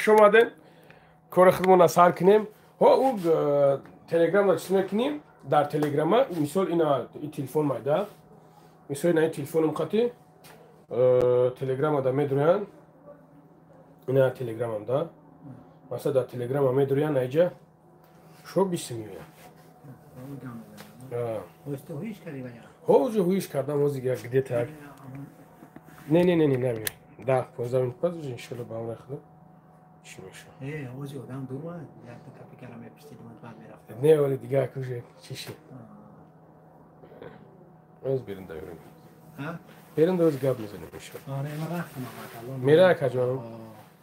Хуш омадем. Кори худмона сар кунем. Ҳо, ӯ телеграмда чиз мекунем, дар телеграма мисол ина и телефон майда, мисол ина и телефоном қати телеграмада медурян, ина телеграмам да, масалан дар телеграма медурян, айҷа шо бисм меояд. Ҳо, уже ҳуиш кардам, ҳозир где-то як не не не не наме 10-15 минут пас уже иншолло ба амри худо чӣ мешавад. Не, вале дигар уже чӣ шид, оз берун да берун берун да, оз гап мезанем иншолло. Мера акаҷонам,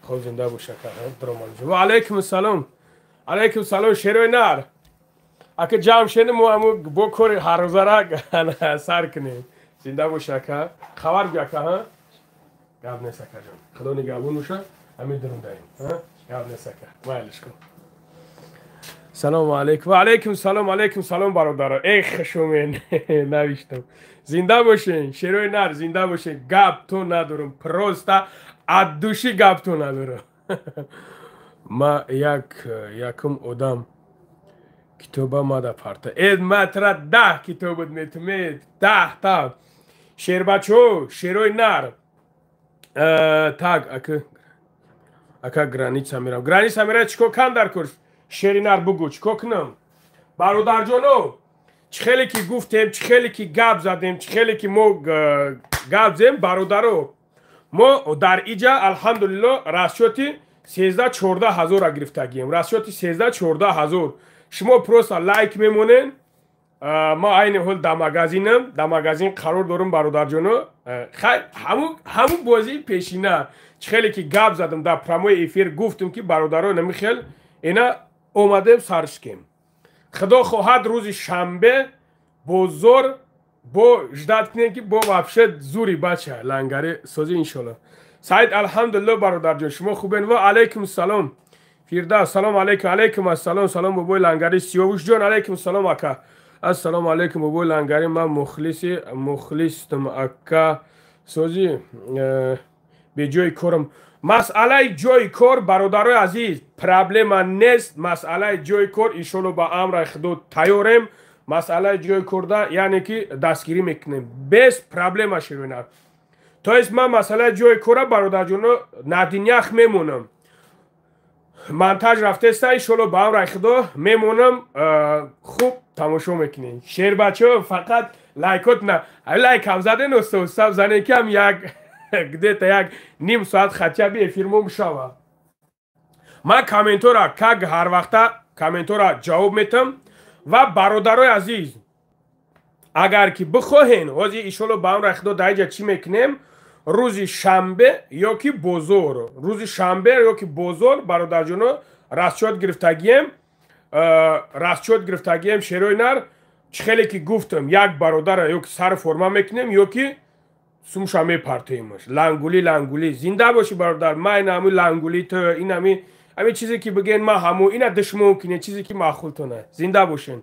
хоб, зинда бош ака. Даромад. Ва алайкум ассалом, алайкум салом, шерои нар. Ака, ҷамъ шенем, мо ҳаму бо кори ҳаррӯзара сар кунем. Зинда бош ака, хабар бигӯ ака. Ҳа, гап нест акаҷон, худо нигаҳбон боша, ҳамин дурундаем. Гап нест ака, майлиш кун. Салому алейкум. Ва алейкум салом, алейкум салом, бародаро. Эй, хушумен навиштам. Зинда бошен, шерои нар, зинда бошен. Гап то надорам, просто от души гап то надорам. Ма як якум одам китоба мада парта. Э, ма тра 10 китобат метумед, 10 та. Шербачо, шерои нар. Так, ака, ака, граница мерам. Граница мерам, чико кан дар курс? Шери нар, бугӯ, чико кунам? Бародарҷоно, чӣ хеле ки гуфтем, чӣ хеле ки гап задем, чӣ хеле ки мо гап зем, бародаро, мо дар иҷа алҳамдулилло расчёти 13-14 ҳазора гирифтагием, расчёти 13-14 ҳазор. Шумо просто лайк мемонен. Ма айни ҳол дар магазинам, дар магазин қарор дорам, бародарҷоно. Ҳамун бозии пешина, чӣ хеле ки гап задам дар прямой эфир, гуфтам ки бародаро, намихел ина омадем, саршкем. Худо хоҳад, рӯзи шанбе бозор бо ждать кунем, ки бо вообще зури бача лангари созӣ, иншолло. Саид, алҳамдулилло, бародарҷон, шумо хубен? Ва алайкум салом. Фирдавс, салом алейкум. Алейкум ассалом. Салом, бобои лангари. Сиёвушҷон, алейкум салом, ака. Ассалому алейкум, бобои лангари, ман мухлиси мухлистам, ака. Созӣ, беҷои корам. Масъалаи ҷои кор, бародарои азиз, проблема нест. Масъалаи ҷои кор, иншолло, ба амраи худо тайёрем. Масъалаи ҷои корда, яъне ки дастгирӣ мекунем без проблема, ширинар. То есть ман масъалаи ҷои кора, бародарҷоно, на днях мемонам. Монтаж рафтеста, иншолло, ба амраи худо мемонам. Хуб тамошо мекунем. Шербачо, фақат лайкот на лайкам заден, уста уста занем, ки ҳам як где-то як ним соат хотя бы эфир мо мешава. Ман комментора, как ҳар вақта, комментора ҷавоб метам. Ва бародарои азиз, агар ки бихоҳен, ҳозир иншолло ба амраи худо дар иҷа чӣ мекунем, рӯзи шанбе ё ки бозор, рӯзи шанбе ё ки бозор, бародарҷоно, расчёт гирифтагием, расчёт гирифтагием. Шерои нар, чӣ хеле ки гуфтам, як бародара ё ки сари форма мекунем, ё ки сумша мепартоемаш. Лангули, лангули, зинда бошӣ, бародар. Ма ин ҳами лангули ту, ин ҳами чизе ки бигӯен, ма ҳамо ина душмон кине, чизе ки маъқултона. Зинда бошен.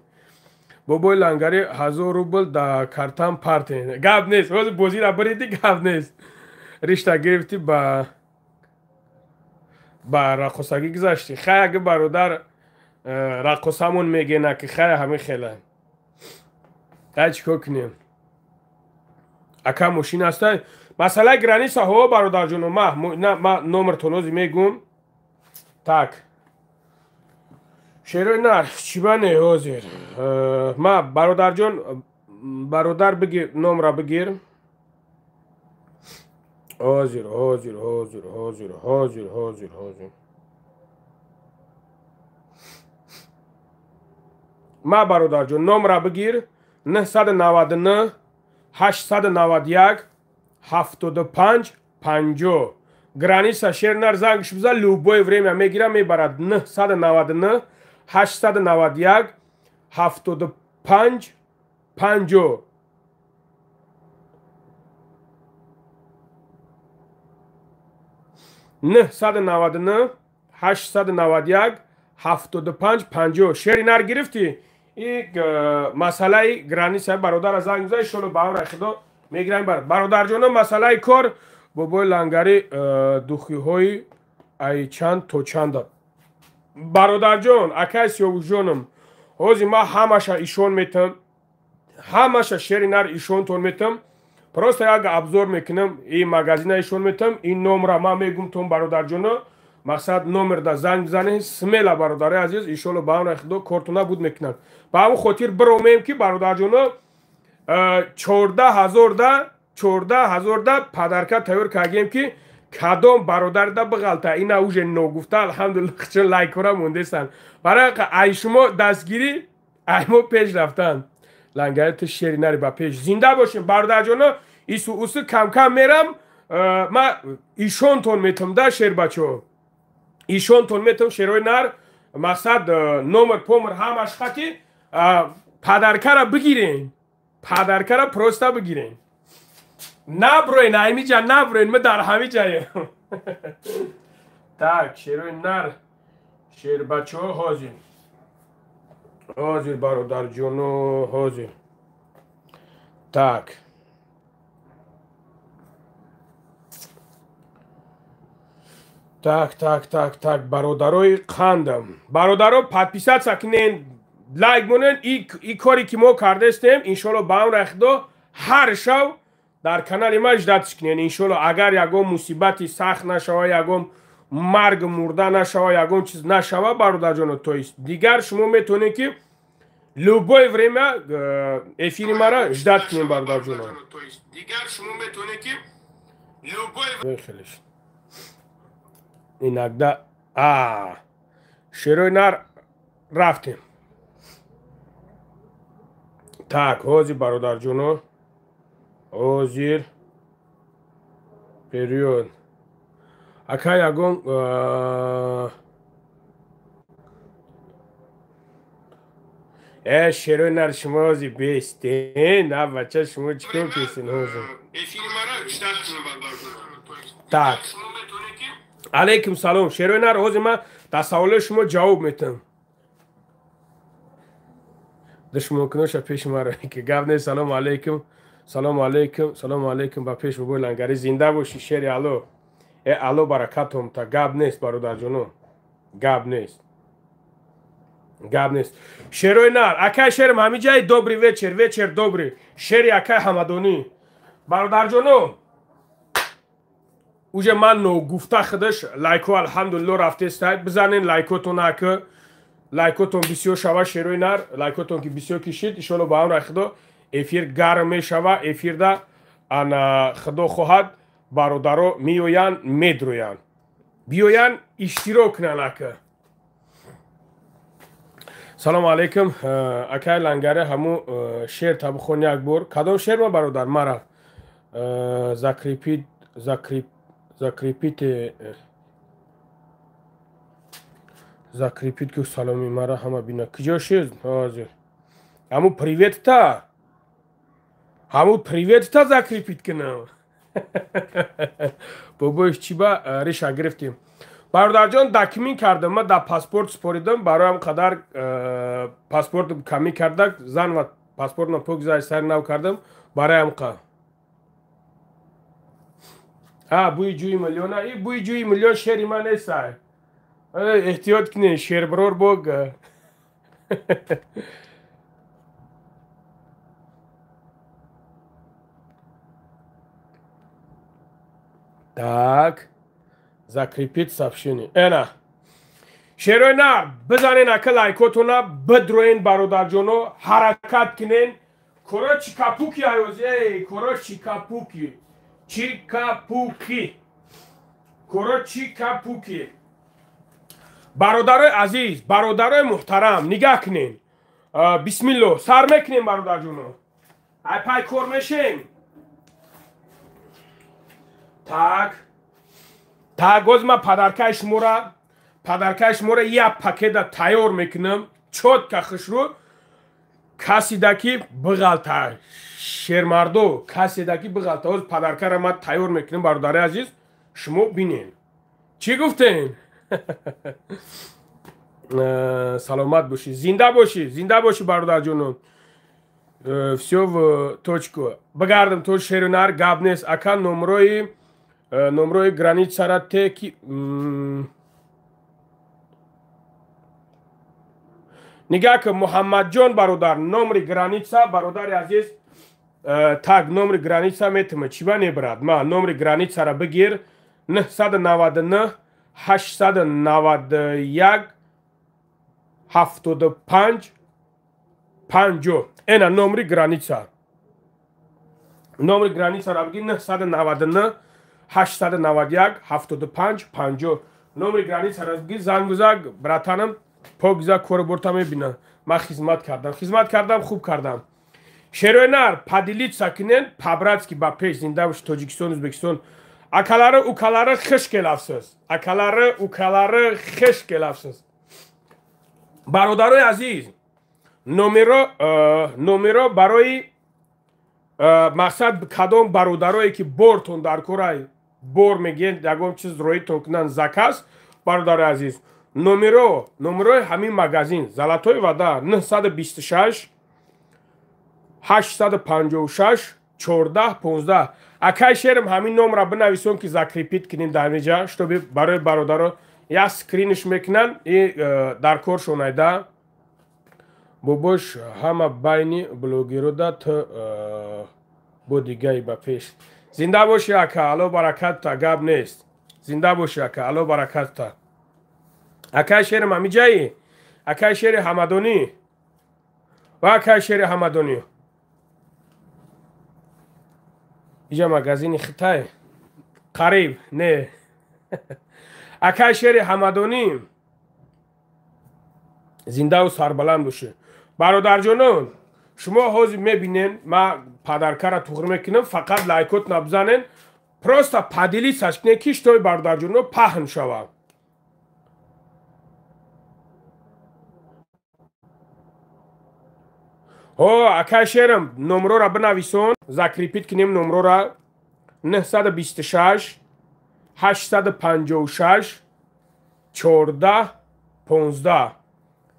Бобои лангари, 1000 рубл да картам партен. Гап нест, ҳозир бозира бириди, гап нест. Ришта гирифтӣ, ба раққосагӣ гузаштӣ. Хай, аги бародар раққосамон мегена ки хай, ҳамин хела. Хай, чӣ кор кунем, ака? Мошин ҳастай? Масъалаи граница ҳо, бародарҷоно, ма номертон ҳозир мегӯм. Так, шерои нар, чӣ ба не, ҳозир ма, бародарҷон, бародар, бигир, номра бигир. Ҳозир, ҳозир, ҳозир, ҳозир, ҳозир, ҳозир, ҳозир. Ма, бародарҷон, номра бигир: 999 891 75 50. Граница, шернар, зангш биза, любое время мегира, мебарад. 999 891 75 50. 999 891 75 50. Шери нар, гирифтӣ? И масъалаи граница, бародара занг биза, иншолло, ба амраи худо мегирам. Бародарҷоно, масъалаи кор. Бобои лангари, духиҳои ай чанд то чанда? Бародарҷон, акай Сиёвушҷоном, ҳозир ман ҳамаша ишон метам, ҳамаша шери нар ишонтон метам. Просто як обзор мекунам, и магазина ишон метам, ин номра ман мегумтон, бародарҷоно. Мақсад номерда занг бизанед, смела, бародари азиз, иншолло ба амри Худо кортона буд мекунанд. Ба ҳамон хотир биромем, ки бародарҷоно, 14 000 да подарка тайёр кардем, ки кадом бародарда биғалта. Ина уже ногуфта, алҳамдулилла, чун лайкора мондестанд. Барои ай шумо дастгирӣ, ай мо пеш рафтан. Лангари, ту шери нари, ба пеш, зинда бошем, бародарҷоно. Ису усу камкам мерам, ма ишонтон метам да, шербачо, ишонтон метам, шерои нар. Мақсад, номер помер ҳамаш хати подаркара бигирен, подаркара просто бигирен. Наброен аймиҷа, наброен, ма дар ҳами ҷаем. Так, шерои нар, шербачо, ҳозир, ҳозир, бародарҷоно, ҳозир. Так, так, так, так, так, бародарои қандам, бародаро, подписаться кунен, лайк монен. И коре ки мо кардестем, иншолло, ба амри Худо, ҳар шав дар канали ма ждать кунен. Иншолло, агар ягон мусибати сахт нашава, ягон марг мурда нашава, ягон чиз нашава, бародарҷоно. То есть дигар шумо метавонед, ки любое время эфири мара ждать кунем, бародарҷоно. Дигар шумо метавонед, ки любое иногда. А шерои нар, рафтем. Так, ҳозир, бародарҷоно, ҳозир период. Ака, ягон шерои нар, шумо ҳозир бестен. На, бача, шумо чӣ кор кесен ҳозир? Так, алейкум салом, шерои нар. Ҳозир ман дар саволои шумо ҷавоб метам. Душмонкуноша пеши маро ки гап нест. Салому алейкум, салому алейкум, салому алейкум, ба пеш, бобои Лангарӣ, зинда бошӣ, шери ало. Э, ало баракатом та. Гап нест, бародарҷоно, гап нест, гап нест. Шерои нар, акай шерм ҳамин ҷаи. Добрый вечер, вечер добрый, шери акай Ҳамадонӣ. Бародарҷоно, уже ман ногуфта худаш лайко, алҳамдулилло, рафтестай. Бизанен лайкотон, ака, лайкотон бисёр шава. Шерои нар, лайкотон ки бисёр кишид, иншолло, ба амри Худо, эфир гарм мешава. Эфирда ана, Худо хоҳад, бародаро меоянд, медроянд, биёянд, иштирок кунанд, ака. Салому алейкум, акай Лангаре, ҳаму шер табихон як бор. Кадом шер ма, бародар? Мара закрепит, закреп, закрепите, закрепит ки саломи мара ҳама бина. Куҷо шуд ҳозир ҳаму приветта? Ҳаму приветта закрепить кунам. Бобоиш, чӣ ба реша гирифтем, бародарҷон? Документ кардам, ман дар паспорт супоридам. Бароям қадар паспорт камӣ кардак, зан ва паспортна пок зай, сари нав кардам. Бароям қа а бӯи ҷӯи миллиона, и бӯи ҷӯи миллион шери ман нестай. Эҳтиёт кунед, шербирор бог. Так, закрепить сообщение. Эна, шерои нар, бизанен, ака, лайкотона, бидроен, бародарҷоно, ҳаракат кунен. Коро чикапуки аёз, эй, коро чикапуки, чикапуки, коро чикапуки. Бародарои азиз, бародарои муҳтарам, нигаҳ кунен. Бисмилло, сар мекунем, бародарҷоно, ай пай кор мешем. Так, так, гоз ма подаркаи шуморо як пакета тайёр мекунам, чётко, хушрӯ. Каседа ки биғалта, шермардо, каседа ки биғалта, ҳоз подаркара ма тайёр мекунам, бародари азиз, шумо бинен. Чӣ гуфтем? Саломат бошӣ, зинда бошӣ, зинда бошӣ, бародарҷоно. Всё в точку, бигардам то шерунар, гап нест. Ака, номрои Номрои границара те ки нигаҳ кун, Муҳаммадҷон бародар, номри граница, бародари азиз, так, номри граница метима, чиба не, брат, ма номри границара бигир: 999 891 75 50. Эна номри граница, номри границара бигир: 999 891 75 50. Номри границара бигир, занг бизаг, братанам, покиза корборта мебина. Ман хизмат кардам, хизмат кардам, хуб кардам. Шерои нар, поделиться кунен, по-братски ба пеш. Зинда бош Тоҷикистон, Ӯзбекистон. Акалары, укалары, хуш келавсиз. Акалары, укалары, хуш келавсиз. Бародарои азиз, номеро барои мақсад, кадом бародарое ки бортон дар корай, бор мегӯянд, ягон чиз роитон кунанд, заказ, бародарои азиз, номерои ҳамин магазин Золотой вода: 926 856 14 15. Акай шерм, ҳамин номра бинависон, ки закрепить кунем дар ҳамиҷа, чтобы барои бародаро як скринш мекунанд и дар коршон айда. Бобош, ҳама байни блогерода ту бо дигаи ба пеш. Зинда боши, ака, Алло баракатта, гап нест. Зинда боши, ака, Алло баракатта. Акай шерм, ҳамиҷаи? Акай шери Ҳамадонӣ ва акай шери Ҳамадонӣ, иҷа магазини Хитай қариб не. Акай шери Ҳамадонӣ, зиндаву сарбаланд бошед, бародарҷонон. Шумо ҳозир мебинен, ман подаркара туғр мекунам, фақат лайкот набзанен, просто поделиться кунед, ки чтобы бародарҷоно паҳн шавад. Ҳо, акай шерам, номрора бинависон, закрепить кунем номрора: 926 856 14 15.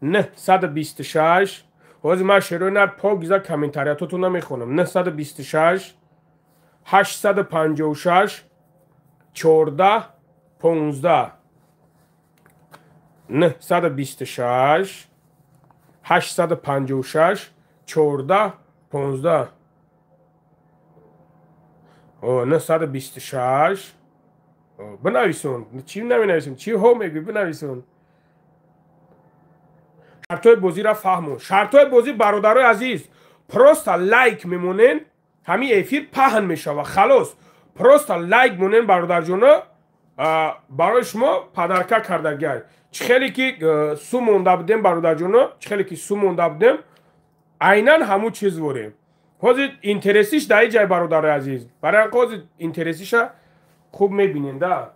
926. Ҳозир ман шерои нар покиза комментариятотон намехонам. 926 856 14 15. 926 856 14 15. 926. Бинависон, чӣ наменависем? Чӣ ҳо мегӯй? Бинависон. Шартҳои бозиро фаҳмон. Шартҳои бозӣ, бародарои азиз: просто лайк мемонен, ҳамин эфир паҳн мешава, халос. Просто лайк монен, бародарҷоно, барои шумо подарка кардагиай. Чӣ хеле ки су монда будем, бародарҷоно, чӣ хеле ки су монда будем, айнан ҳамун чиз ворем. Ҳозир интересиш дар ин ҷай, бародарои азиз, барои ҳозир интересиша хуб мебинем да.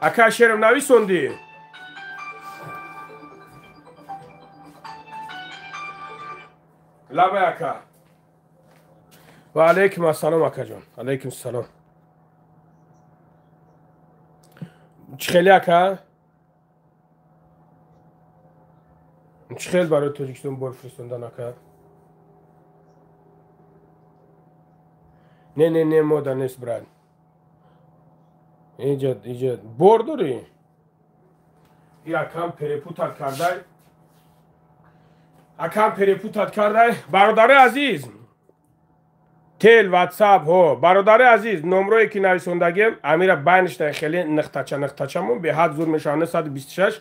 Ака шерам, нависондӣ? Лабай, ака. Ва алайкум ассалом, акаҷон, алайкум салом. Чӣ хеле, ака, чӣ хел барои Тоҷикистон бор фиристондан, ака? Не, не, не, мода нест, брат. Иҷа, иҷа бор дорӣ? Акам перепутать кардай, акам перепутать кардай. Бародари азиз, тел, ватсап ҳо. Бародари азиз, номрое ки нависондагием, амира байништа хеле нықтача нықтачамон беҳад зур мешавад: 926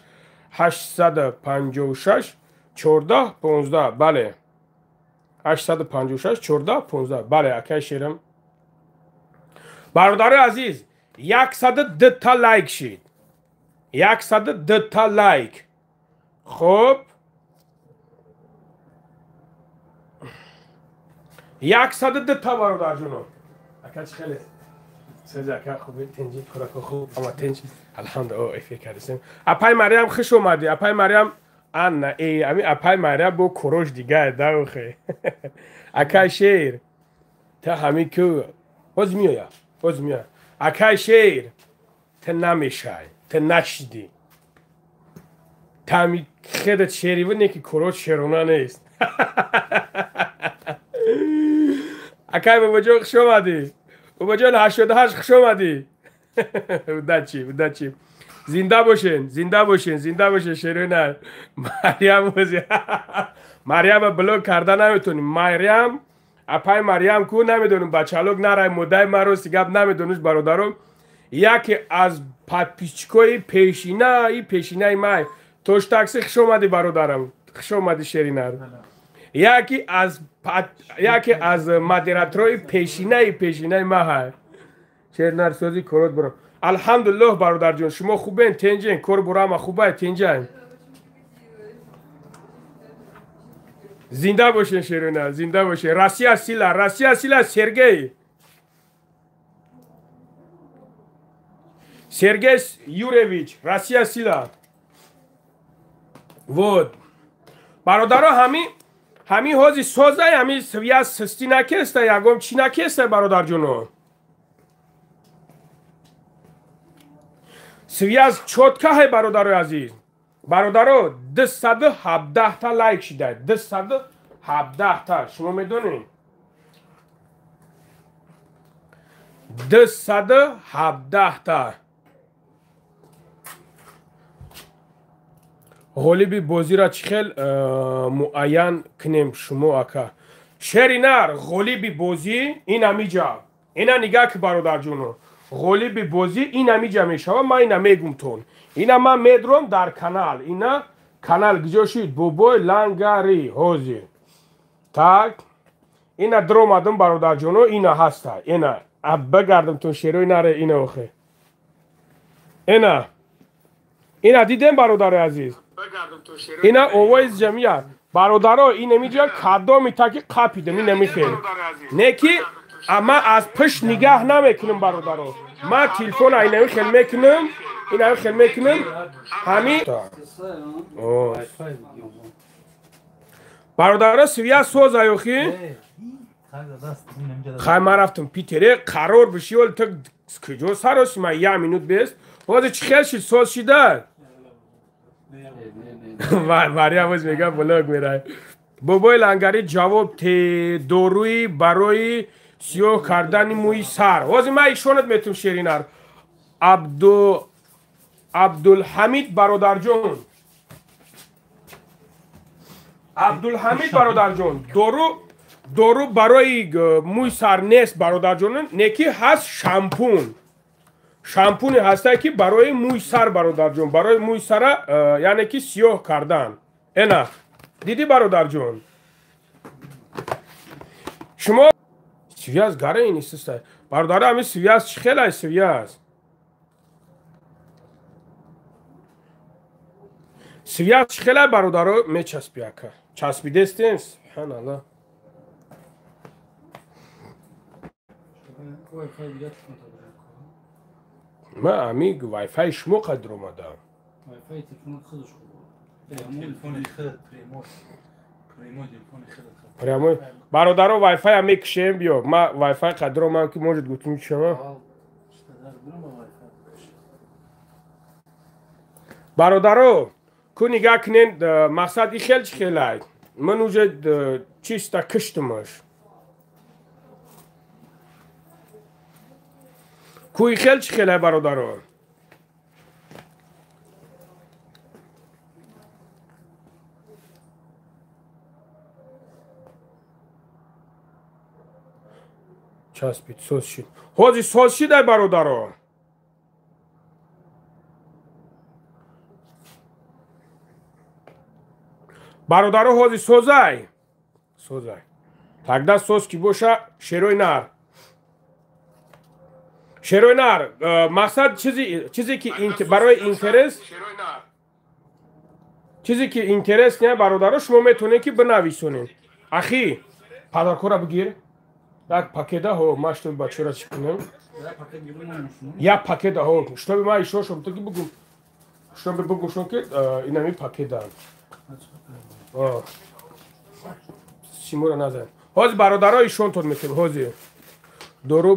856 14 15. Бале, 856 14 15. Бале, акай шерам. Бародари азиз, 102 та лайк шид, 102 та лайк. Хуб, 102 та, бародарҷоно. Ака, чӣ хеле сези, ака? Хуби, тинҷи, хӯрако хуб, ама тинҷ, алҳамду. О, эфир кардисем. Апай Мариям, хуш омадӣ, апай Мариям. Анна э ами апай Мариям бо курош дигар даухе. Акай шер, та ҳами ку ҳоз меоя, ҳоз меоя. Акай шер, та намешай, та нашидӣ, та ҳами хедат шериву не, ки курош шерона нест. Акай бобоҷон, хуш омадӣ. Бобоҷон 88, хуш омадӣ. Удачи, удачи. Зинда бошен, зинда бошен, зинда бошен, шерина. Марьям ози. Марьяма блок карда наметонем. Марьям, апай Марьям ку намедонем, бачалок нарай, модай ма рости гап намедониш, бародаро. Яке аз подписчикои пешина и пешинаи май. Тош такси, хуш омадӣ, бародарам. Хуш омадӣ, шеринар. Яке аз модераторои пешинаи пешинаи ма ҳай. Шеринар, сози корот баро. Алҳамдулиллоҳ, бародарҷон, шумо хубен, тенҷен, кор бурама хубай, тенҷай. Зинда бошен, шерина, зинда бошен. Россия сила, Россия сила, Сергей. Сергей Юревич, Россия сила. Вот. Бародаро, ҳами ҳози созай, ҳами связь систи накеста, ягом чӣ накеста, бародарҷоно. Связь чётка ҳай, бародарои азиз. Бародаро, 217 та лайк шидай. 217 та. Шумо медонед? 217 та. Ғолиби бозиро чӣ хел муайян кунем шумо, ака? Шеринар, ғолиби бозӣ ин ҳамиҷа. Ина нигаҳ ки, бародарҷоно. Ғолиби бозӣ ин ҳамиҷа мешава, ман ина мегумтон. Ина ман медром дар канал. Ина канал гиҷо шид? Бобой Лангари ҳозир. Так. Ина дромадам, бародарҷоно, ина ҳаста. Ина бигардамтон шерои наре ина охе. Ина. Ина дидем, бародари азиз. Ина овози ҷамъият. Бародаро, ин ҳамиҷа кадоми таки қапидам, ин ҳамихел. Не ки ман аз пушт нигаҳ намекунам, бародаро. Ман телефона ин ҳамихел мекунам, ин ҳамихел мекунам. Ҳами бародаро, связь соз аёхи. Хай, ман рафтам Питере, қарор биши, вале ту куҷо сароси ман як минут бест. Ҳозир чӣ хел шид, соз шида? Марьям боз мега блог мерай. Бобои Лангари, ҷавоб те доруи барои сиёҳ кардани мӯи сар. Ҳозир ман ишонат метум, шеринар. Абдулҳамид бародарҷон. Абдулҳамид бародарҷон, дору барои мӯи сар нест, бародарҷон, неки ҳаст шампун. Шампуне ҳастае ки барои мӯи сар, бародарҷон, барои мӯи сара, яъне ки сиёҳ кардан. Эна дидӣ, бародарҷон? Шумо связь гара ин истиста. Бародаро, ҳами связь чӣ хелай связь? Связь чӣ хелай, бародаро? Мечаспи, ака. Часпидестем? Субҳаналлоҳ. Ман ҳами вайфай шумо қадр омадам. Прямой. Бародаро, вайфай мекушем, биё. Ман вайфай қадр омадам ки может гуфтум шава. Бародаро, ку нигаҳ кунен, мақсад и хел чӣ хелай. Ман уже чиста киштумаш. Ку и хел чӣ хелай, бародаро? Часпид, соз шид. Ҳозир соз шидай, бародаро. Бародаро, ҳозир созай. Созай. Тогда соз ки боша, шерои нар. Шерои нар, мақсад чизе ки барои интерес, чизе ки интерес не, бародаро, шумо метавонед ки бинависонед. Ахи, подаркора бигир. Так пакета ҳо, ман чтобы бачаро чӣ кунам? Я пакета ҳо, чтобы ман ишо шом то ки бугум. Чтобы бугум шом ки инами пакета. Симура назан. Ҳозир бародаро ишонтон метем, ҳозир. Дору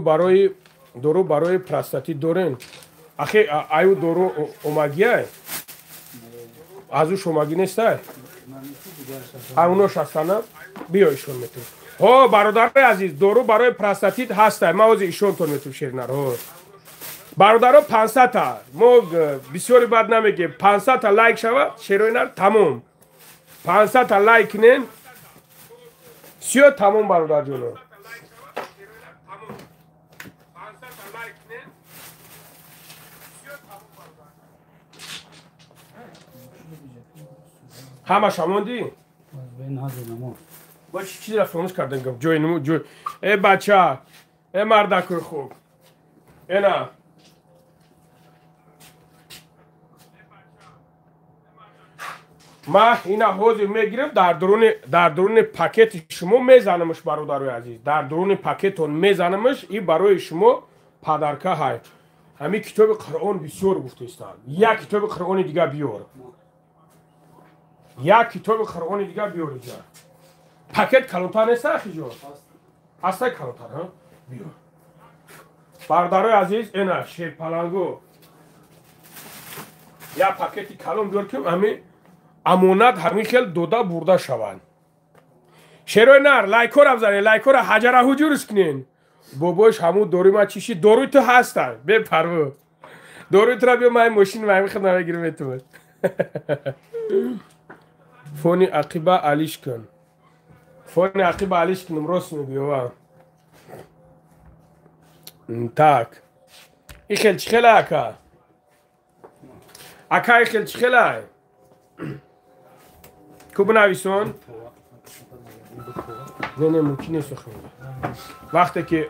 барои простатит дорен. Ахи, аю дору омагия? Аз ӯ шомагӣ нестай? Ай унош ҳастана? Биё ишон метем. Ҳо, бародарои азиз, дору барои простатит ҳастай. Ман ҳозир ишонтон метум шеринар. Ҳо. Бародаро 500 та. Мо бисёри бад намегем. 500 та лайк шава, шероинар тамом. 500 та лайк кунен. Всё тамом бародарҷоно. Ҳамаша мондӣ? Бо чи чизра фаромӯш кардем гап? Ҷои нуму ҷой. Э бача, э мардакои хуб. Эна. Ма ина ҳозир мегирам дар дуруни пакети шумо мезанамш бародарои азиз. Дар дуруни пакетон мезанамш и барои шумо подарка ҳай. Ҳамин китоби Қуръон бисёр гуфтаистанд. Як китоби Қуръони дига биёр. Як китоби Қуръони дига биёр иҷа. Пакет калонтар нест ахиҷо? Ҳастай калонтар, ҳа? Биёр. Бародарои азиз, эна шерпаланго. Як пакети калон биёр ки ҳамин амонат ҳамин хел дода бурда шаванд. Шерои нар, лайкора бизанед, лайкора ҳаҷара ҳуҷурш кунен. Бобош ҳамун доруи ма чӣ шид? Доруи ту ҳаста, бепарво. Доруи тура биё ман мошин ҳамин хел намегирам метумад. Фони ақиба алиш кун. Фони ақиба алиш кунам, рост мегӯё. Так. И хел чӣ хела ака? Ака и хел чӣ хела? Ку бинависон? Не, не, мумкин нест охи. Вақте ки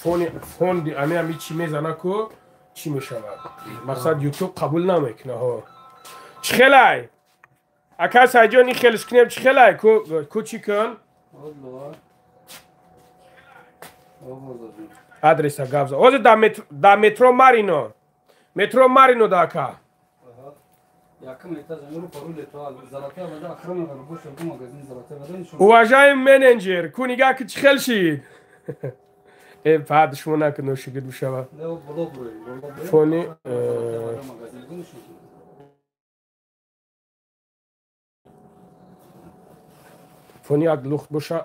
фони фонди ами ами чӣ мезана ку чӣ мешавад? Мақсад YouTube қабул намекуна ҳо. Чӣ хелай? Ака Сайҷон, ин хелш кунем чӣ хелай? Ку чӣ кун? Адреса гап за. Ҳозир дар метро Марино. Метро Марино да ака. Якум этаж амиру пару лето золотая вода охрана рабочая магазин золотая вода нишон. Уважаемый менеджер, ку нигаҳ ки чӣ хел шид? Э, фаҳд шумо накун ношигирд бишава. Не боло бурой, боло бурой. Фони Золотая вода магазин нишон. Фони як лухт боша,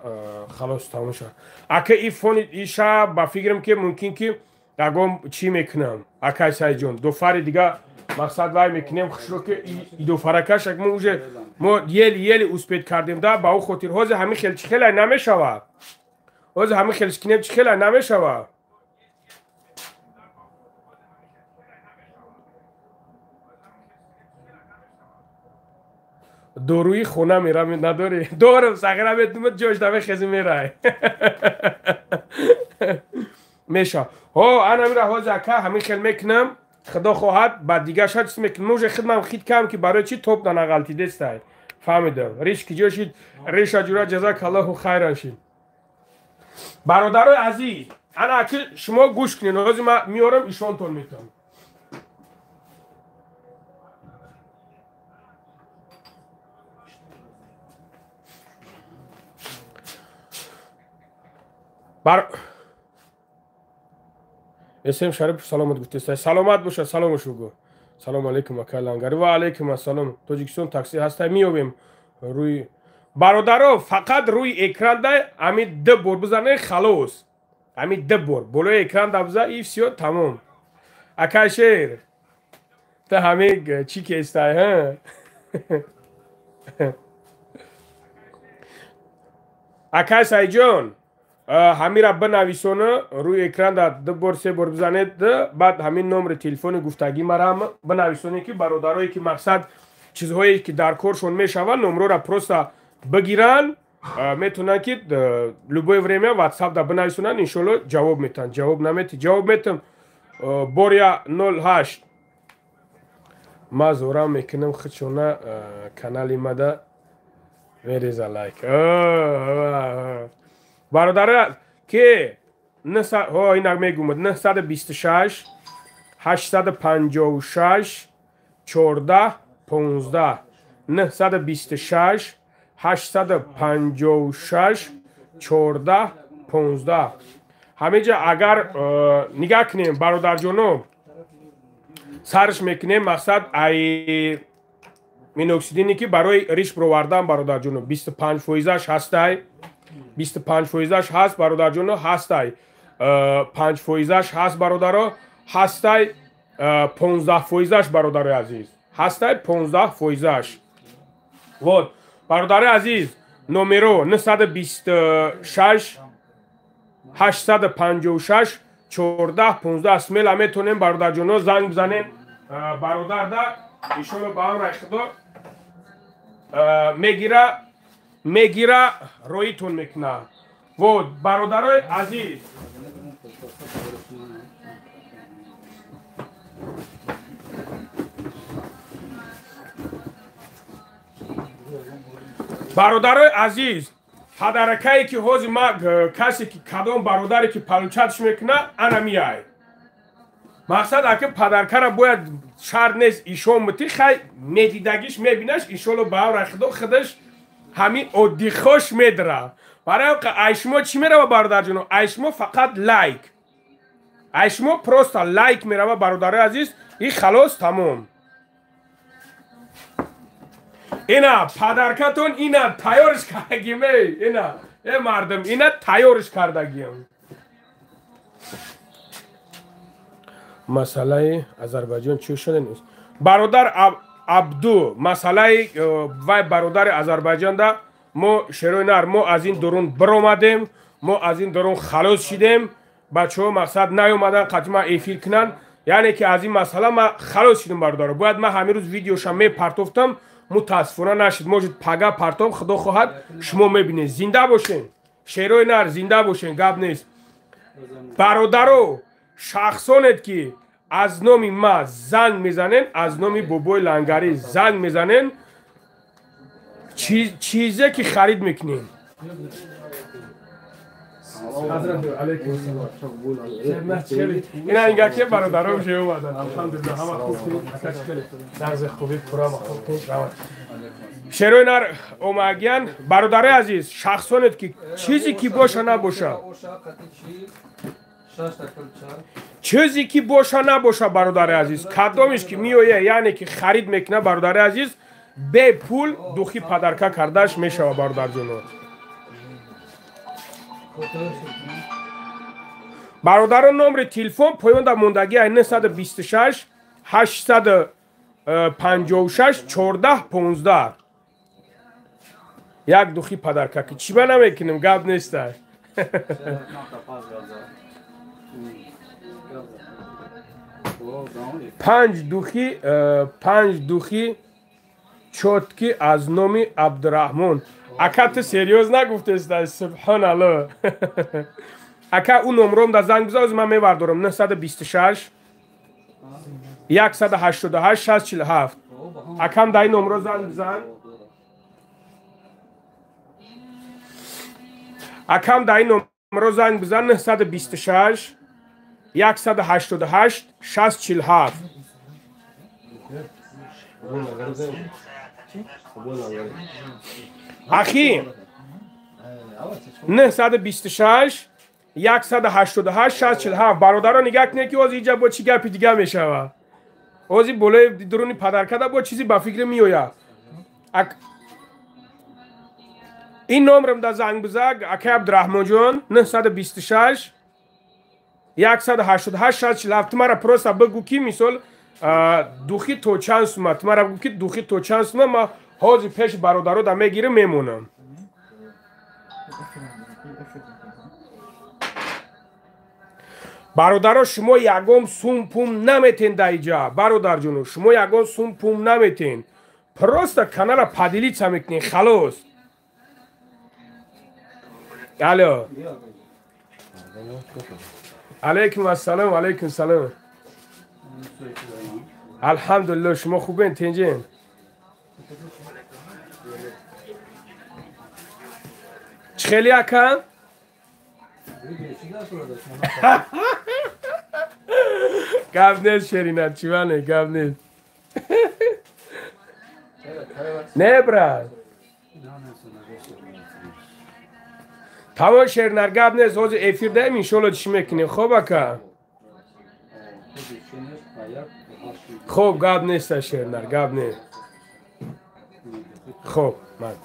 халос тамом ша. Ака и фони иша ба фикрам ки мумкин ки ягон чӣ мекунам. Акай Сайҷон, дофари дига мақсад вай мекунем хушро ки и дофаракаш мо уже мо еле-еле успеть кардем да ба ӯ хотир ҳозир ҳамин хел чӣ хелай намешава. Ҳозир ҳамин хел кунем чӣ хелай намешава. Доруи хона мерам надорӣ? Дорам, сағира метумад ҷош намехези мерай. Меша. Ҳо, ана мира ҳозир ака ҳамин хел мекунам. Худо хоҳад ба дигар шад чиз мекунам. Мо уже хидмам хит кам ки барои чӣ топ нанағалтидестай. Фаҳмидам. Риш ки ҷо шид, реша ҷура ҷазакаллоҳу хайран шид. Бародарои азиз, ана аки шумо гӯш кунед. Ҳозир ман меорам ишонтон метавам. Бар СМ Шарипов саломат гуфтеста. Саломат боша, саломаш бугӯ. Салом алейкум ака Лангари. Ва алейкум ассалом. Тоҷикистон такси ҳастай меёбем. Рӯи бародаро фақат рӯи экран дай ами д бор бизанед халос. Ами д бор болои экран да биза и всё тамом. Акай шер. Та ҳами чӣ кестай, ҳа? Акай Сайҷон, ҳамира бинависона рӯи экран да ду бор се бор бизанед, баъд ҳамин номери телефони гуфтагӣ марам бинависонед ки бародарое ки мақсад чизҳое ки дар коршон мешавад номрора просто бигиранд, метавонанд ки любое время WhatsApp да бинависонанд, иншолло ҷавоб метаҳанд. Ҷавоб намети, ҷавоб метам. Боря 08 ма зорам мекунам худшона канали мада мереза лайк. Бародаро ки ҳо инак мегумад 926 856 14 15 926 856 14 15. Ҳаминҷа агар нигаҳ кунем бародарҷоно, сарш мекунем мақсад ай миноксидине ки барои риш бировардан бародарҷоно 25 фоизаш ҳастай. 25 фоизаш ҳаст бародарҷоно, ҳастай 5 фоизаш ҳаст бародаро, ҳастай 15 фоизаш бародарои азиз, ҳастай 15 фоизаш. Вот бародари азиз, номеро 926 856 14 15 смела метонем бародарҷоно занг бизанем бародарда, иншоалло ба амри Худо мегира роитон мекуна. Вот бародарои азиз, бародарои азиз, падаракае ки ҳозир ма касе ки кадом бародаре ки палучатш мекуна, ана миай. Мақсад аки падаркара бояд шарт нест ишон мути, хай медидагиш мебинаш, иншоалло ба амри Худо худаш ҳамин оддихош медра. Барои ай шумо чӣ мерава бародарҷоно? Ай шумо фақат лайк, ай шумо просто лайк мерава бародарои азиз, и халос тамом. Ина падаркатон ина тайёрш кардагим, ина э мардум, ина тайёрш кардагим. Масъалаи Азарбайҷон чӣ шуда нест бародар Абду, масъалаи вай бародари Азарбайҷонда мо шерои нар, мо аз ин дурун биромадем, мо аз ин дурун халос шидем. Бачаҳо мақсад наёмадан қатъи эфир кунанд, яъне ки аз ин масъала ма халос шидем бародаро. Бояд ман ҳамин рӯз видеоша мепартофтам, мутаассифона нашид. Может пага партом, худо хоҳад шумо мебинед. Зинда бошен шерои нар, зинда бошен, гап нест. Бародаро, шахсонед ки аз номи ма занг мезанен, аз номи бобои Лангарӣ занг мезанен, чизе ки харид мекунем. Ина ингаке бародаром же омадан. Алҳамдулиллаҳ, ҳама хуб, нағзи хуби пура хуб. Шерои нар омагиян. Бародарои азиз, шахсонед ки чизе ки боша набоша, чизе ки боша набоша бародари азиз, кадомиш ки меоя, яъне ки харид мекуна бародари азиз, бе пул духи падарка кардаш мешава бародарҷоно. Бародарон, номери телефон поёнда мондагӣ 926 856 14 15. Як духи падарка ки чиба намекунем, гап неста. Панҷ духи чотки аз номи Абдураҳмон. Ака ту серьёз нагуфтеста, субҳоналло. Ака ӯ номром да занг биза, ман мевардорам. 926 188 647. Акам дар ин номро занг бизан. Акам дар ин номро занг бизан 926 188 647. Ахи 926 188 647. Бародаро нигоҳ кунед ки оз инҷа бо чӣ гапи дига мешавад. Ози болои дуруни падаркада бо чизе ба фикр меояд. Ин номрам да занг бизаг акай Абдураҳмонҷон 926 188 647. Ту мара просто бигӯ ки мисол духи то чанд сума, ту мара бигӯ ки духи то чанд сума, ма ҳозир пеши бародаро да мегирам мемонам. Бародаро, шумо ягон сум пум наметен дар иҷа. Бародарҷоно, шумо ягон сум пум наметен, просто канала поделиться мекунен, халос. Алло, алейкум ассалом. Алейкум салом. Алҳамдулилло, шумо хубен, тинҷен? Чӣ хели ака? Гап нест Шерина, чиване, гап нест. Не брат. Тамом Шеринар, гап нест, ҳозир эфир даем, иншоалло чӣ мекунем. Хоб ака? Хоб, гап нест Шеринар, гап нест. Хоб, ман.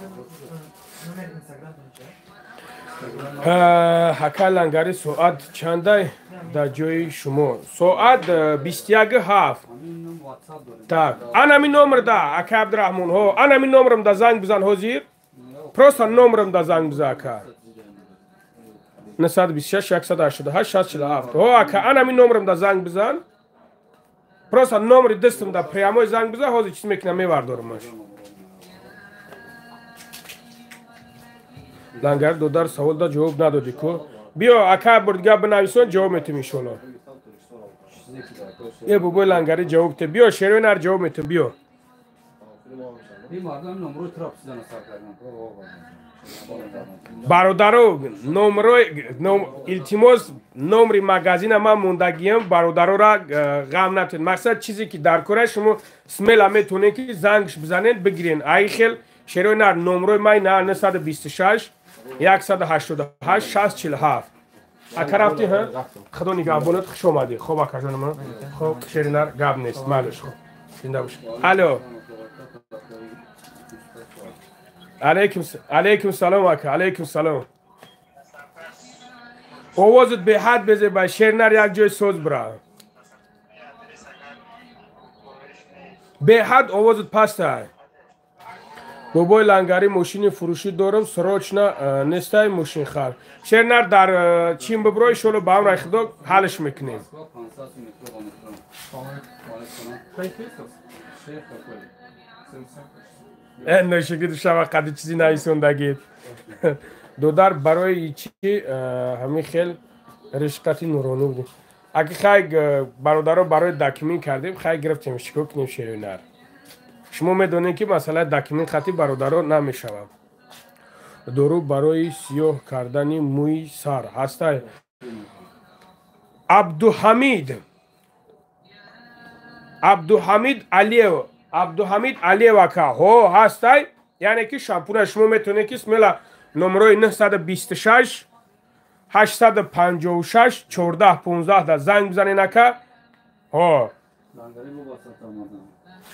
Ҳака лангари соат чандай дар ҷои шумо? Соат 21:07. Так, анами номер да, ака Абдурахмон, ҳо, анами номерам да занг бизан ҳозир. Просто номерам да занг биза ака. 926 188 647. Ҳо ака, анами номерам да занг бизан. Просто номери дастам да прямой занг бизан, ҳозир чиз мекунам мевардорамаш. Лангар додар савол да ҷавоб надодӣ ку? Биё ака бурдига бинависон ҷавоб метим иншолло. Е бобои лангари ҷавоб те. Биё шерои нар ҷавоб метим биё. Бародаро номрои илтимос номри магазина ман мондагиям бародарора ғам натед. Мақсад чизе ки дар кора шумо смела метонед ки зангш бизанед бигирен. Ай хел шерои нар номрои май на 926 188 647. Ака рафтӣ ҳа? Худо нигаҳбонат, хуш омадӣ. Хоб акаҷони ман. Хоб шери нар гап нест. Малеш хоб. Зинда бош. Алло. Алейкум алейкум салом ака, алейкум салом. Овозат беҳад безеба, шернар як ҷой соз бира. Беҳад овозат пастай. Бобои лангари мошини фурӯшӣ дорам, срочно нестай мошинхар. Шернар дар чин бибро иншолло ба амраи худо ҳалш мекунем. Ношукри душава қади чизи нависондагид. Додар барои чӣ ҳамин хел ришқати нуронӣ будем. Аки хай бародаро барои документ кардем, хай гирифтем, чикор кунем шернар. Шумо медонед ки масъалаи документ хати бародаро намешавад. Дору барои сиёҳ кардани мӯи сар ҳастай. Абдуҳамид Абдуҳамид Алиев, Абдуҳамид Алиев ака, ҳо ҳастай, яъне ки шампуна шумо метавонед ки смела номерои 926 856 14 15 да занг бизанед ака. Ҳо.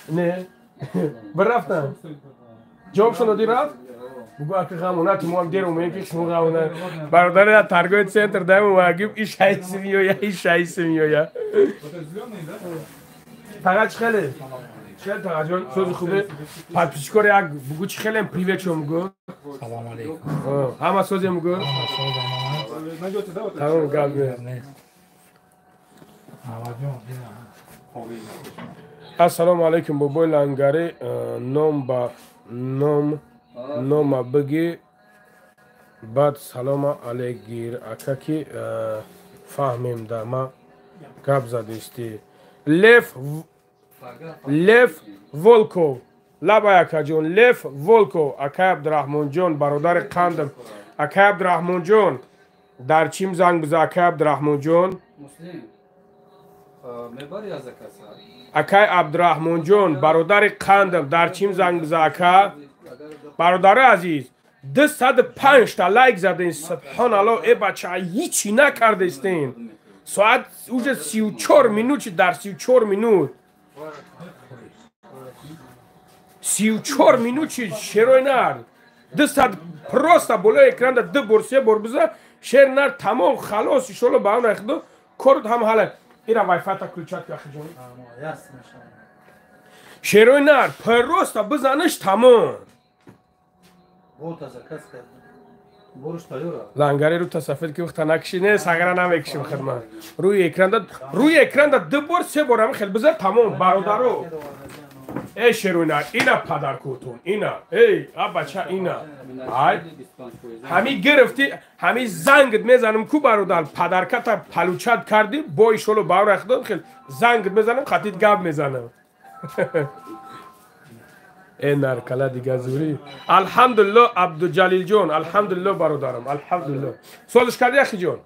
Не. Бирафтам. Ҷавобшон додӣ рафт? Бугӯ ака ғамонати мо ҳам дер омем ки шумо ғамона. Бародари дар торговый центр даем омагим иш ҳайси меоя, иш ҳайси меоя. Тага чӣ хеле? Чӣ хеле тага ҷон? Сози хубе? Подписчикоро як бугӯ чӣ хелем привет шо мугӯ? Салом алейкум. Ҳама созе мугӯ? Тамом гап нест. Ассалому алайкум бобои лангари ном ба ном нома бигӣ баъд салома алейк гир ака ки фаҳмем да ма гап задистӣ. Лев Лев Волков лабай акаҷон, Лев Волков акай Абдураҳмонҷон бародари қандам. Акай Абдураҳмонҷон дар чим занг биза акай Абдураҳмонҷон? Акай Абдураҳмонҷон бародари қандам дар чим занг биза ака? Бародари азиз 205 та лайк заден, субҳоналлоҳ, э бача ҳичи накардестен. Соат уже 34 минут, дар 34 минут 34 минут шерои нар 200 просто болои экран да ду бор се бор биза шер нар тамом халос иншолло ба амраи худо корут ҳам ҳала. Ира вайфайта включать ки ахиҷон. Шерои нар просто бизаниш тамом. Лангари рӯ тасафед ки вақта накиши не сагара намекишим хидмат. Рӯи экран да ду бор се бор ҳам хел биза тамом бародаро. Эй шерои нар ина падаркотун ина эй а бача ина ай ҳами гирифти ҳами зангт мезанам ку бародар падарката палучат кардӣ бо иншолло ба амраи худо хел зангт мезанам хатит гап мезанам. Э наркала дига зурӣ. Алҳамдулилло Абдуҷалилҷон, алҳамдулилло бародарам, алҳамдулилло. Созиш кардӣ ахиҷон?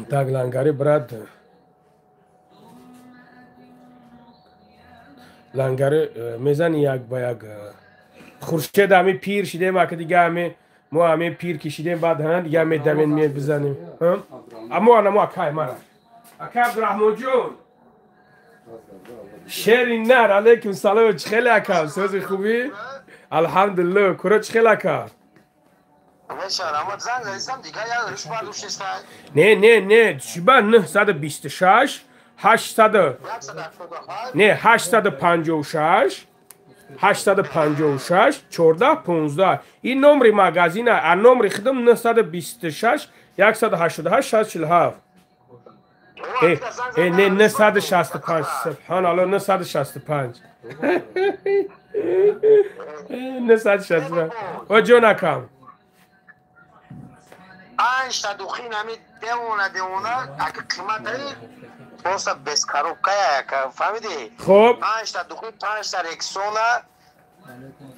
Так лангари брат. Лангари мезани як ба як. Хуршед ҳами пир шидем ака дига ҳами мо ҳами пир кишидем баъд ҳа дига медавем мебизанем. Ҳа? Амо ана мо акай мара. Акай Абдураҳмонҷон. Шери нар, алейкум салом, чӣ хеле ака? Сӯзи хубӣ? Алҳамдулиллоҳ, куро чӣ хеле ака? Не, не, не, чиба 926 800 не 856 856 14 15. Ин номри магазина, а номри худам 926 188 647. Не 965, субҳаналлоҳ, 965 965. О ҷон акам. Панҷ та духин ҳами девона девона аки қиматаи просто без коробкая яка, фаҳмидӣ? Хоб. Панҷ та духин, панҷ та рексона,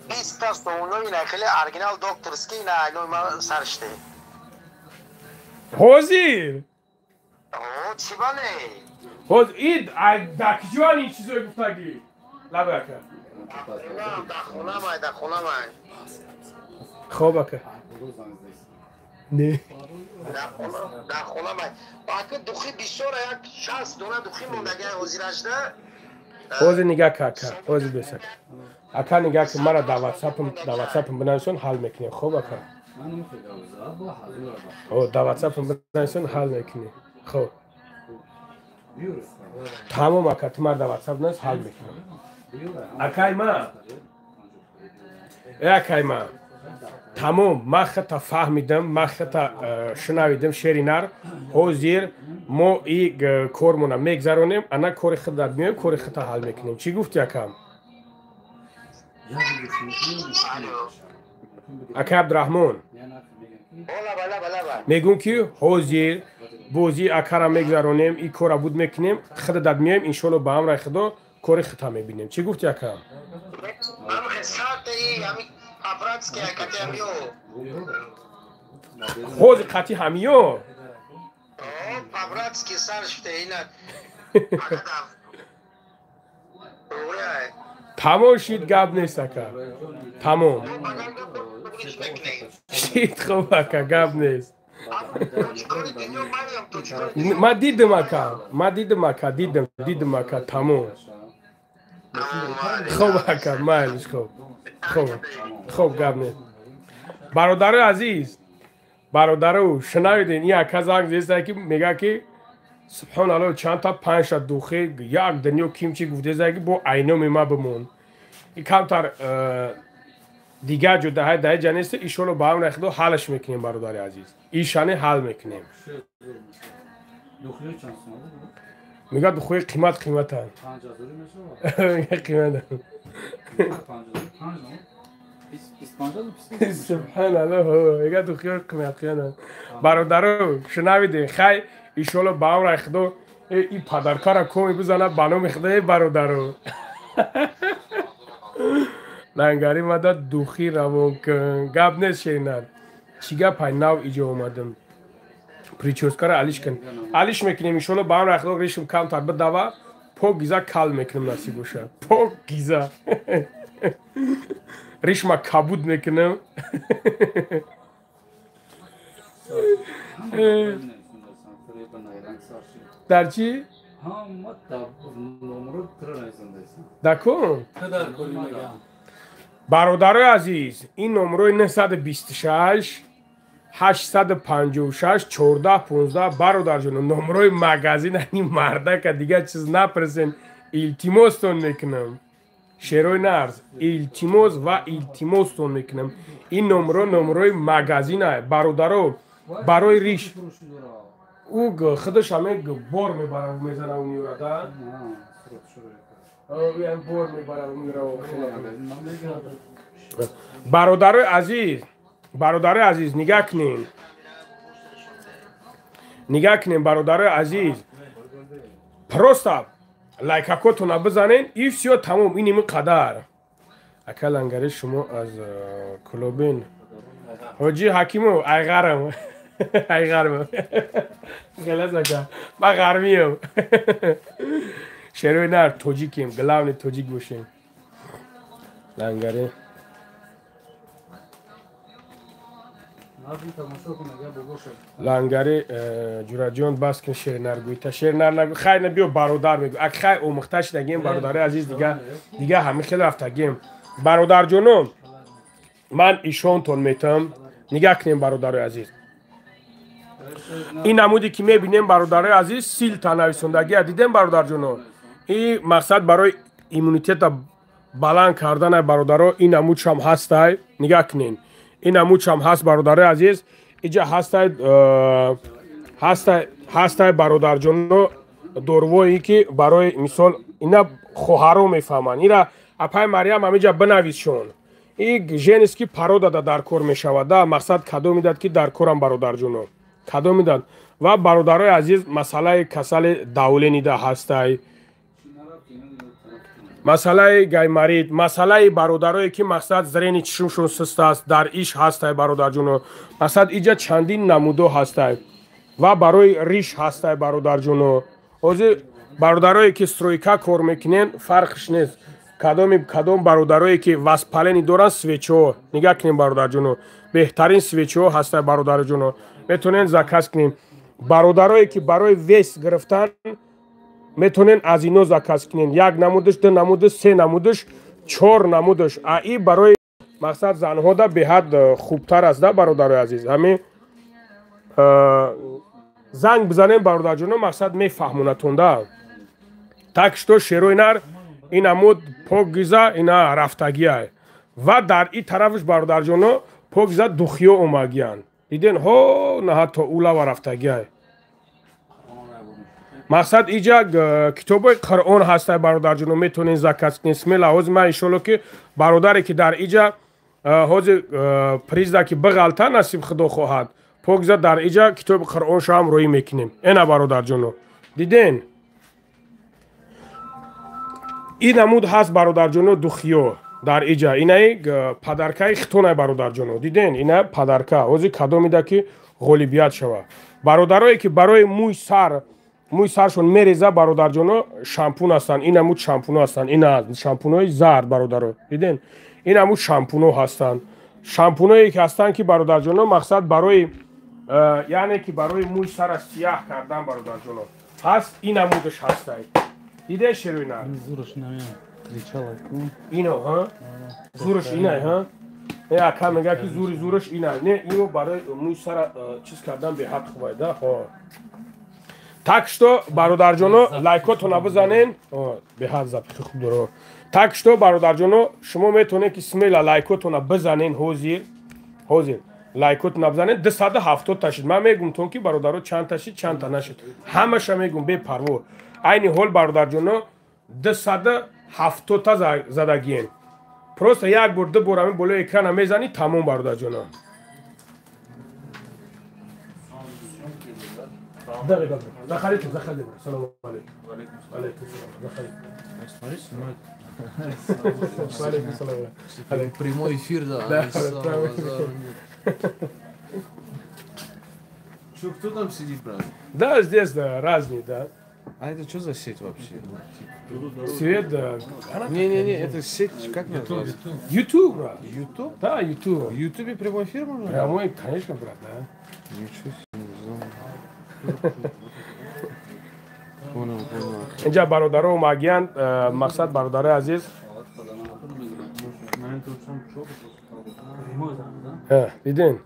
20 та соуно, ина хеле оригинал докторский, ина айнои ма сарште. Ҳозир? О, чӣ бале? Ҳозир ид дар киҷоан ин чизое гуфтагӣ? Лаба ака. Дар хонамай, дар хонамай. Хоб ака. Не. Дар хонамай. Ака духи бисёра, як 60 дона духи мондагиай ҳозирашда. Ҳозир нигаҳ ка ака, ҳозир бесак. Ака нигаҳ ки мара дар WhatsApp-м бинависон, ҳал мекунем. Хоб ака? О, дар WhatsApp-м бинависон, ҳал мекунем. Хоб. Тамом ака, ту мара дар WhatsApp бинавис, ҳал мекунем. Акай ма. Э акай ма. Тамом, ман хата фаҳмидам, ман хата шунавидам, шери нар. Ҳозир мо и кормона мегзаронем, ана кори худат меоем, кори худта ҳал мекунем. Чӣ гуфти акам? Ака Абдураҳмон. Мегӯм ки ҳозир бозии акара мегзаронем, и кора буд мекунем, худат меоем, иншоалло ба амраи худо кори худта мебинем. Чӣ гуфти акам? Ҳозир қатъи ҳамиё? Тамом шид, гап нест ака. Тамом. Шид, хоб ака, гап нест. Ма дидам ака, ма дидам ака, дидам, дидам ака, тамом. Хоб ака, майлиш, хоб. Хоб, хоб, гап нест. Бародарои азиз, бародаро, шунавиден, ин ака занг зеста ки мега ки субҳоналлоҳ, чанд та панҷ та духи як дунё кимчи гуфтеза ки бо айноми ма бимон. И камтар дигар ҷо даҳай даҳай ҷа нест, иншоалло ба амри худо ҳалаш мекунем, бародари азиз. Ишане ҳал мекунем. Мега духои қимат қиматанд. Қиматанд. Субҳаналлоҳ, мега духои қимат қиматанд. Бародаро, шунавиден, хай иншоалло ба амри худо ин падаркара коми бизана ба номи худо, бародаро. Лангари мада духи равон кун. Гап нест, шеринар. Чӣ гапай нав иҷо омадам? Прическара алиш кун. Алиш мекунем иншоалло ба амри худо, ришм камтар бидава, пок гиза кал мекунем насиб боша. Пок гиза. Ришма кабуд мекунем. Дар чӣ? Дар кун? Бародарои азиз, ин номрои 926 856 14 15, бародарҷоно, номрои магазин ани мардака, дигар чиз напурсен, илтимостон мекунам. Шерои нарз, илтимос ва илтимостон мекунам. Ин номро номрои магазина, бародаро, барои риш. Ӯ худаш ҳаме бор мебарад, мезана, меорад, а? Бор мебарад, меорад. Бародарои азиз, бародарои азиз, нигаҳ кунем. Нигаҳ кунем, бародарои азиз. Просто лайкакотона бизанен и всё, тамом, ин ими қадар. Ака лангари, шумо аз клубин. Ҳоҷи Ҳакимов, айғарам. Айғарм. Хелас ака. Ма ғармиям. Шерои нар тоҷикем, главный тоҷик бошем. Лангари. Лангари ҷураҷон бас кун шернар гӯйта шернар нагӯ хайр на биё бародар мегӯ ак хай омӯхта шидагем бародари азиз дига ҳами хел рафтагем бародарҷоно ман ишонтон метам нигаҳ кунем бародарои азиз ин намуде ки мебинем бародарои азиз силта нависондагия дидем бародарҷоно ин мақсад барои иммунитета баланд карданай бародаро ин намудшам ҳастай нигаҳ кунем ин намудшам ҳаст бародарои азиз иҷа ҳастай ҳастай бародарҷоно дорувое ки барои мисол ина хоҳаро мефаҳманд ира апай Мариям ҳамиҷа бинависшон и женский порода да дар кор мешавад да мақсад кадом медад ки дар корам бародарҷоно кадом медад ва бародарои азиз масъалаи касали давленида ҳастай масъалаи гаймарит масъалаи бародарое ки мақсад зрени чишмшон суст аст дар иш ҳастай бародарҷоно мақсад иҷа чандин намудо ҳастай ва барои риш ҳастай бародарҷоно ҳозир бародарое ки стройка кор мекунен фарқш нест кадом бародарое ки воспаление доранд свечаҳо нигаҳ кунем бародарҷоно беҳтарин свечаҳо ҳастай бародарҷоно метавонен заказ кунем бародарое ки барои вес гирифтан метавонен аз ино заказ кунен як намудаш ду намудаш се намудаш чор намудаш а и барои мақсад занҳода беҳад хубтар аст да бародарои азиз ҳамин занг бизанем бародарҷоно мақсад мефаҳмонатон да так что шерои нар ин намуд покгиза ина рафтагиай ва дар и тарафаш бародарҷоно покгиза духиё омагиянд диден ҳо на ҳатто улава рафтагиай мақсад иҷа китобои Қуръон ҳастай бародарҷоно метавонен заказ кунен смело ҳозир ман иншоалло ки бародаре ки дар иҷа ҳозир призда ки биғалта насиб худо хоҳад покза дар иҷа китоби Қуръоншо ҳам рӯӣ мекунем эна бародарҷоно диден ин намуд ҳаст бародарҷоно духиё дар иҷа инаи падаркаи хитонай бародарҷоно диден ина падарка ҳозир кадомида ки ғолибият шава бародарое ки барои мӯи саршон мереза бародарҷоно шампун ҳастанд ин намуд шампуно ҳастанд ина шампунои зард бародаро диден ин намуд шампуно ҳастанд шампуное ки ҳастанд ки бародарҷоно мақсад барои яъне ки барои мӯи сара сияҳ кардан бародарҷоно ҳаст ин намудаш ҳастай диден шероина ино ҳа зураш инай ҳа э ака мега ки зури зураш инай не ино барои мӯи сара чиз кардан беҳад хубай да ҳо так что бародарҷоно лайкотона бизанен беҳад запихи хуб доро так что бародарҷоно шумо метавонед ки смело лайкотона бизанен ҳозир ҳозир лайкотона бизанен 270 та шид ман мегум тон ки бародаро чанд та шид чанд та нашид ҳамаша мегум бепарво айни ҳол бародарҷоно 270 та задагиен просто як бор ду бор ҳамин болои экрана мезанӣ тамом бародарҷоно دقيقة دخلت دخلت السلام عليكم وعليكم السلام دخلت. Смотри, снимает. Валейкум салам. Прямой эфир, да. Да, Чё, кто там сидит, брат? Да, здесь, да, разные, да. А это что за сеть вообще? Свет, да. Не-не-не, это сеть, как называется? YouTube, брат. YouTube? Да, YouTube. В YouTube прямой эфир можно? Прямой, конечно, брат, да. Ничего себе, не знал. Понял, понял. Инҷа бародаро омагиянд, мақсад бародарои азиз. Дидин?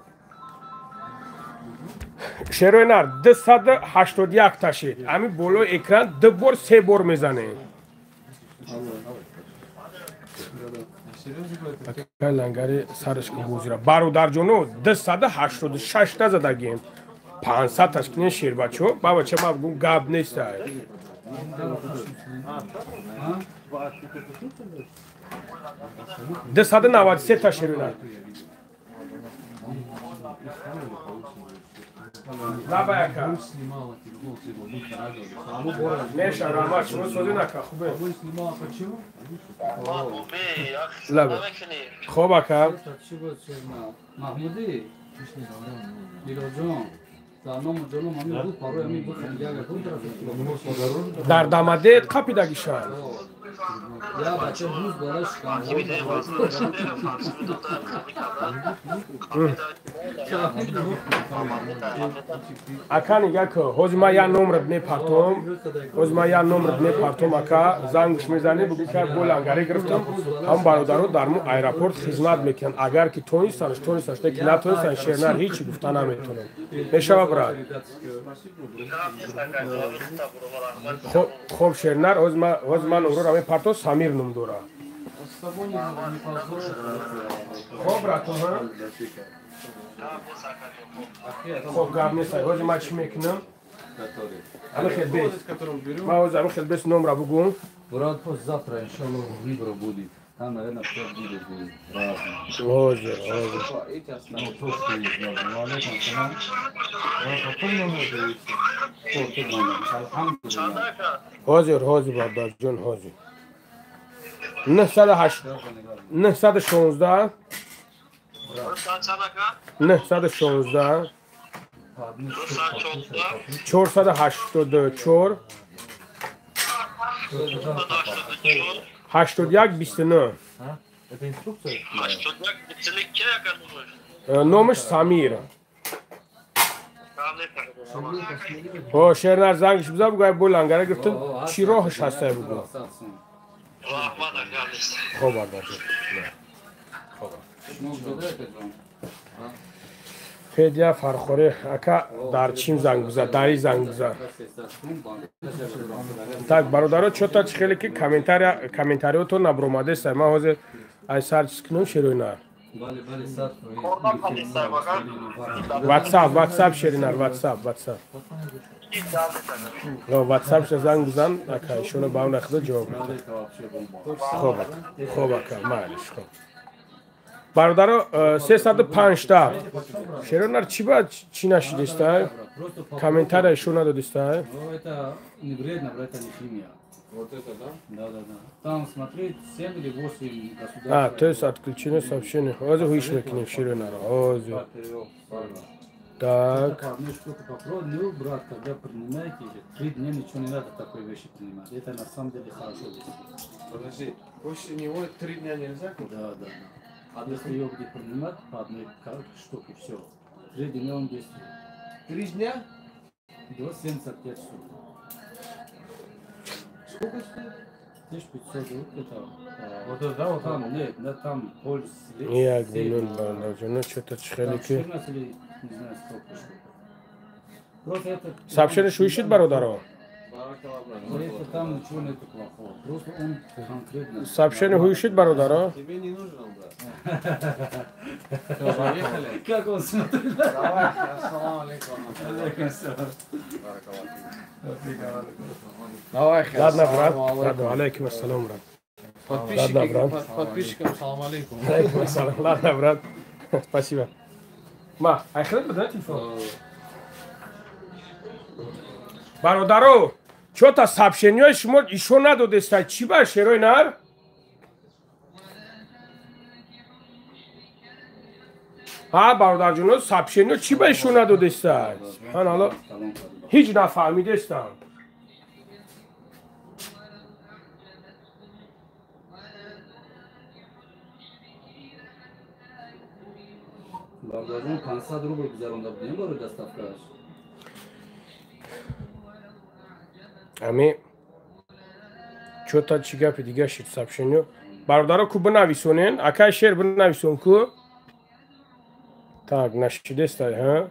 Шерои нар 281 та шид. Ҳамин болои экран ду бор, се бор мезанем. Акай лангари сараш ки бозира. Бародарҷоно 286 та задагием. 500 таш кунен шербачо. Бабача ма бигум гап нестай. 293 та шерои нар. Лабаяка. Меша, Рамат, шумо сози нака, хубе. Лабе. Хоб ака. Маҳмуди, Милоҷон, дар дамадет қапидагишан. Ака нига ки ҳозир ман як номрат мепартом, ҳозир ман як номрат мепартом, ака зангш мезанӣ, бугӯ ки бо лангаре гирифтам, ҳам бародаро дар мо аэропорт хизмат мекунанд. Агар ки тонистанд, тонистанд, ки натонистанд, шернар ҳечи гуфта наметонам. Мешава, брат? Хоб, шернар, ҳозир ман номрора мепартом, Самир ном дора. Хоб, брато, ҳа? Хоб, гап нест. Ҳозир ман чӣ мекунам? Ами хел бес. Ман ҳозир ами хел бес номра бугум. Брат, пусть завтра, иншаллах, выбор будет. Там, наверное, все будет разное. Ҳозир, ҳозир. Ну, то, что есть, да. Алейкум салам. Ҳозир, ҳозир, бародарҷон, ҳозир. 908 916 916 484 81 29. Номаш Самир. Ҳо, шернар зангш биза, бугӯ бо лангара гирифтам, чӣ роҳаш ҳастай бугӯ. Хоб, бародарҷон. Хоб. Федя Фархоре, ака дар чим занг биза, дари занг биза. Так, бародаро, чота чӣ хеле ки комментариётон набуромадест. Ман ҳозир ай сар чиз кунам, шеринар. WhatsApp, WhatsApp, шеринар, WhatsApp, WhatsApp. WhatsApp ша занг бизан, ака, ишона ба он худо ҷавоб медиҳад. Хоб, хоб, ака, майлиш, хоб. Бародаро, 305 та. Шеринар чӣ ба чӣ нашидиста? Комментария ишон надодиста? Это не вредно, брат, это не химия. Вот это, да? Да, да, да. Там, смотри, 7 или 8 государств. А, то есть отключено сообщение. Ҳозир ҳуиш мекунем, шеринар. Ҳозир. Так. Одну штуку попробуй. Ну, брат, когда принимаете, 3 дня ничего не надо такой вещи принимать. Это на самом деле хорошо. Подожди, после него 3 дня нельзя? Да, да, да. А если ее будет принимать по одной штуке, все. 3 дня он действует. 3 дня? До 75 суток. Сколько стоит? 1500, это... Вот это, да? Вот там, нет, да, там поль... Як, блин, ну что-то чхелики. 14 или, не знаю, сколько штук. Просто это... Сообщение шуишит, бародаро? Это там ничего нету плохого. Просто он конкретно... Сообщение хуишит, бародаро? Тебе не нужно, брат. Все, поехали. Как он смотрит? Давай, ассаламу алейкум. Алейкум ассалам. Давай, ладно, брат. Ладно, алейкум ассалам, брат. Подписчики, подписчикам салам алейкум. Алейкум ассалам. Ладно, брат. Спасибо. Ма, айхрат бада телефон. Бародаро, чё-то сообщение шумо ишо надодеста. Чӣ ба шерои нар? Ҳа, бародарҷоно, сообщение чӣ ба ишо надодеста? Субҳаналлоҳ, ҳеҷ нафаҳмидестам. Бародарҷон, 500 рубл гузаронда будем барои доставкааш. Ами чё-то чӣ гапи дига шид сообщение. Бародаро, ку бинависонен, акай шер бинависон ку. Так, нашидеста, ҳа?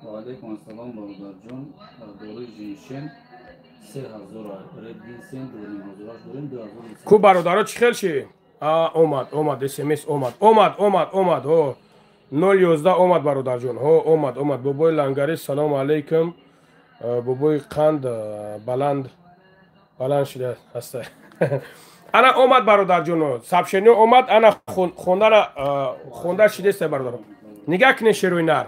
Ва алейкум ассалом, бародарҷон. Дори жиншен 3000 ред гинсен 2500 дорем 2000. Ку бародаро чӣ хел ши? А, омад, омад, СМС омад. Омад, омад, омад, ҳо. 011 омад, бародарҷон. Ҳо, омад, омад. Бобои Лангари, салом алейкум. Бобои қанд баланд баланд шуда ҳаста. Ана омад, бародарҷоно, сообщение омад, ана хондана хонда шидеста, бародаро. Нигаҳ кунед, шерои нар.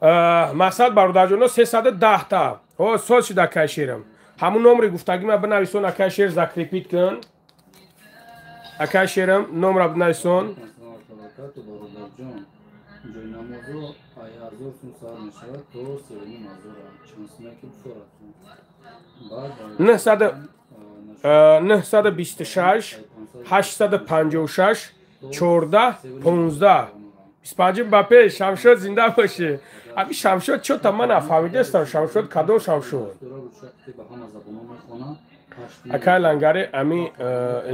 Мақсад, бародарҷоно, 310 та. Ҳо, соз шуда акай шерам. Ҳамун номри гуфтагӣ ма бинависон, акай шер закрепит кун. Акай шерам номра бинависон. Ҷойнамозо ай 1000 сум сар мешавад то 3500, чанд суме ки бифорад. 926 856 14 15 25 ба пеш. Шамшод зинда бошӣ. Аби Шамшод чо-та ман нафаҳмидастам. Шамшод кадом Шамшод? Акай Лангари ами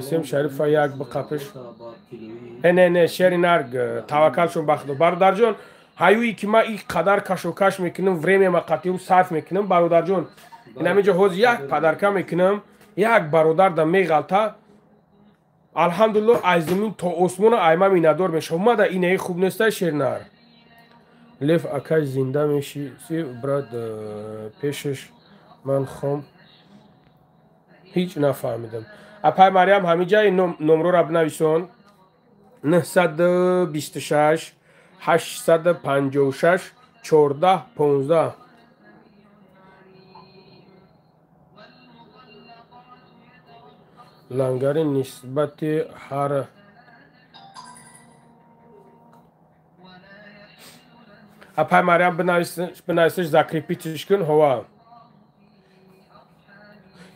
СМ Шарифа як биқапиш. Не, не, шери нарг таваккалшон ба Худо. Бародарҷон, ҳаюе ки ман ин қадар кашокаш мекунам, время ма қатъиу сарф мекунам, бародарҷон, ин ҳаминҷо ҳозир як подарка мекунам, як бародар да меғалта. Алҳамдулилло, аз замин то осмона айма миннатдор мешавам. Мада инаи хуб нестай шернар. Лев акай зинда меши, брат, пешаш ман хом ҳеҷ нафаҳмидам. Апай Мариям ҳамиҷаи номрора бинависон: 926 856 14 15. Лангари нисбати ҳар апай Мариям бинависиш, закрепить ш кун. Ҳова,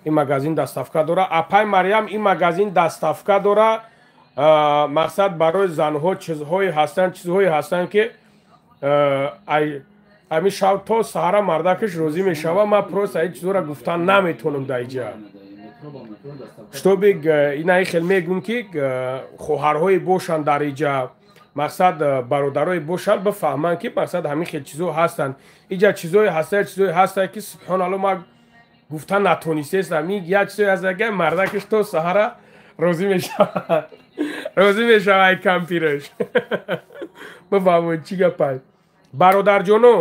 ин магазин доставка дора. Апай Мариям, ин магазин доставка дора. Мақсад барои занҳо чизҳое ҳастанд, чизҳое ҳастанд, ки ҳамин шаб то саҳара мардакаш розӣ мешава. Ман просто ин чизҳоро гуфтан наметонам дар иҷа, чтобы инаи хел мегӯм, ки хоҳарҳое бошанд дар иҷа, мақсад бародарое бошанд, бифаҳманд, ки мақсад ҳамин хел чизҳо ҳастанд. Иҷа чизҳое ҳастанд, чизҳое ҳастанд, ки субҳоналло, ман гуфтан натонистестам. Як чизое ҳаст, ки мардакаш то саҳара розӣ мешавад, розӣ мешава ай кампираш. Бифаҳмон чӣ гапай. Бародарҷоно,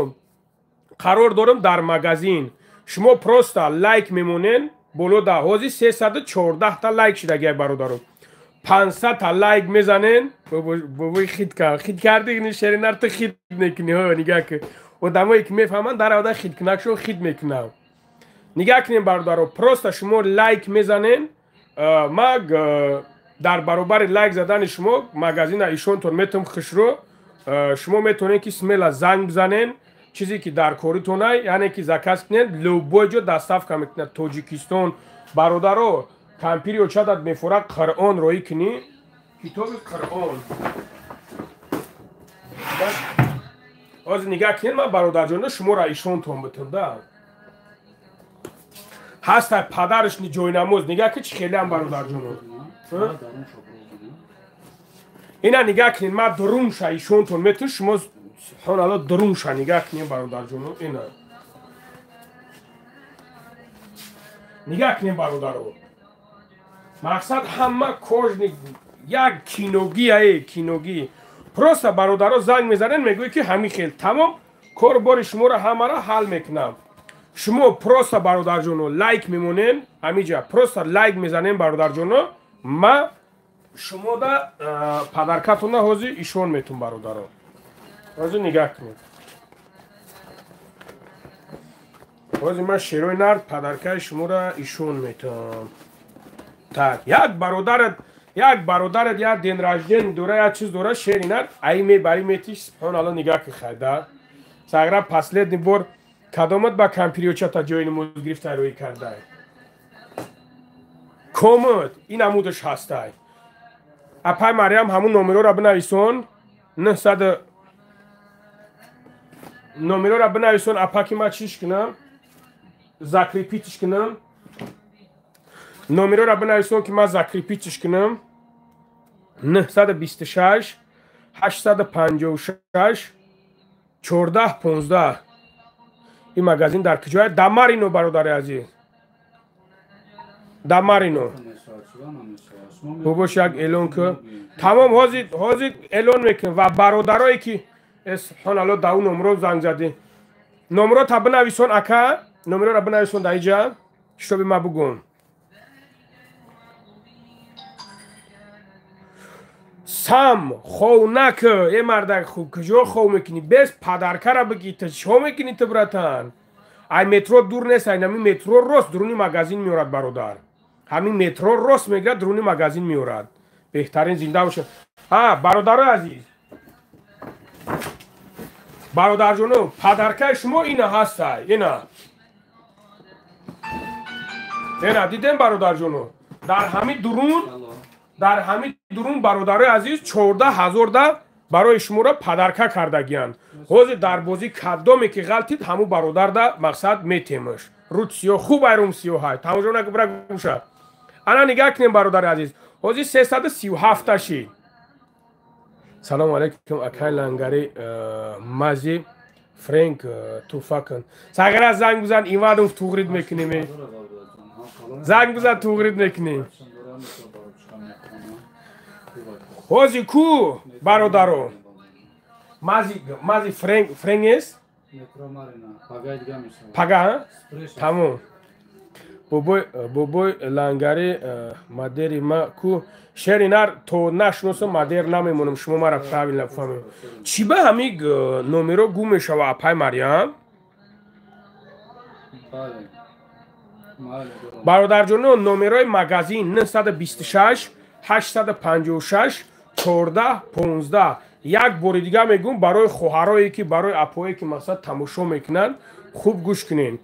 қарор дорам дар магазин. Шумо просто лайк мемонен боло да. Ҳозир 314 та лайк шидагиай, бародаро. 500 та лайк мезанен. Бобои хит кард, хит карди, шеринар, ту хит мекунӣ. Ҳо, нигаҳ ки одамое ки мефаҳманд, дар ода хиткунакшон хит мекунам. Нигаҳ кунем, бародаро, просто шумо лайк мезанен, ма дар баробари лайк задани шумо магазина ишонтон метавам хушро. Шумо метавонед, ки смело занг бизанен, чизе ки дар коритонай, яъне ки заказ кунед, любой ҷо доставка мекунад Тоҷикистон. Бародаро, кампири очадат мефора, Қуръон роӣ кунӣ, китоби Қуръон. Ҳозир нигаҳ кунед, ман, бародарҷоно, шуморо ишонтон битам да. Ҳаста падараш ҷойнамоз. Нигаҳ ки чӣ хелеам, бародарҷоно. Ина нигаҳ кунед, ман дурунша ишонтон метун. Шумо, субҳоналло, дурунша нигаҳ кунед, бародарҷоно. Ина нигаҳ кунед, бародаро, мақсад ҳама кожник, як киногӣ, киногӣ. Просто, бародаро, занг мезанед, мегӯед, ки ҳамин хел, тамом, корбори шуморо ҳамаро ҳал мекунам. Шумо просто, бародарҷоно, лайк мемонен ҳамиҷа, просто лайк мезанем, бародарҷоно, ма шумода подарка тона ҳозир ишон метун. Бародаро, ҳозир нигаҳ кунед, ҳозир ман шерои нар подарка и шуморо ишон метам. Так, як бародарат як день рождения дора, як чиз дора, шери нар, ай мебари, метиш. Субҳоналло, нигаҳ ки хайда сагра. Последний бор кадомат ба кампириочата ҷои намоз гирифта рӯй кардай? Комод ин амудаш ҳастай. Апай Мариям, ҳамун номерора бинависон, 900 номерора бинависон, апа, ки ман чиш кунам, закрепить ш кунам. Номерора бинависон, ки ман закрепить ш кунам: 926 856 14 15. Ин магазин дар куҷоя? Дар Марино, бародари азиз, дар Марино. Бобош, як эълон ку. Тамом, ҳозир эълон мекунем. Ва бародарое ки, субҳоналло, да ӯ номро занг задӣ, номро та бинависон, ака, номерора бинависон дар иҷа, чтобы ма бугум. Сам хов нак, э мардак хуб, куҷо хов мекунӣ? Без подарка ра бигӣ, ту чиҳо мекунӣ ту, братан? Ай метро дур нест, ай нами метро рост дуруни магазин меорад, бародар. Ҳамин метро рост мегирад, дуруни магазин меорад. Беҳтарин, зинда бошад. Ҳа, бародарои азиз, бародарҷоно, подарка и шумо ина ҳастай. Ина, ина дидем, бародарҷоно, дар ҳамин дурун, дар ҳамин дурун, бародарои азиз, 14 ҳазорда. Барои шуморо падарка кардагиянд. Ҳозир дар бозӣ кадоме ки ғалтид, ҳамун бародарда мақсад метемаш. Рут сиёҳ, хуб айрум сиёҳай. Тамошо накун, бира гӯша. Ана нигаҳ кунем, бародари азиз. Ҳозир 337 шид. Салому алайкум, акай Лангари, мази Френк туфа кун. Сағира занг бизан, Иванов туғрид мекунем. Занг бизан, туғрид мекунем. Ҳозир ку бародаро? Мази Френк, Френк нест? Пага, тамом. Бобой Лангари, мадери ма ку шери нар то нашносам мадер намемонам. Шумо мара правильно фаҳмед. Чӣ ба ҳамин номеро гум мешава, апай Марьям? Бародарҷоно, номерои магазин 926 856 14 15. Як бори дига мегӯм барои хоҳарое ки, барои апое ки мақсад тамошо мекунанд, хуб гӯш кунед.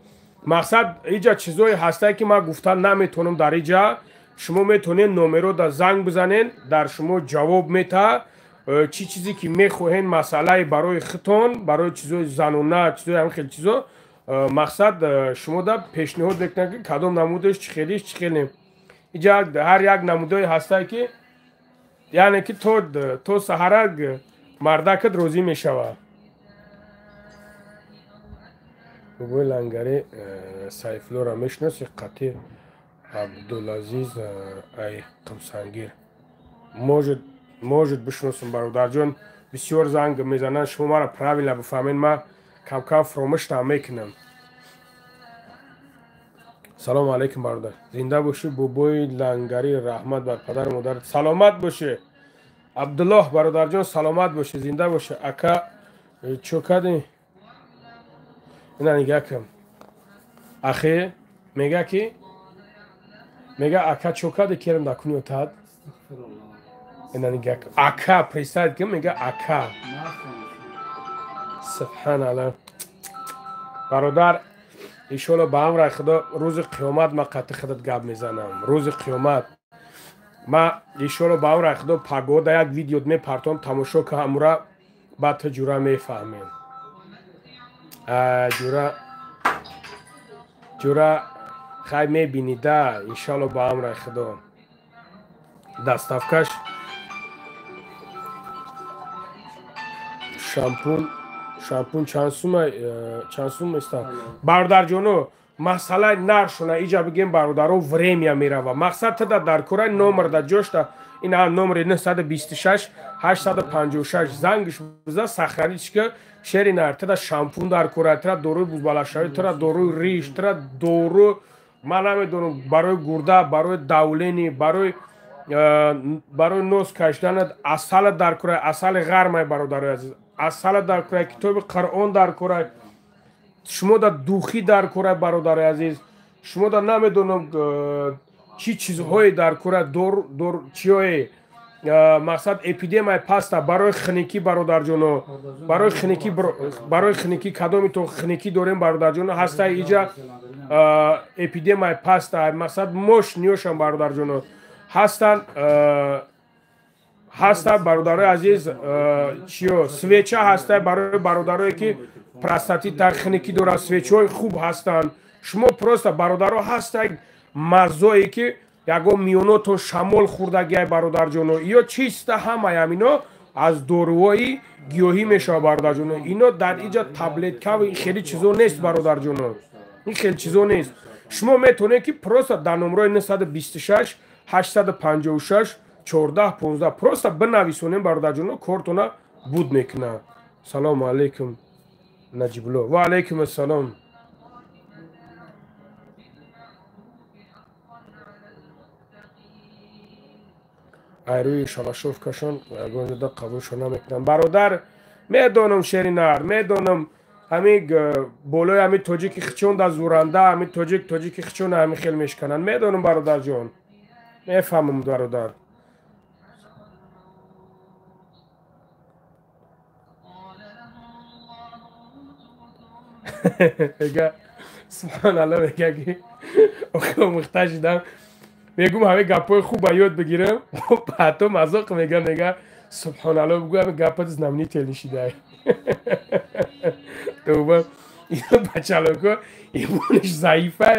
Мақсад иҷа чизое ҳастае ки ман гуфта наметавонам дар иҷа. Шумо метавонед номеро да занг бизанед, дар шумо ҷавоб мета. Чӣ чизе ки мехоҳед, масъалаи барои хитон, барои чизои занона, чизои ҳамин хел чизо, мақсад шумо да пешниҳод мекунад ки кадом намудаш, чӣ хелиш, чӣ хел не. Иҷа ҳар як намудое ҳастае ки яъне ки то саҳара мардакат розӣ мешавад. Бобои Лангари, Сайфуллоро мешиноси? Қатир Абдулазиз ай Қимсангир. Может бишиносам, бародарҷон. Бисёр занг мезананд, шумо маро правильно бифаҳмед, ман камкам фуромӯштам мекунам. Салому алайкум, бародар. Зинда бошӣ, бобои Лангари, раҳмат бар падару модарат. Саломат бошӣ. Абдуллоҳ бародарҷон, саломат бошӣ, зинда бошӣ. Ака, чо кардӣ? Ина нигаҳ кун. Ахи, мега ки? Мега ака чо кардӣ керам дар куни отад? Ина нигаҳ кун. Ака, представить кун, мега ака. Субҳаналлоҳ. Бародар, иншоалло ба амри Худо рӯзи қиёмат ман қатъи худат гап мезанам. Рӯзи қиёмат. Ман иншоалло ба амри Худо пагода як видео мепартом, тамошо ка ҳамура, баъд ту ҷура мефаҳмем. Ҷура хай мебинӣ да, иншоалло ба амри Худо. Доставкаш шампун чанд сум иста? Бародарҷоно, масъалаи наршона иҷа бигем, бародаро, время мерава. Мақсад тада дар кораи номер да ҷошта, ин номери 926 856 зангш биза, сохраничка шери нар. Тада шампун дар кора, тара доруи бузбалашавӣ, тара доруи риш, тара дору ман намедонам барои гурда, барои давлени, барои нос кашиданат асала дар кора, асали ғармай, бародарои азиз, асала дар кора, китоби Қуръон дар кора, шумо да духӣ дар кора, бародарои азиз, шумо да намедонам чӣ чизҳое дар кора, чиое мақсад эпидемияи паста барои хиникӣ, бародарҷоно, барои хиникӣ, барои хиникӣ кадоми то хиникӣ дорем, бародарҷоно, ҳастаи иҷа эпидемияи паста, мақсад мош ниёшам, бародарҷоно, ҳастанд, ҳастанд, бародарои азиз, чиё свеча ҳаста барои бародарое ки простатит хиникӣ дорад, свечаҳои хуб ҳастанд. Шумо просто бародаро ҳастанд маззое ки ягон миёнотон шамол хӯрдагиай, бародарҷоно, ё чиста ҳамаи ҳамино аз доруҳои гиёҳӣ мешавад, бародарҷоно. Ино дар иҷа таблеткаву ин хеле чизо нест, бародарҷоно, ин хеле чизо нест. Шумо метавонед ки просто дар номрои 926 856 14 15 просто бинависонем, бародарҷоно, кортона буд мекунад. Салому алайкум, Наҷибулло. Ва алайкум ассалом. Айрӯи шалашовкашон ягон ҷода қабулшон намекунам. Бародар, медонам, шеринар, медонам, ҳамин болои ҳамин тоҷики хичон да зуранда, ҳамин тоҷики хичон ҳамин хел мешкананд. Медонам, бародарҷон, мефаҳмам, бародар. Мега субҳаналло, мега ки охи омӯхта шидам, мегум ҳамин гапҳои хуб ба ёд бигирам, ҳатто мазоқ мега, мега Субҳоналло, бигӯ гапат знаменител нишидай. Тавба, ин бачалоко имонаш заифа.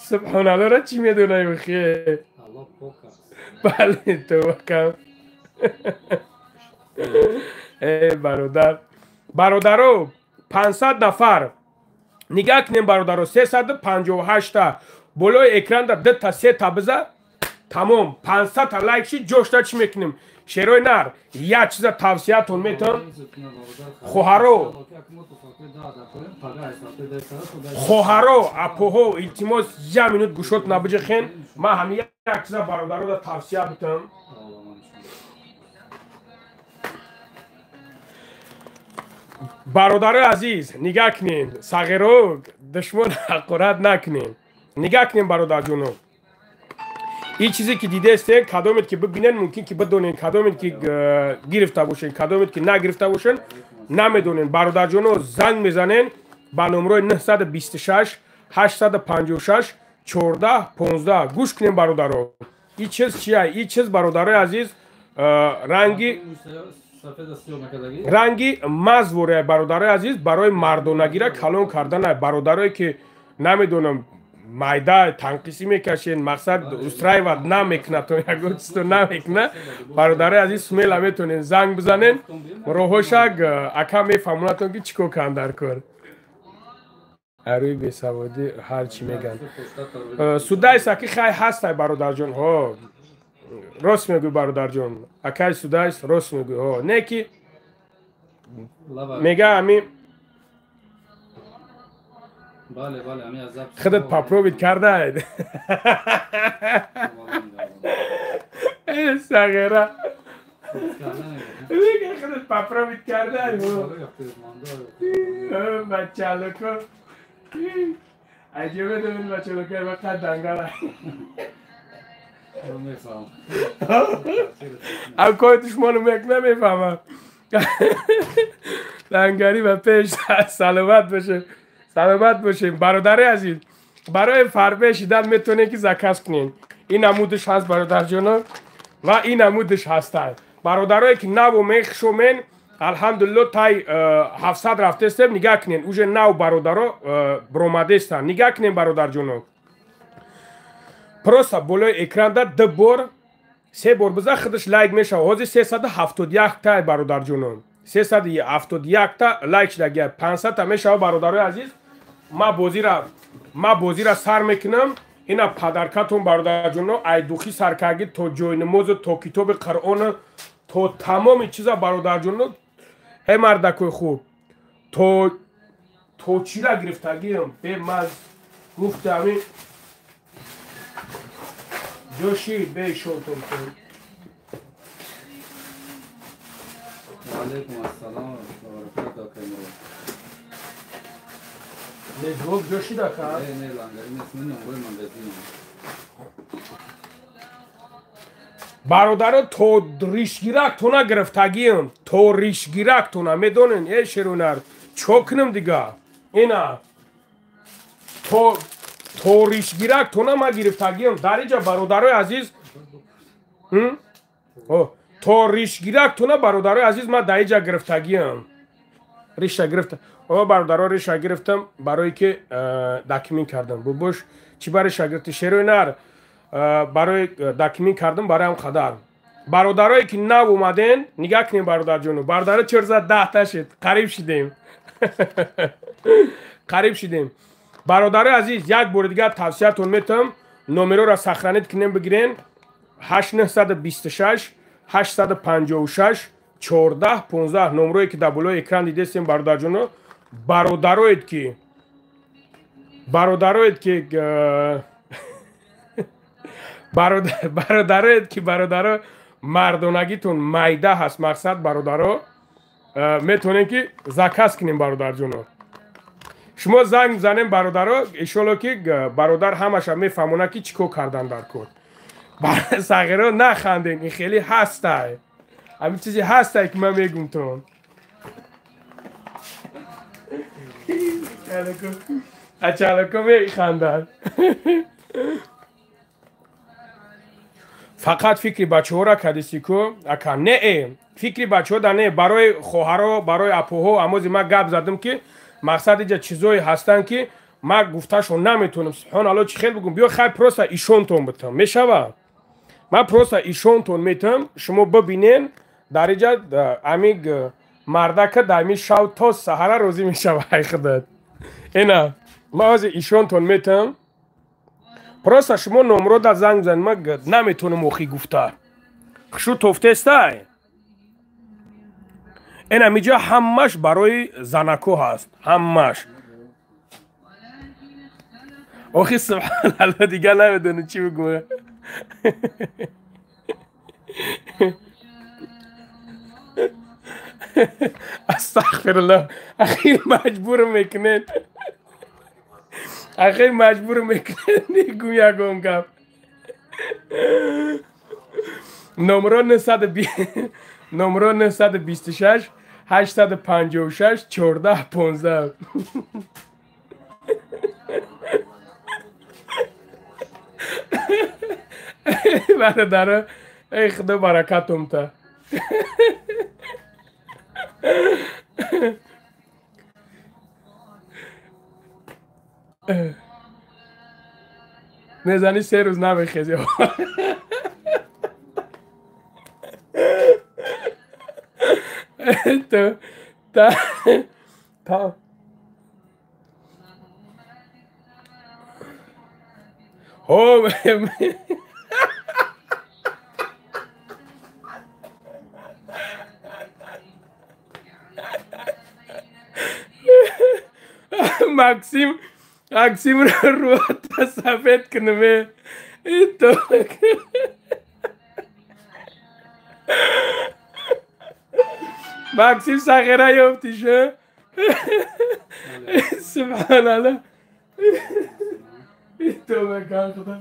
Субҳоналлоро чӣ медонай хе? Бале, тавба кам. Э бародар, бародаро, 500 нафар нигаҳ кунем, бародаро, 358 та болои экранда 2 та 3 та биза, тамом 500 та лайк ши, ҷошта чӣ мекунем? Шерои нар, як чиза тавсиятон метавон. Хоҳаро, хоҳаро, апоҳо, илтимос, як минут гӯшот набиҷихен. Ман ҳами як чиза бародарода тавсия битам. Бародарои азиз, нигаҳ кунем, сағиро душмон ҳақорат накунем. Нигаҳ кунем, бародарҷоно. Ин чизе ки дидестен, кадомет ки бибинен, мумкин ки бидонен, кадомет ки гирифта бошен, кадомет ки нагирифта бошен, намедонен. Бародарҷоно, занг мезанен ба номрои 926 856 14 15. Гӯш кунем, бародаро. Ин чиз чия? Ин чиз, бародарои азиз, ранги мазворе, бародарои азиз, барои мардонагира калон карданай. Бародарое ки намедонам майда танқисӣ мекашен, мақсад устраиват намекунад, то ягон чизто намекунад. Бародарои азиз, смела метонен занг бизанен, роҳошак ака мефаҳмонатон ки чӣ кор кунанд дар кор. Арӯи бесаводӣ ҳар чӣ мегӯянд. Судайс аки хай ҳастай, бародарҷон. Ҳо, рост мегӯй, бародарҷон. Акай Судайс рост мегӯй. Ҳо, не ки мега ами худат попробить кардаед. Сағира мега худат попробить кардаед. Бачалоко аҷибе дорин, бачалоко вақат дангала. Ам кори душману мекна мефаҳмам. Лангари ба пеш, саломат боше. Саломат бошем, бародари азиз. Барои фарбе шидан метавонед ки заказ кунед. Ин намудаш ҳаст, бародарҷоно, ва ин намудаш ҳастанд. Бародарое ки наву мехшомен, алҳамдулилло, тай 700 рафтестем, нигаҳ кунед. Уже нав бародаро биромадестанд. Нигаҳ кунед, бародарҷоно. Просто болои экранда 2 бор, 3 бор биза, худаш лайк мешавад. Ҳозир 371 та, бародарҷоно. 371 та лайк шудагия. 500 та мешавад, бародарои азиз. Ма бозира сар мекунам. Ина падаркатон, бародарҷоно, айдухӣ саркарги то ҷойнамозу, то китоби Қуръону, то тамоми чиза, бародарҷоно. Ҳе мардакои хуб, то чира гирифтагиам бе маз гуфтами ҷоши бе шонтон кун. Алейкум ассалом ва баракатуҳу. Лезгоб ҷошида ка? Не, не, лангари нест, ман номрои магазинам. Бародаро, то ришгирак тона гирифтагиам, то ришгирак тона медонен, э шерунар, чо кунам дига? Ина то ришгирак тона ма гирифтагиам. Дар иҷа, бародарои азиз, то ришгирак тона, бародарои азиз, ма дар иҷа гирифтагиам. Риша гирифта. О, бародаро, риша гирифтам барое ки документ кардам. Бубош, чӣ ба риша гирифти? Шерои нар, барои документ кардам, барои ҳам қадар. Бародарое ки нав омаден, нигаҳ кунем, бародарҷоно. Бародаро, 410 та шид, қариб шидем. Қариб шидем. Бародарои азиз, як бори дигар тавсиятон метавам, номероро сохранить кунем, бигирен. 8926 856 14 15 номрое ки дар болои экран дидестем, бародарҷоно. Бародароед ки бародароед ки бародаро мардонагитон майда ҳаст, мақсад бародаро, метавонем ки заказ кунем, бародарҷоно. Шумо занг занем, бародаро, иншолло ки бародар ҳамаша мефаҳмонад ки чӣ кор кардан дар кор. Сағиро нахандем, ин хеле ҳастай. Ҳамин чизе ҳастай ки ман мегум тон. Ачалако механдад. Фақат фикри бачаҳоро кардисӣ ку ака? Не, фикри бачаҳо да не, барои хоҳаро, барои апоҳо. Амози ман гап задам, ки мақсад иҷа чизое ҳастанд, ки ман гуфташон наметонам. Субҳоналло, чӣ хел бигӯм? Биё, хай, просто ишонтон битам, мешава? Ман просто ишонтон метам, шумо бибинен. Дар иҷа ами мардака дар ами шав то саҳара розӣ мешава. Ай худат, ина ман ҳозир ишонтон метам, просто шумо номро да занг бизанед. Ман наметонам охи гуфта. Хушу тофтестай. Ин амиҷа ҳамаш барои занако ҳаст, ҳамаш. Охи, субҳаналло, дигар намедонам чӣ бигӯям. Астағфирулло, ахир маҷбурм мекунед, ахир маҷбурм мекунед, мегӯм ягон гап. Номро 926 856 14 15. Бародаро, эй худо баракатум та. Мезани, 3 рӯз намехези. Та та О, Максим, Максим, рӯата сафед кунаме. Максим, сағира ёфтиша. Субҳаналло. Тоба кан, худо.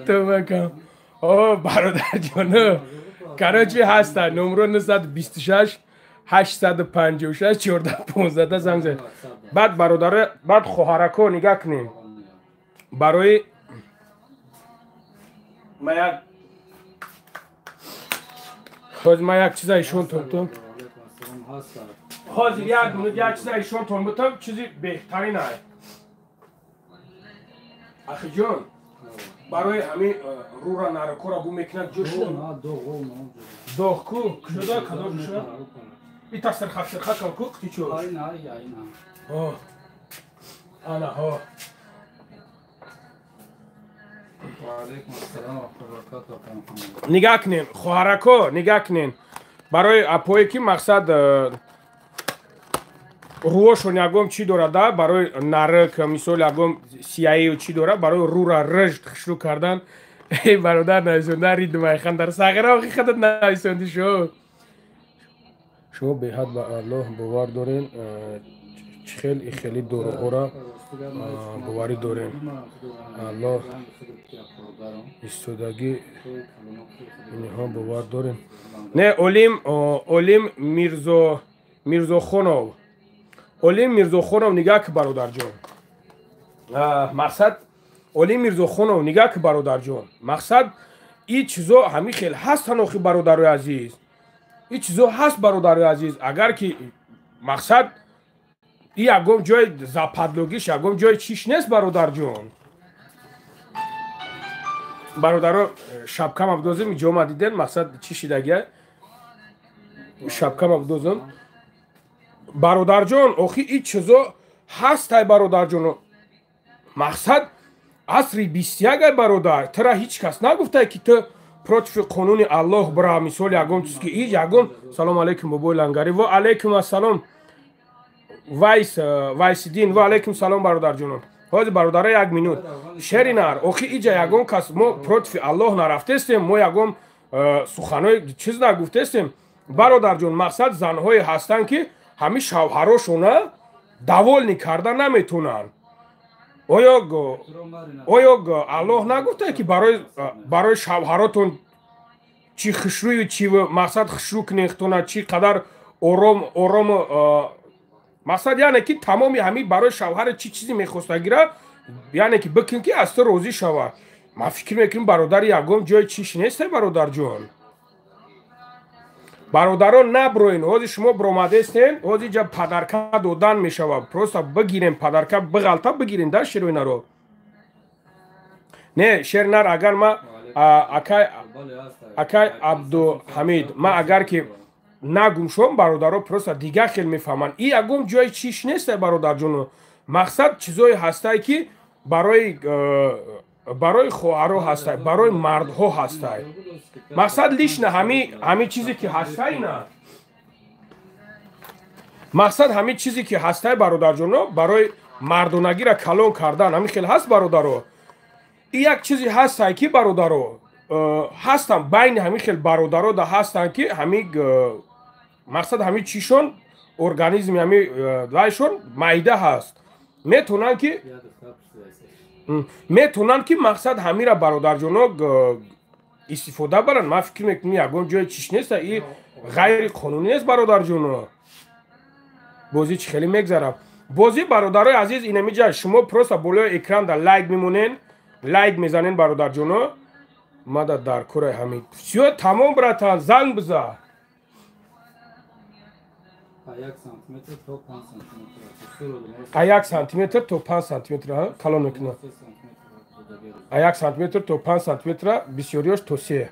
Тоба кан. О, бародарҷоно, короче, ҳаста номро 926 856 14 15 занг зад. Баъд бародаро, баъд хоҳарако, нигаҳ кунем. Барои ма як ҳозир ман як чиза ишонтон тум. Ҳозир як минут як чиза ишонтон бутам, чизи беҳтарин ай. Ахиҷон, барои ҳамин рура наракора бу мекунад ҷӯш. Доғ ку кушода, кадом кушода? Ита сирха сирха кан ку қитичо. Ана ҳо. Нигаҳ кунен, хоҳарако, нигаҳ кунен. Барои апое ки мақсад рӯошон ягон чӣ дорада, барои нарк, мисол, ягон сияю чӣ дора, барои рӯра рыжд хушрӯ кардан. Эй бародар, нависонда ридмайхандар сағира, охи худат нависонди шо. Шумо беҳад ба Аллоҳ бовар дорен, чӣ хел ихели доруҳоро боварӣ дорем? Аллоҳ истодагӣ инҳо бовар дорем. Не, Олим, Олим Мирзо, Мирзохонов, Олим Мирзохонов, нигаҳ ки, бародарҷон, мақсад, Олим Мирзохонов, нигаҳ ки, бародарҷон, мақсад и чизо ҳамин хел ҳастан. Охи, бародарои азиз, и чизо ҳаст, бародарои азиз. Агар ки мақсад и ягон ҷои западлогиш, ягон ҷои чиш нест, бародарҷон. Бародаро, шапкама бидозем, иҷома диден, мақсад чӣ шидагия, шапкама бидозем. Бародарҷон, охи и чизо ҳастай, бародарҷон. Мақсад асри 21 ай, бародар. Тра ҳеҷ кас нагуфтай, ки ту против қонуни Аллоҳ бира, мисол, ягон чиз ки и ягон. Салому алайкум, бобои Лангарӣ. Ва алайкум ассалом, Вайс, Вайсиддин, ва алайкум салом, бародарҷонон. Ҳозир, бародара, як минут. Шеринар, охи иҷа ягон кас мо против Аллоҳ нарафтестем, мо ягон суханои чиз нагуфтестем, бародарҷон. Мақсад занҳое ҳастанд, ки ҳамин шавҳарошона довольный карда наметонанд. Оё Аллоҳ нагуфта, ки барои шавҳаротон чӣ хушрӯю чӣ мақсад хушрӯ кунехтона, чӣ қадар Ором ором мақсад яъне ки тамоми ҳамин барои шавҳари чӣ чизе мехостагира, яъне ки бикун ки аз ту розӣ шава. Ман фикр мекунам бародари ягон ҷои чиш несте бародарҷон. Бародарон наброен, ҳозир шумо бромадестен, ҳозир ҷа падарка додан мешава. Просто бигирем падарка, биғалта бигирем да шероинаро. Не, шернар агар ма акай Абдуҳамид, ма агар ки нагум шом бародаро просто дигар хел мефаҳманд. И ягон ҷои чиш несте бародарҷоно. Мақсад чизое ҳастай ки барои хоҳаро ҳастай, барои мардҳо ҳастай. Мақсад лишна ҳами чизе ки ҳастай на. Мақсад ҳами чизе ки ҳастай бародарҷоно барои мардонагиро калон кардан ҳамин хел ҳаст бародаро. И як чизе ҳастай ки бародаро ҳастан байни ҳамин хел бародаро да ҳастан ки ҳами мақсад ҳами чишон организми ҳами вайшон майда ҳаст. Метавонанд ки мақсад ҳамира бародарҷоно истифода баранд. Ман фикр мекунам ягон ҷои чиш нест, и ғайриқонунӣ нест бародарҷоно. Бозӣ чӣ хеле мегзарад. Бозӣ бародарои азиз инамиҷа шумо просто болои экранда лайк мемонен, лайк мезанен бародарҷоно. Мада дар кораи ҳамин. Всё тамом братан, занг биза. А 1 сантиметр то 5 сантиметр калон мекунад. А 1 сантиметр то 5 сантиметр, бисёриёш то 3.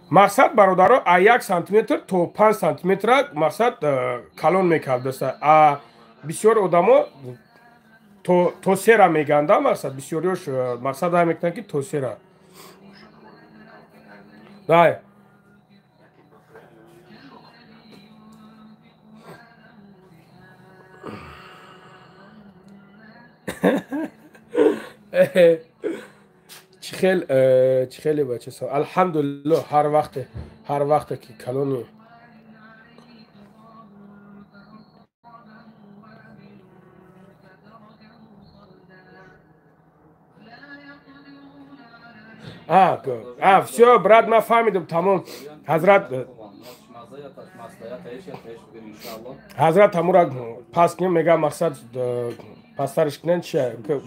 Мақсад бародаро а 1 сантиметр то 5 сантиметр мақсад калон мекардаста. А бисёр одамо то 3-ра меганда, мақсад бисёриёш мақсад ай мекунанд ки то 3-ра. Дай. Чӣ хеле бачасо. Алҳамдулиллоҳ ҳар вақте ки калони всё брат, ман фаҳмидам тамом. Ҳазрат ҳамура пас кунем, мега мақсад пастарш кунен чи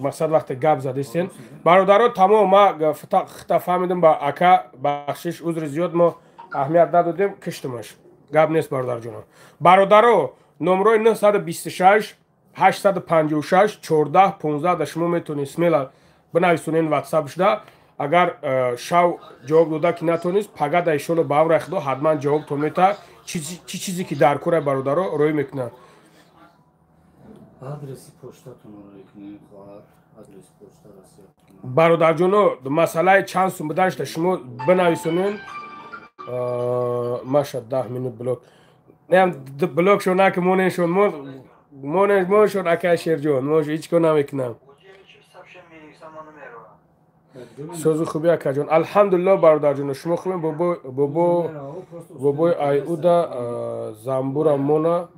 мақсад вақте гап задистен. Бародаро тамом ма хита фаҳмидам ба ака бахшиш узри зиёд мо аҳамият надодем, киштимаш. Гап нест бародарҷоно. Бародаро номрои 926 856 14 15 да шумо метавонед смела бинависонен ватсап шуда. Агар шав ҷавоб дода ки натонист, пага да иншолло ба амри Худо ҳатман ҷавобтон метаҳад. Чӣ чизе ки дар кора бародаро рӯй мекунад. Адреси почтатонро рӯй кунед, хоҳар. Адреси почта Россия. Бародарҷоно, масъалаи чанд сум будан шуда шумо бинависонен. Маша 10 минут блок. Не, блок шо наки монешон, монешон акай Шерҷон, мош ҳеҷ кор намекунам. Созу хуби акаҷон. Алҳамдулиллоҳ бародарҷоно, шумо хубем? Бобои айуда замбура мона.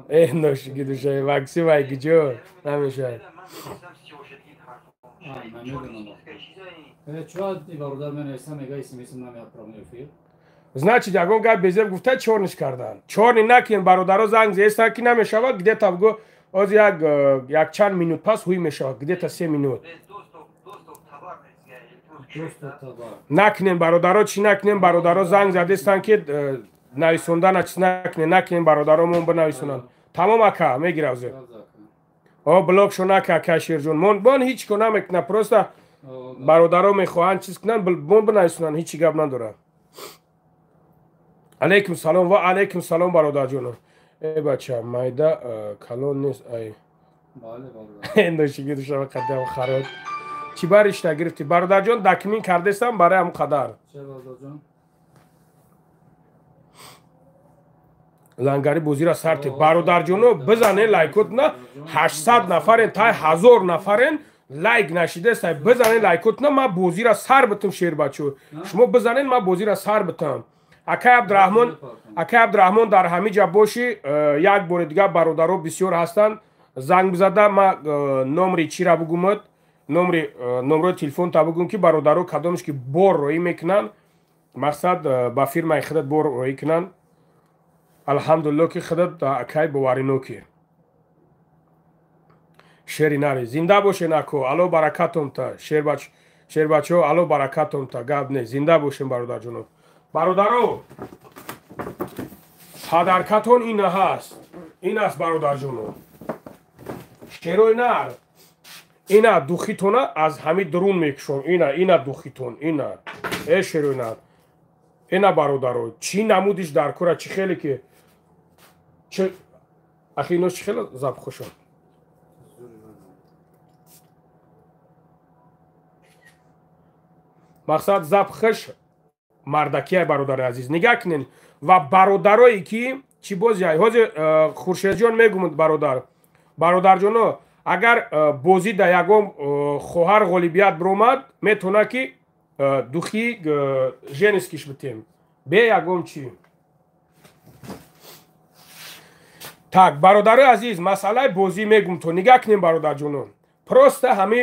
Э ношиги душай вакси вайгиҷо намешавад. Значит, ягон гап безеб гуфта чорниш кардан. Чорни накунем бародаро, занг зестан ки намешавад, где-то бго оз як чанд минут пас ҳуй мешавад, где-то 3 минут. Накунем бародаро, чӣ накунем бародаро, занг задестан ки нависондана чиз накунем, накунем бародаро мон бинависонанд. Тамом ака, мегирав зер. О блок шо нака ака Шерҷон. Мон ҳеҷ кор намекунад, просто бародаро мехоҳанд чиз кунанд, мон бинависонанд, ҳеҷ гап надорад. Алейкум салом ва алейкум салом бародарҷоно. Э бача, майда калон нест ай. Ношиги душава қадам харод. Чӣ бар ишта гирифтӣ? Бародарҷон, дакмин кардестам барои ҳамон қадар. Лангари бозира сарте. Бародарҷоно, бизанен лайкотна, 800 нафарен, тай 1000 нафарен, лайк нашидестай, бизанен лайкотна, ма бозира сар битам шербачо. Шумо бизанен, ма бозира сар битам. Акай Абдураҳмон дар ҳамин ҷа бошӣ, як бори дигар бародаро бисёр ҳастанд, занг бизада, ма номри чира бугумад, номрои телефон та бугум ки бародаро кадомш ки бор роӣ мекунанд, мақсад ба фирмаи худат бор роӣ кунанд. Алҳамдулилло ки худат акай бовариноки. Шери нари зинда бошен ако, ало баракатонта. Шербачо ало баракатонта, гап не, зинда бошен бародарҷоно. Бародаро, падаркатон ина ҳаст, ин аст бародарҷоно. Шерои нар ина духитона аз ҳами дурун мекушом. Ина духитон, ина э шерои нар, ина бародаро, чӣ намудиш дар кора, чӣ хеле ки ахи ино чӣ хеле запхошон. Мақсад запхаш мардакияй бародари азиз. Нигаҳ кунен ва бародарое ки чӣ бозиай ҳозир Хуршедҷон мегумад бародар. Бародарҷоно, агар бозӣ да ягон хоҳар ғолибият биромад, метавона ки духи женскиш битем. Бе ягон чӣ. Так, бародарои азиз, масъалаи бозӣ мегум то нигаҳ кунем бародарҷоно. Просто ҳами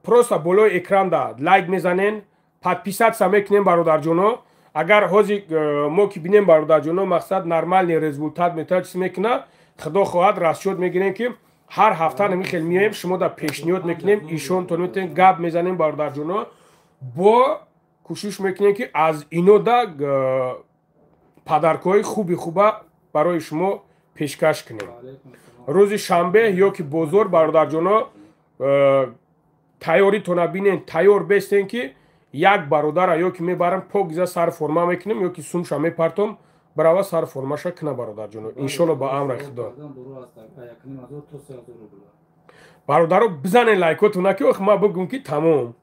просто болои экранда лайк мезанен, подписаться мекунем бародарҷоно. Агар ҳозир мо ки бинем бародарҷоно, мақсад нормальный результат метавад чиз мекуна, худо хоҳад расчёт мегирем ки ҳар ҳафта нами хел меоем, шумо да пешниҳод мекунем, ишонтон метавонем гап мезанем бародарҷоно. Бо кӯшиш мекунем ки аз ино да падаркҳои хуби хуба барои шумо пешкаш кунем. Рӯзи шанбе ё ки бозор бародарҷоно тайёритона бинен, тайёр бестен ки як бародара ё ки мебарам покиза сар форма мекунем, ё ки сумша мепартом, барава сар формаша куна бародарҷоно. Иншолло ба амри Худо. Бародаро бизанен лайкотона ки ох ма бигум ки тамом.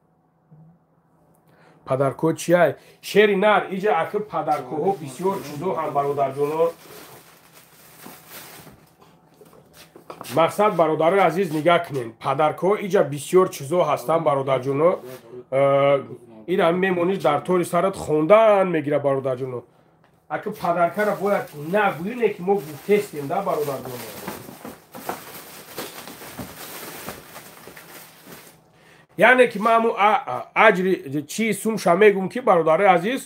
Падарко чиай? Шери нар иҷа ахир падаркоҳо бисёр чизо ҳам бародарҷоно. Мақсад бародарои азиз нигаҳ кунен, падаркоҳо иҷа бисёр чизо ҳастанд бародарҷоно. Ира мемониш дар тори сарат хондан мегира бародарҷоно. Аки падаркара бояд нагӯине ки мо гуфтестем да бародарҷоно. Яъне ки ман ҳамун аҷри чи сумша мегум ки бародарои азиз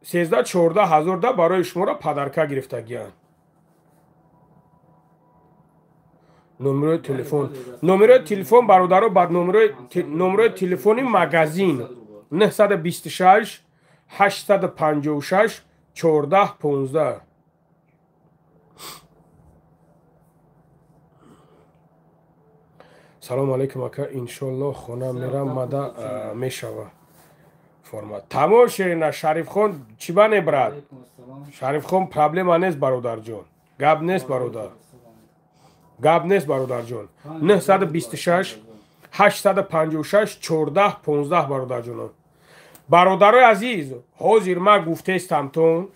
13-14 ҳазор да барои шуморо падарка гирифтагиянд. Номерои телефон, номерои телефон бародаро, бад номерои телефони магазин 926 856 14 15. Салом алейкум ака, иншолло хона мерам мада мешава форма. Тамом шерина Шарифхон чӣ ба не брат? Шарифхон проблема нест бародарҷон. Гап нест бародар. Гап нест бародарҷон. 926 856 14 15 бародарҷонон. Бародарои азиз, ҳозир ман гуфтестамтон,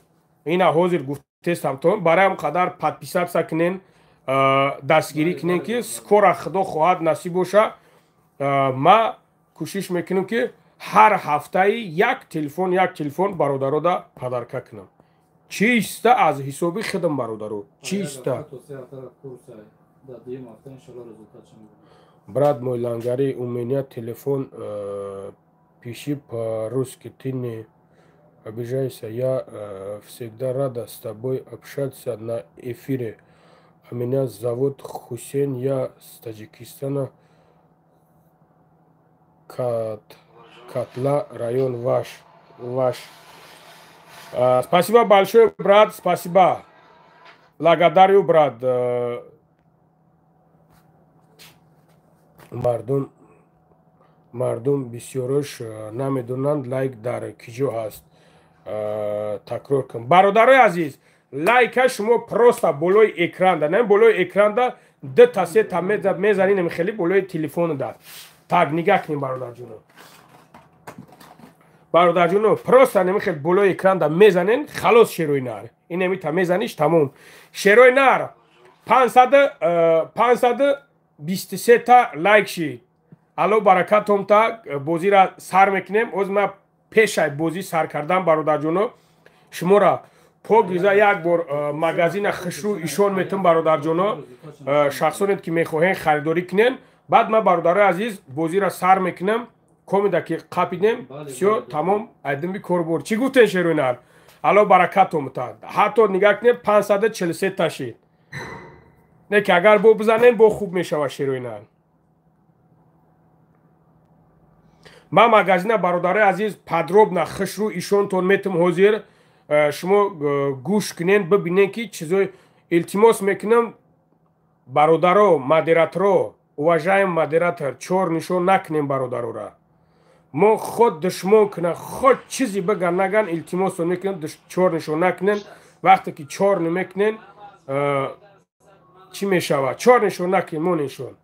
ина ҳозир гуфтестамтон, барои қадар подписаться кунен, дастгирӣ кунен ки скоро худо хоҳад насиб боша, ма кӯшиш мекунем ки ҳар ҳафтаи як телефон бародарода падарка кунам. Чиста аз ҳисоби худам бародаро, чиста. Брат мой лангари, у меня телефон пиши по-русски, ты не обижайся, я всегда рада с тобой общаться на эфире. А меня зовут Хусейн, я с Таджикистана, Катла, район ваш. Спасибо большое, брат, спасибо. Благодарю, брат. Мардум бисёрош намедонанд лайк дар киҷо ҳаст. Такрор кун. Бародарои азиз, лайка шумо просто болои экранда, не болои экранда ду та се та мезанем хеле болои телефонда. Так нигаҳ кунем бародарҷоно. Бародарҷоно, просто намехел болои экранда мезанен, халос шерои нар. Инеми та мезаниш тамом. Шерои нар 523 та лайк шид. Алло баракатом та бозира сар мекунем. Оз ма пешай бозӣ сар кардан бародарҷоно. Шумора покиза як бор магазина хушрӯ ишон метум бародарҷоно. Шахсоне ки мехоҳен харидорӣ кунен. Баъд ма бародарои азиз бозира сар мекунам. Комида ки қапидем, всё тамом, айдимби корбор. Чӣ гуфтен шерои нар? Алло баракатон бутад. Ҳатто нигаҳ кунед 543 та шид. Не ки агар бо бизанем бо хуб мешавад шерои нар. Ман магазина бародарои азиз подробно хушрӯ ишонтон метам ҳозир. Шумо гӯш кунен бибинен ки чизои илтимос мекунам бародаро, модераторо, уважаем модератор, чор нишон накунем бародарора. Мо худ душмон кунан, худ чизи биган наган илтимосон мекунем чор нишон накунем. Вақте ки чор намекунен чӣ мешавад? Чор нишон накунем, мо нишон.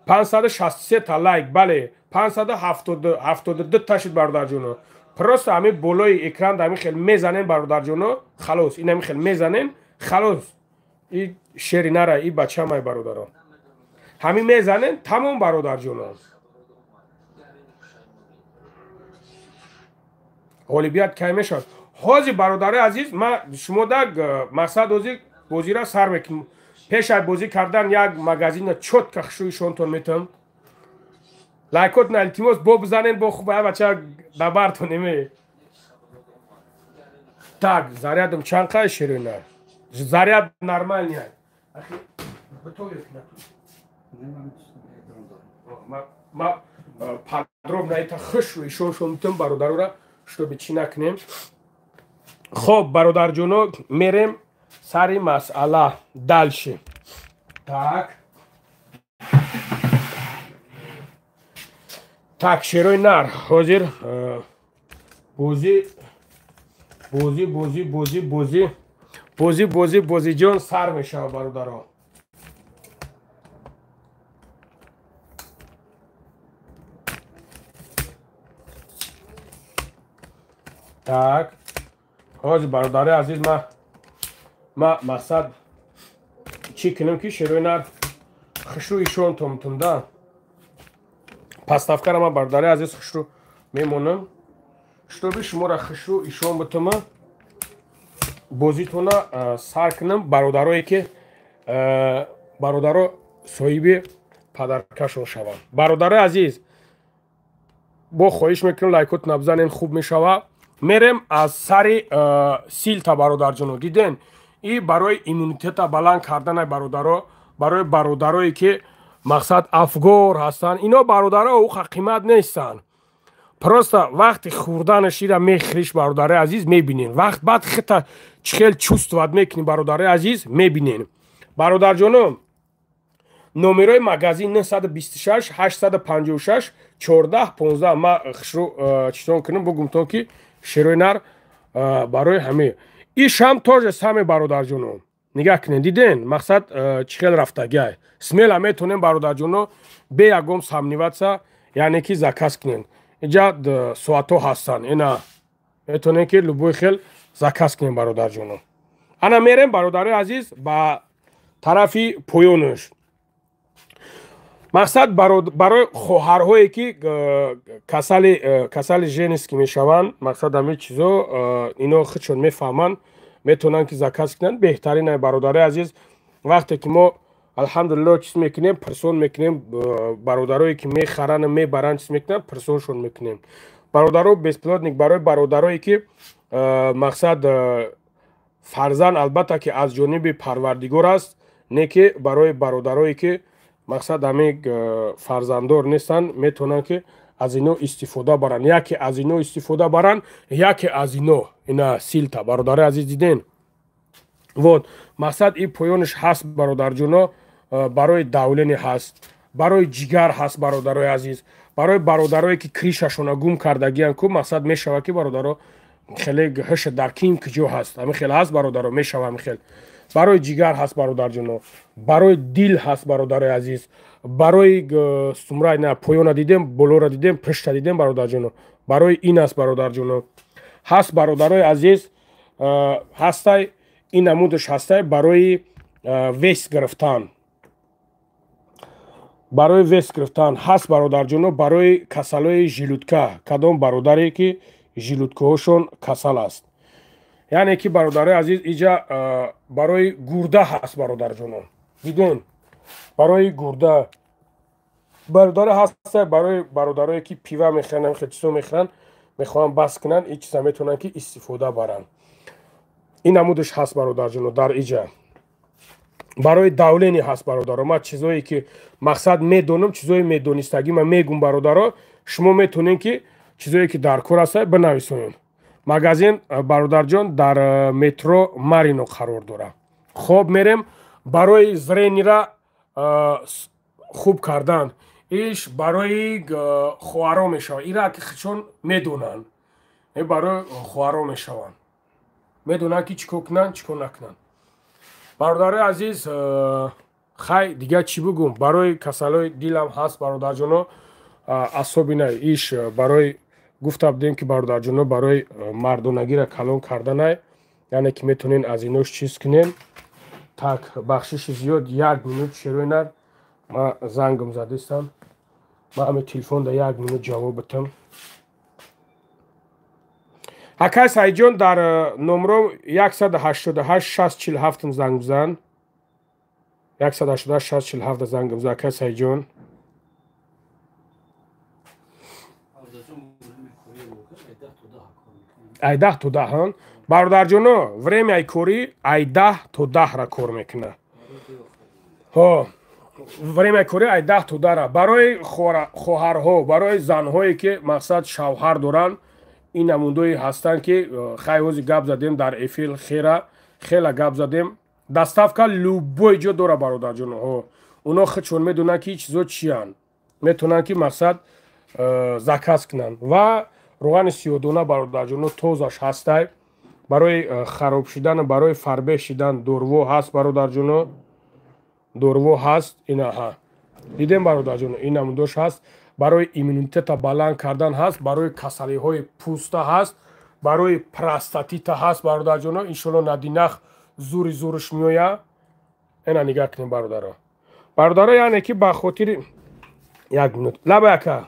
563 та лайк, бале, 572 та шуд бародарҷоно. Просто ҳамин болои экран ҳамин хел мезанем бародарҷоно, халос, ин ҳамин хел мезанем, халос. И шери нара, и бачамай бародаро. Ҳамин мезанем, тамом бародарҷоно. Ғолибият кай мешавад? Ҳозир бародарои азиз, ман шумо да мақсад ҳозир бозиро сар мекунем. Пеш аз бозӣ кардан як магазина чётко хушрӯ ишонтон метам. Лайкот на илтимос бо бизанен, бо хуб бача дабартон эме. Так, зарядом чанд қай ширина? Заряд нормальный. Ахи, битовик на. Ма подробно это хушрӯ ишоншон метам бародарора, чтобы чӣ накунем. Хоб бародарҷоно, мерем сари масъала дальше. Так. Так, шерои нар ҳозир бозӣ бозӣ бозӣ бозӣ бозӣ бозӣ бозӣ бозиҷон сар мешавад бародаро. Так, ҳозир бародари азиз, ма мақсад чӣ кунем ки шерои нар хушрӯ ишонтон метам да. Поставкара ман бародари азиз хушрӯ мемонам, чтобы шуморо хушрӯ ишон битама, бозитона сар кунам. Бародарое ки бародаро соҳиби падаркашон шаванд. Бародарои азиз, бо хоҳиш мекунам лайкотона бизанем, хуб мешавад. Мерем аз сари силта бародарҷоно. Диден, и барои иммунитета баланд кардани бародаро, барои бародарое ки мақсад афгор ҳастанд, ино бародаро уқа қимат нестанд. Просто вақти хӯрданаш ира мехӯриш бародарои азиз, мебинен. Вақт баъд хита чӣ хел чувствовать мекунӣ бародарои азиз, мебинен. Бародарҷоно, номерои магазин 926 856 14 15. Ма хушрӯ чизон кунам, бугумтон ки шерои нар барои ҳаме. Ишам тоже саме бародарҷоно. Нигаҳ кунед, диден мақсад чӣ хел рафтагиай. Смело метонем бародарҷоно бе ягон сомневаться, яъне ки заказ кунед. Инҷа соатҳо ҳастанд, ина метонем ки любой хел заказ кунем бародарҷоно. Ана мерем бародарои азиз ба тарафи поёнаш. Мақсад барои хоҳарҳое ки касали женский мешаванд, мақсад ҳамин чизо ино худшон мефаҳманд, метавонанд ки заказ кунанд. Беҳтарин бародарои азиз, вақте ки мо алҳамдулилло чиз мекунем, пирсон мекунем, бародарое ки мехаранд, мебаранд, чиз мекунанд, пирсоншон мекунем. Бародаро бесплотник барои бародарое ки мақсад фарзанд албатта ки аз ҷониби Парвардигор аст, не ки барои бародарое ки мақсад ҳамин фарзанддор нестанд, метавонанд ки аз ино истифода баранд. Яке аз ино истифода баранд, яке аз ино. Ина силта бародари азиз, диден. Вот мақсад и поёнаш ҳаст бародарҷоно, барои давлени ҳаст, барои ҷигар ҳаст бародарои азиз, барои бародарое ки кришашона гум кардагиянд ку мақсад мешавад ки бародаро хеле ҳаша дар ким куҷо ҳаст, ҳамин хел ҳаст бародаро, мешавад ҳамин хел. Барои ҷигар ҳаст бародарҷоно, барои дил ҳаст бародарои азиз, барои сумра на поёна дидем, болора дидем, пушта дидем бародарҷоно, барои ин аст бародарҷоно. Ҳаст бародарои азиз, ҳастай ин намудаш ҳастай барои вес гирифтан, барои вес гирифтан ҳаст бародарҷоно, барои касалои жилудка, кадом бародаре ки жилудкаҳошон касал аст. Яъне ки бародарои азиз, иҷа барои гурда ҳаст бародарҷоно, диден, барои гурда бародаре ҳаст, барои бародарое ки пива мехӯранд, хел чизо мехӯранд, мехоҳанд бас кунанд, ин чиза метавонанд ки истифода баранд. Ин намудаш ҳаст бародарҷоно дар иҷа. Барои давление ҳаст бародаро. Ман чизое ки мақсад медонам, чизои медонистагӣ ман мегум бародаро, шумо метонед ки чизое ки дар кор аст бинависонед. Магазин бародарҷон дар метро Марино қарор дорад. Хоб мерем барои зренира хуб кардан. Иш барои хоҳаро мешавад. Ира ки чон медонанд. Барои хоҳаро мешаванд. Медонанд ки чӣ кор кунанд, чӣ кор накунанд. Бародарои азиз, хай дигар чӣ бигӯм? Барои касалои дилам ҳаст бародарҷоно, асобина иш барои гуфта будем ки бародарҷоно барои мардонагиро калон карданай, яъне ки метонен аз инош чиз кунем. Так, бахшиши зиёд, як минут шероинар, ман зангам задистам. Ман ҳами телефонда як минут ҷавоб битам. Акай Саидҷон дар номро 188 647 занг бизан. 188 647 занг бизан акай Саидҷон. Ай 10 то 10 бародарҷоно, времяи корӣ ай 10 то 10 ра кор мекунад. Ҳо, времяи корӣ ай 10 то 10 ра. Барои хоҳарҳо, барои занҳое ки мақсад шавҳар доранд, ин намундое ҳастанд ки хай ҳози гап задем дар эфир, хела гап задем. Доставка любой ҷо дора бародарҷоно. Ҳо, оно худшон медонанд ки чизо чиянд, метавонанд ки мақсад заказ кунанд. Ва роғани сиёдона бародарҷоно тозаш ҳастай. Барои хароб шудан, барои фарбеҳ шудан дорво ҳаст бародарҷоно, дорво ҳаст. Инаҳа дидем бародарҷоно, ин намудош ҳаст. Барои иммунитета баланд кардан ҳаст, барои касалиҳои пӯста ҳаст, барои простатита ҳаст бародарҷоно. Иншоалло надинах зури зурш меояд. Ина нигаҳ кунем бародаро. Бародаро, яъне ки ба хотири як минут лаба яка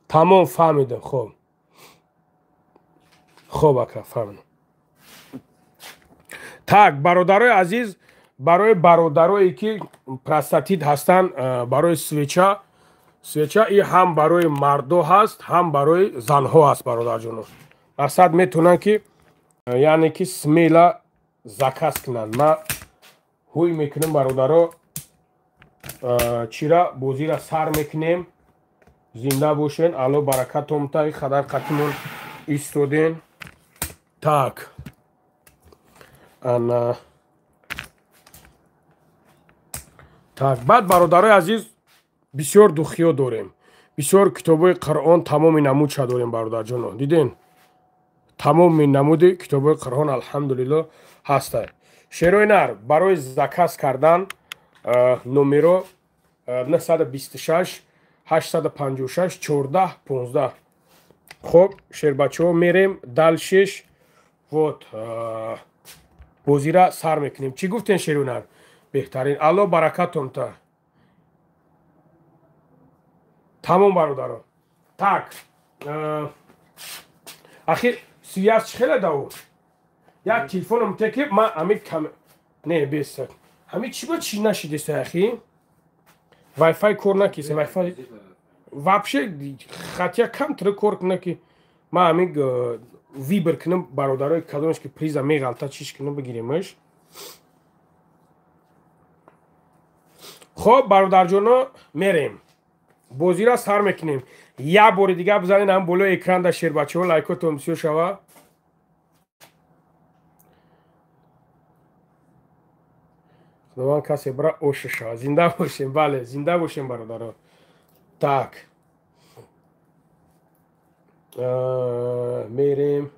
тамом фаҳмидам. Хоб хоб ака фаҳмидам. Так, бародарои азиз, барои бародарое ки простатит ҳастанд, барои свеча, свеча и ҳам барои мардо ҳаст, ҳам барои занҳо ҳаст бародарҷоно. Мақсад метавонанд ки яъне ки смела заказ кунанд. Ман ҳуй мекунам бародаро, чира бозира сар мекунем. Зинда бошен, алло баракатом та хадар қатимон истоден. Так, ана так, баъд бародарои азиз бисёр духиё дорем, бисёр китобҳои Қуръон тамоми намудша дорем бародарҷоно. Диден, тамоми намуди китобҳои Қуръон алҳамдулилло ҳастай. Шерои нар барои заказ кардан номеро 926 856 14 15. Хоб шербачаҳо мерем далшиш. Вот бозира сар мекунем. Чӣ гуфтен шерунар? Беҳтарин. Алло баракатон та. Тамом бародаро. Так, ахир связь чӣ хеле дав? Як телефоном те ки ман ами кам не бес. Ами чӣ ба чӣ нашидеса ахи? Wi-Fi кор накисе, Wi-Fi вообще хатя камтар кор куна ки ман ами вибр кунам бародарои кадомеш ки приза меғалта чиш кунам бигиремаш. Хоб бародарҷоно мерем. Бозира сар мекунем. Як бори дига бизанед ҳам болои экран да шербачаҳо лайкотон бисёр шава. Худованд касе бара оша шава. Зинда бошем, бале, зинда бошем бародаро. Так. Мерем.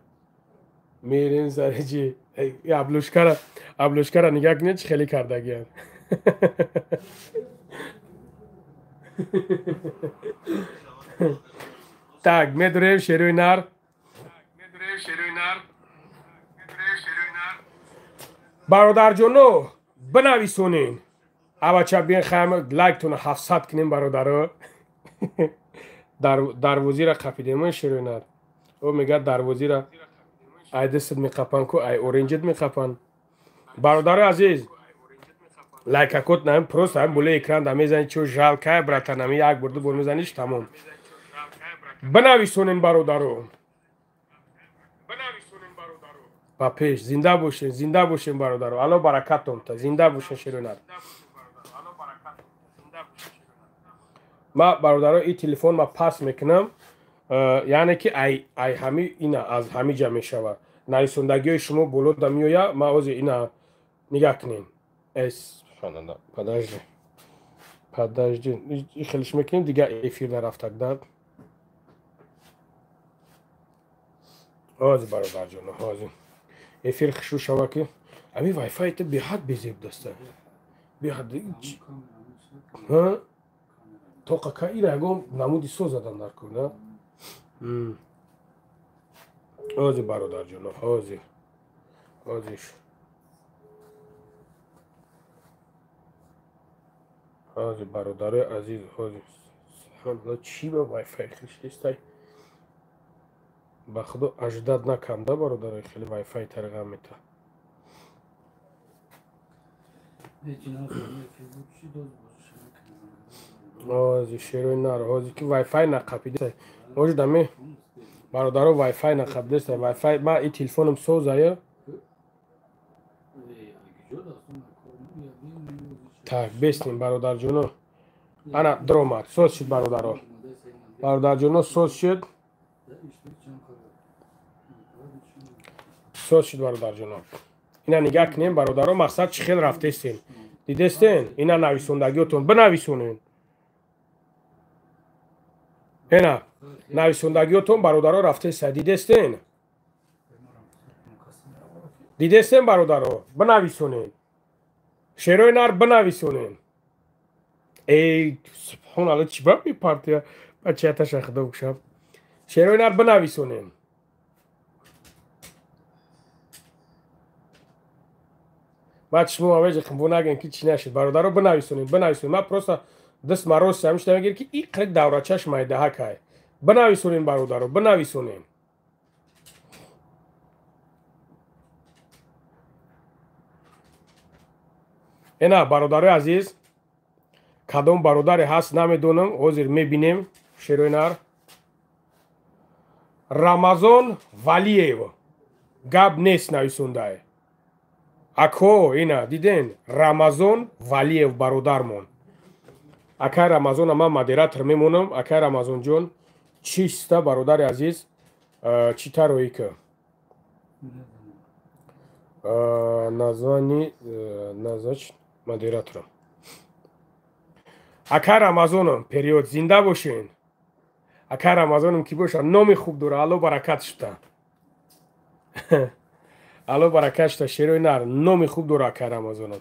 Мерем зареҷи. Аблушкара нигаҳ кунед чӣ хеле кардагиам. Так, медурем шеруи нар. Бародарҷоно, бинависонен. Авача биен хаям лайктона 700 кунем бародаро. Дарвозира қапидем шеруи нар. О мегӯяд дарвозира ай дастат меқапан ку, ай оринҷат меқапан. Бародарои азиз, Лайкакот нам просто ҳам болои экран да мезани, чо жалкая, братан, ами як бор ду бор мезаниш, тамом. Бинависонем, бародаро. Ба пеш, зинда бошен, зинда бошен, бародаро. Алло баракатон та, зинда бошен, шеронар. Ма, бародаро, и телефон ма пас мекунам, яъне ки ай ай ҳами ина аз ҳами ҷа мешавад. Нависондагиҳои шумо боло да меоя, ма ҳозир ина нигаҳ кунем. Эс, субҳаналлоҳ, подожди. Подожди, и хелиш мекунем, дигар эфир да рафтак да. Ҳозир, бародарҷоно, ҳозир. Эфир хушрӯ шава ки ами вайфай ту беҳад безеб даста. Беҳад. Ҳа? Тоқа ка ира ягон намуди соз задан дар кор, на? Ҳозир, бародарҷоно, ҳозир. Ҳозир. Ҳозир, бародарои азиз, ҳозир. Субҳаналлоҳ, чӣ ба вайфай хишистай? Ба худо аждад наканда, бародарои, хеле вайфай тарғам мета. Ҳозир, шерои нар, ҳозир ки вайфай нақапида. Может, ами бародаро вайфай нақапидаста. Вайфай ма и телефоном созая. Так, бестем, бародарҷоно. Ана дромад, соз шуд, бародаро. Бародарҷоно, соз шуд. Соз шуд, бародарҷоно. Ина нигаҳ кунем, бародаро, мақсад чӣ хел рафтестем. Дидестен? Ина нависондагиотон бинависонен. Ина нависондагиотон, бародаро, рафтеста. Дидестен? Дидестен, бародаро? Бинависонен. Шерои нар бинависонен. Эй, субҳоналлоҳ, чӣ ба мепартия? Бачаяташа худо букшаб. Шерои нар бинависонен. Баъд шумо авеҷа хумбо нагӯем ки чӣ нашид. Бародаро, бинависонем, бинависонем. Ман просто даст мароз ҳамишта мегир ки и қирик даврачаш майдаҳакай. Бинависонем, бародаро, бинависонем. Ина, бародарои азиз, кадом бародаре ҳаст намедонам, ҳозир мебинем. Шерои нар. Рамазон Валиев. Гап нест нависондае. Ако, ина, диден, Рамазон Валиев бародармон. Акай Рамазона ман модератор мемонам. Акай Рамазонҷон, чиста, бародари азиз, чӣ тароӣ ка? Названи назач модераторам. Акай Рамазоном, период зинда бошен. Акай Рамазоном ки боша, номи хуб дора, Алло баракат шута. Алло баракат шута, шерои нар, номи хуб дора акай Рамазоном.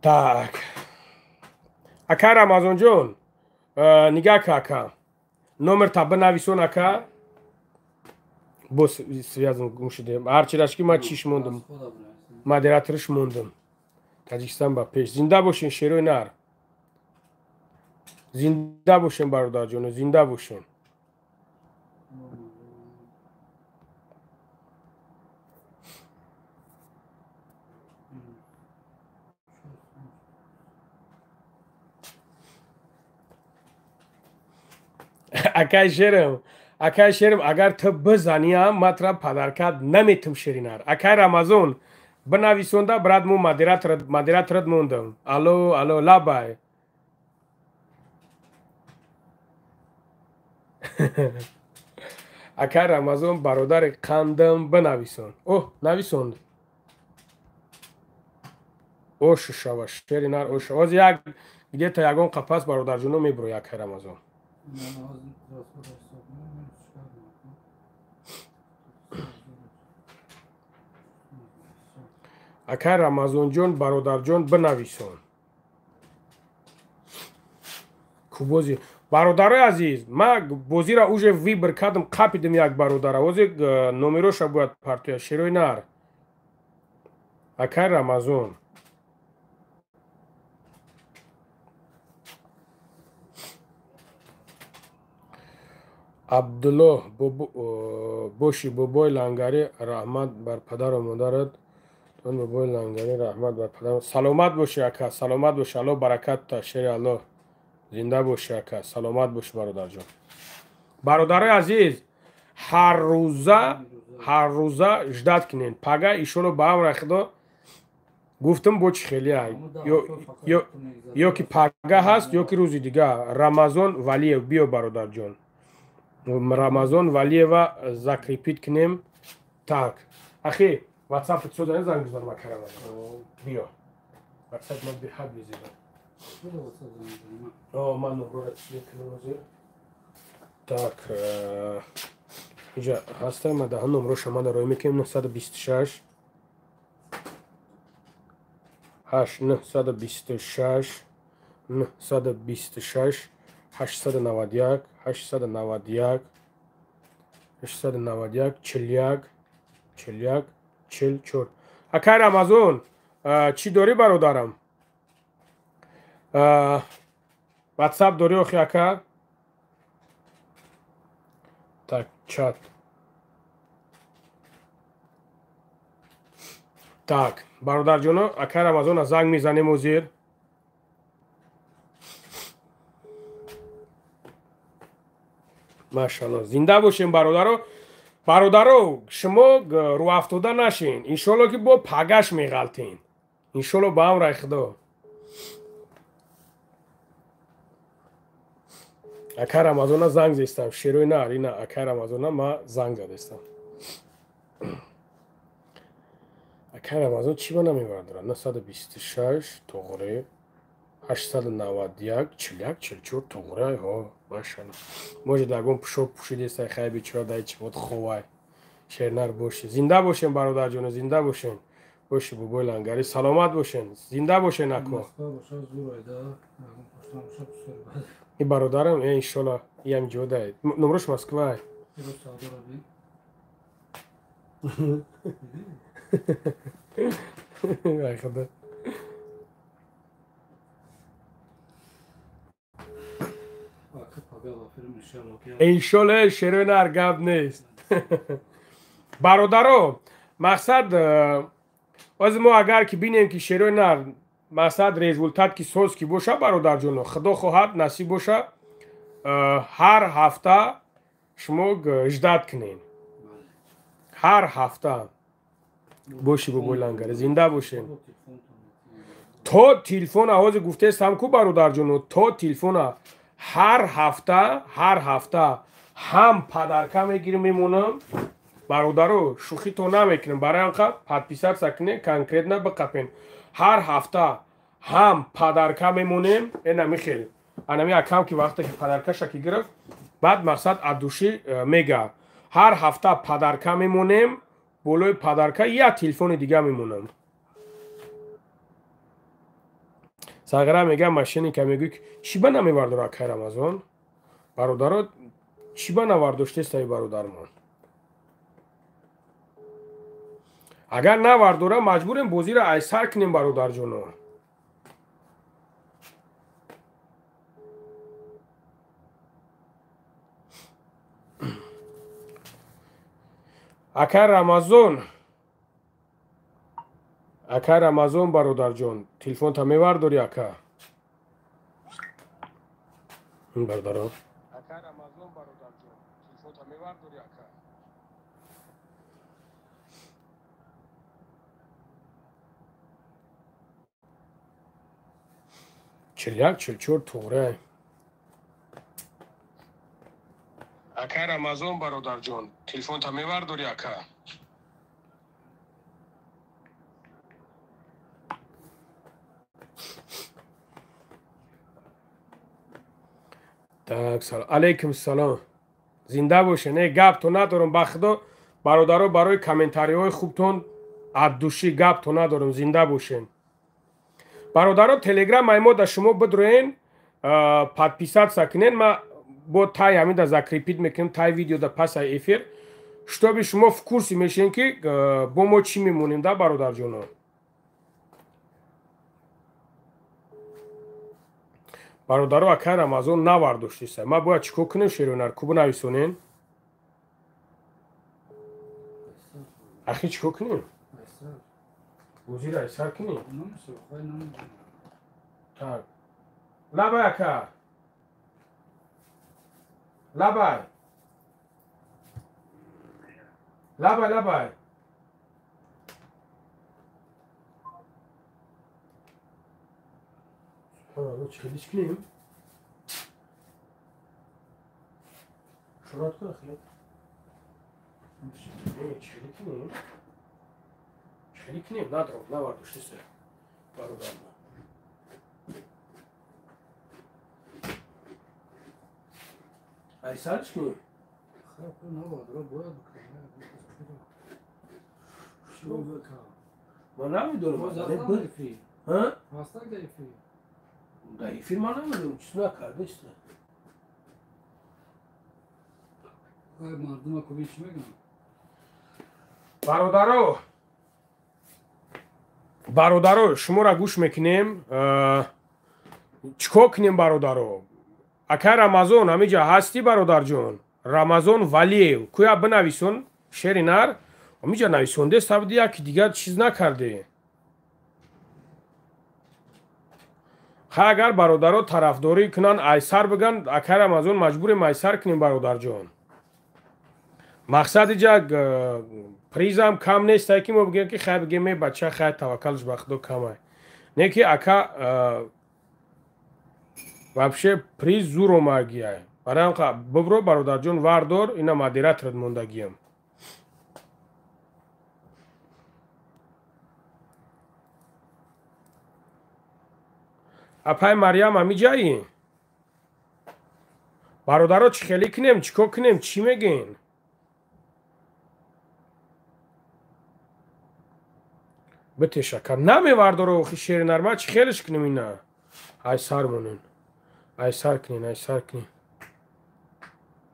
Так. Ака Рамазонҷон, нигаҳ ка, ака. Номер та бинависон, ака. Бо связан гум шудем. Ҳарчи рашки ман чиш мондам. Модераторш мондам. Таҷикистон ба пеш. Зинда бошен, шерои нар. Зинда бошен, бародарҷоно, зинда бошен. Акай шерам, акай шерам, агар ту бизаниам, ман тура падаркат наметум, ширинар. Акай Рамазон, бинависонда, брат, мо модераторат мондам. Алло, алло, лабай. Акай Рамазон, бародари қандам, бинависон. Оҳ, нависонд. Ош шава, ширинар, ош. Ҳозир як где-то ягон қапас, бародарҷоно, мебурои акай Рамазон. Акай Рамазонҷон, бародарҷон, бинависон. Кубози бародарои азиз, ман бозиро уже выбор кардам, қапидам як бародара. Ҳозир номероша бояд партоя, шерои нар. Акай Рамазон. Абдулло боши бобои лангарӣ, раҳмат бар падару модарат. Бобои лангарӣ, раҳмат бар падару. Саломат боши ака, саломат боши. Алло баракат та, шери Алло. Зинда боши ака, саломат боши бародарҷон. Бародарои азиз, ҳар рӯза ждат кунед. Пага иншолло ба амри Худо гуфтам бо чӣ хеле ё ки пага ҳаст, ё ки рӯзи дига. Рамазон Валиев, биё бародарҷон. Рамазон Валиева закрепит кунем. Так, ахи WhatsApp созани занг бизанам ака Рамазон. Биё. WhatsApp ман беҳад безебам. Ман номрора чиз мекунам ҳозир. Так, инҷа ҳаста, ман даҳа номроша ман роӣ мекунем. 926 8 926 926 891 891 891 41 41 44. Акай Рамазон, чӣ дорӣ бародарам? WhatsApp дорӣ охи ака? Так, чат. Так, бародарҷоно, акай Рамазона занг мезанем ҳозир. Машалло, зинда бошем бародаро. Бародаро, шумо рӯафтода нашин. Иншолло ки бо пагаш меғалтен. Иншолло ба амри Худо. Ака Рамазона занг зестам. Шерои на, ина ака Рамазона ма занг задестам. Ака Рамазон чӣ ба намебардорад? 926 тоғре 891 41 44 тоғре. Ҳо, машалло. Может ягон пӯшок пӯшидеста, хай бечора дай чӣ бод ховай. Шернар боши. Зинда бошем бародарҷоно, зинда бошем. Боши бобои лангарӣ, саломат бошен. Зинда бошен ако. И бародарам, иншолло, иам ҷодай. Номрош Москва. Ай худо. Иншолло шерои нар гап нест. Бародаро, мақсад оз мо агар ки бинем ки шерои нар мақсад результат ки соз ки боша бародарҷоно, худо хоҳад насиб боша, ҳар ҳафта шумо ждат кунед. Ҳар ҳафта боши бобои лангари, зинда бошем. То телефона ҳозир гуфтестам ку бародарҷоно, то телефона ҳар ҳафта ҳам падарка мегирим мемонам. Бародаро, шӯхито намекунем, барои анқа подписаться кунед, конкретно биқапен. Ҳар ҳафта ҳам падарка мемонем. Энами хел анами акам ки вақте ки падаркаша ки гирифт, баъд мақсад аз души мега. Ҳар ҳафта падарка мемонем, болои падарка як телефони дига мемонам. Сағира мега мошенника, мегӯй чӣ ба намевардора акай Рамазон? Бародаро, чӣ ба навардоштестаи бародармон? Агар навардора, маҷбурем бозиро айсар кунем бародарҷоно. Акай Рамазон, ака Рамазон бародарҷон, телефонта мевардорӣ ака? Бародаро. Ака Рамазон бародарҷон, телефонта мевардорӣ ака? 41 44 тоғре. Ака Рамазон бародарҷон, телефонта мевардорӣ ака? Так, салом. Алейкум салом. Зинда бошед. Не, гап то надорам ба Худо. Бародаро, барои комментариҳои хубтон аз души гап то надорам. Зинда бошед. Бародаро, Телеграм мо да шумо бидроен, подписаться кунед. Ма бо тай ҳамин да закрепит мекунем, тай видео да пасай эфир, чтобы шумо в курсе мешен ки бо мо чӣ мемонем да бародарҷоно. Бародаро, акай Рамазон навардоштиса. Ма бояд чӣ кор кунем, шерӯнар? Ку бинависонен? Ахи чӣ кор кунем? Бозиро айсар кунем? Так. Лабай ака. Лабай. Лабай, лабай. Чӣ кунем? Шурат кун ахи. Чӣ кунем? Чӣ кунем? Надром, навардоштиса. Бародарма. Айсар чӣ кунем? Ман намедонам. Дар эфир ман намедонам, чиз накардест. Бародаро, бародаро, шуморо гӯш мекунем. Чӣ кор кунем, бародаро? Акай Рамазон, ҳамиҷа ҳастӣ, бародарҷон? Рамазон Валиев, куя бинависон, шери нар, ҳамиҷа нависондест, абди яки дигар чиз накарде. Ха, агар бародаро тарафдорӣ кунанд, айсар биган, акай Рамазон маҷбурем айсар кунем, бародарҷон. Мақсад иҷа призам кам нест, ки мо бигем ки хай бигем, е бача хай таваккалш ба худо камай. Не ки ака вообще приз зур омагиай. Барои ҳам бибро, бародарҷон, вардор, ина модераторат мондагиям. Апай Марьям ҳамиҷаи? Бародаро, чӣ хелӣ кунем, чӣ кор кунем, чӣ мегӯен? Битешака. Намевардоро охи шери нарма, чӣ хелиш кунем ина? Айсар монен. Айсар кунен, айсар кунен.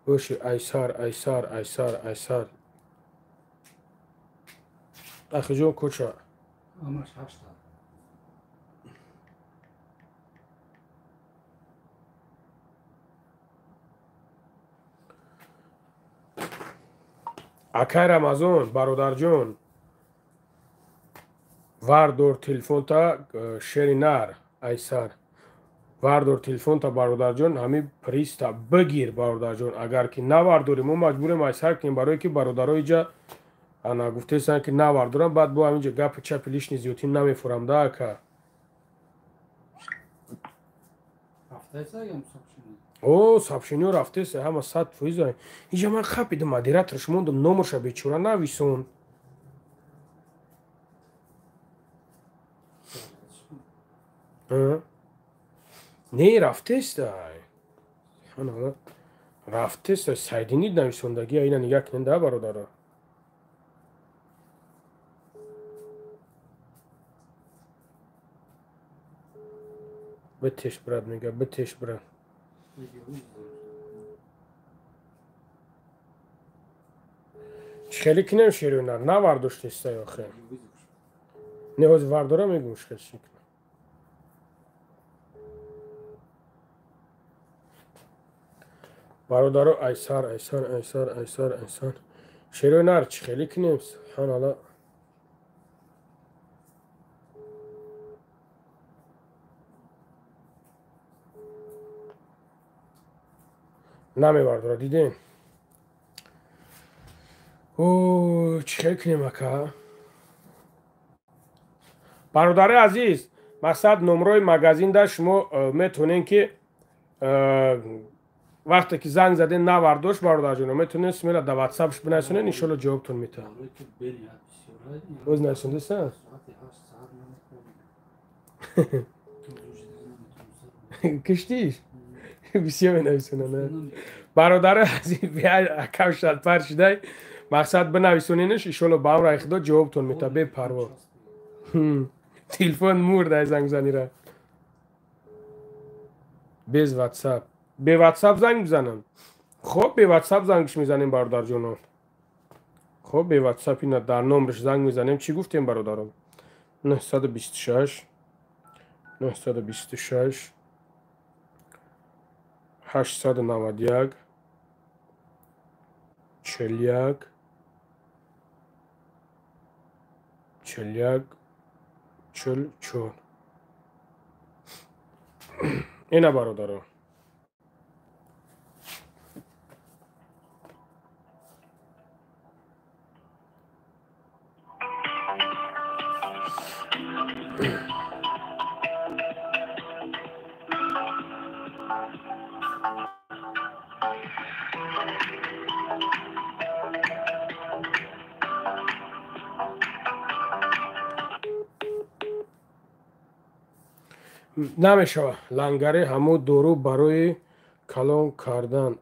Боши, айсар, айсар, айсар, айсар. Ахиҷон куча. Амаш ҳашта. Акай Рамазон, бародарҷон, вардор телефонта, шери нар, айсар. Вардор телефонта, бародарҷон, ҳами приста бигир, бародарҷон. Агар ки навардорӣ, мо маҷбурем айсар кунем, барое ки бародаро иҷа ана гуфтесанд ки навардорам, баъд бо ҳаминҷа гапи чапи лишни зиёдтӣ намефурам, да ака? О, сообщениё рафтеса, ҳама 100%. Иҷа ман хапидам, модераторш мондам, номерша бечора нависон. Не, рафтеста. Рафтеста, сайдинид нависондагӣ, ина нигаҳ кунед, да, бародаро. Битеш, брат, мега, битеш, брат. Чӣ хеле кунем, шерӯнар? Навардоштеста охе. Не, ҳозир вардора мегӯм, чӣ хел чӣ кунем. Бародаро, айсар, айсар, айсар, айсар, айсар. Шерӯнар, чӣ хеле кунем? Субҳаналлоҳ. Намевардора, дидем. О, чӣ хел кунем, ака? Бародари азиз, мақсад номрои магазинда шумо метавонед ки вақте ки занг заден навардошт, бародарҷоно, метавонед смела да ватсапш бинависонед, иншолло ҷавобтон метавад. Боз нависондеста? Киштиш? Бисёр менависонанд. Бародари азиз, акам шадпар шудай, мақсад бинависоненаш, иншолло ба амраи худо ҷавобтон метавад, бепарво. Телефон мурд ай зангзанира. Без ватсап. Бе ватсап занг бизанам. Хоб, бе ватсап зангш мезанем, бародарҷонон. Хоб, бе ватсап ина дар номерш занг мезанем. Чӣ гуфтем, бародарон? 926 926 891 41 41 44. Ина бародаро. Намешава лангари ҳамо дору барои калон кардан,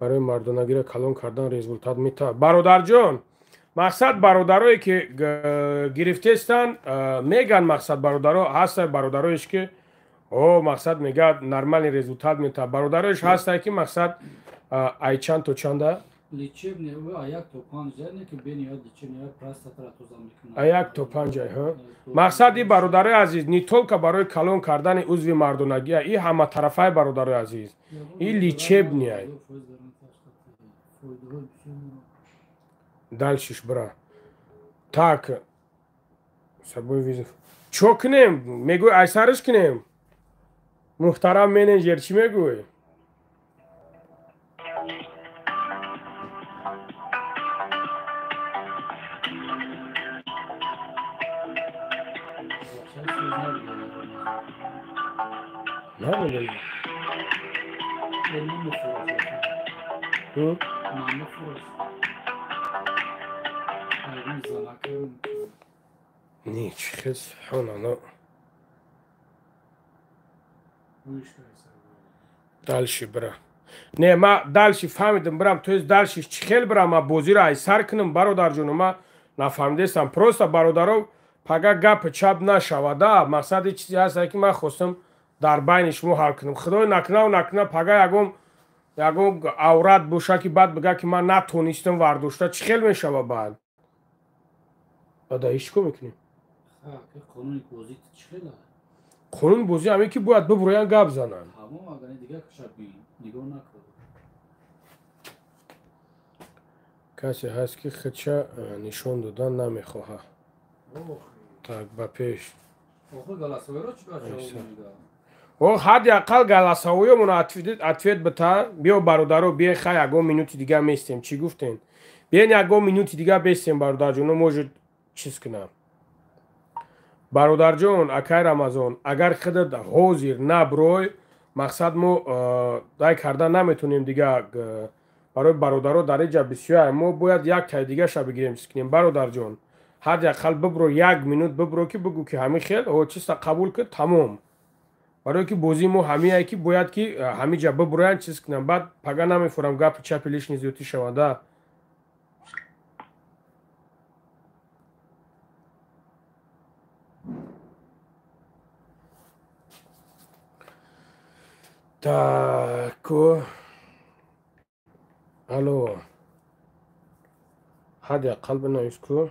барои мардонагиро калон кардан результат мета. Бародарҷон, мақсад бародарое ки гирифтестанд меган, мақсад бародаро ҳаста, бародароеш ки о мақсад мегӯяд нормальный результат мета. Бародароеш ҳаста ки мақсад ай чанд то чанда? Лечебный а 1 то 5 не ки бениҳоят лечебный простатара тоза мекунад. А 1 то 5 ҳа. Мақсади бародарои азиз не только барои калон кардани узви мардонагия, и ҳаматарафаи бародарои азиз. И лечебный. Дальше бра. Так. Собой вызов. Чо кунем? Мегӯй айсариш кунем? Муҳтарам менеҷер чӣ мегӯй? Не, чӣ субҳоналло. Дальше бра. Не, ма дальше фаҳмидам брам, то есть дальше чӣ хел брам, ма бозиро айсар кунам, бародарҷону, ма нафаҳмидестам. Просто бародаро пага гап чап нашавада, мақсади чизе ҳаст ки ман хостам дар байни шумо ҳал кунам. Худои накунаву накуна пага ягон аврат боша ки баъд бигӯяд ки ман натонистам вардошта, чӣ хел мешава баъд? Баъд иш чӣ кор мекунем? Қонуни бозӣ ҳамин ки бояд бибуроянд гап зананд. Касе ҳаст ки худша нишон додан намехоҳад. Так, ба пеш. О, ҳадди ақал голосовоёмон ответ бита. Биё бародаро, биё хай ягон минути дига местем. Чӣ гуфтем? Биён ягон минути дига бестем бародарҷоно, может чиз кунам. Бародарҷон, акай Рамазон, агар худат ҳозир наброй, мақсад мо дай кардан наметонем дига. Барои бародаро дар инҷа бисёр мо бояд як тай дигаша бигирем, чиз кунем. Бародарҷон, ҳадди ақал бибро як минут бибро ки бигӯ ки ҳамин хел о чиста қабул кун, тамом. Барои ки бозии мо ҳамие ки бояд ки ҳамиҷа биброянд, чиз кунам. Баъд пага намефурам гапи чапи лишний зиёдтӣ шавада. Так, алло, ҳадди ақал бинавис ку.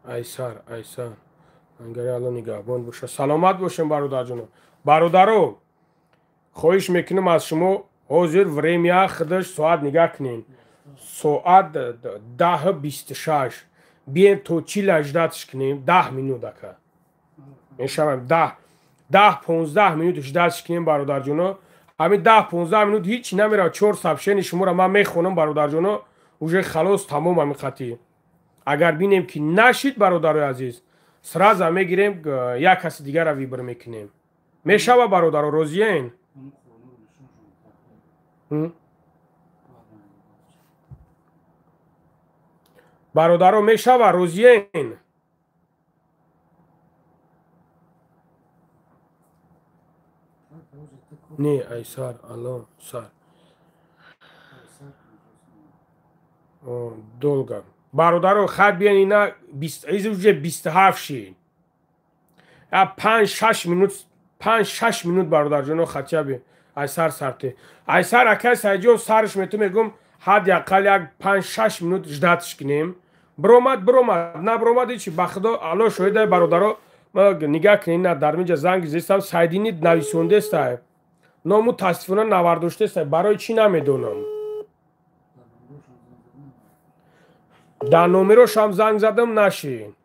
Айсар, айсар. Ангари Алло нигаҳбон боша. Саломат бошем бародарҷоно. Бародаро, хоҳиш мекунам аз шумо ҳозир время худаш соат нигаҳ кунем. Соат 10:26. Бием то чил ждатш кунем, 10 минут ака. Мешавам 10-15 минут ждатш кунем бародарҷоно. Ҳамин 10-15 минут ҳеҷ намерав, 4 сообщение шуморо ман мехонам бародарҷоно, уже халос тамом ҳамин қатӣ. Агар бинем ки нашид бародарои азиз, сразу мегирем як каси дигарро выбор мекунем. Мешава бародаро, розиен? Бародаро мешава, розиен? Не, айсар, алло, сар. Долго. Бародаро, хай биён ина уже 27 шид. 5-6 минут, 5-6 минут бародарҷоно хотя бы айсар сарте. Айсар акай Сайҷон сарш мету мегум ҳадди ақал як 5-6 минут ждатш кунем. Бромад, бромад, на бромад ҳеҷ, ба худо Алло шоҳидай бародаро, Нигаҳ кунед, на дар минҷа занг зестам, Сайдини нависондестай. Но мутаассифона навардоштестай. Барои чӣ намедонам. Дар номерошам занг задам, нашид.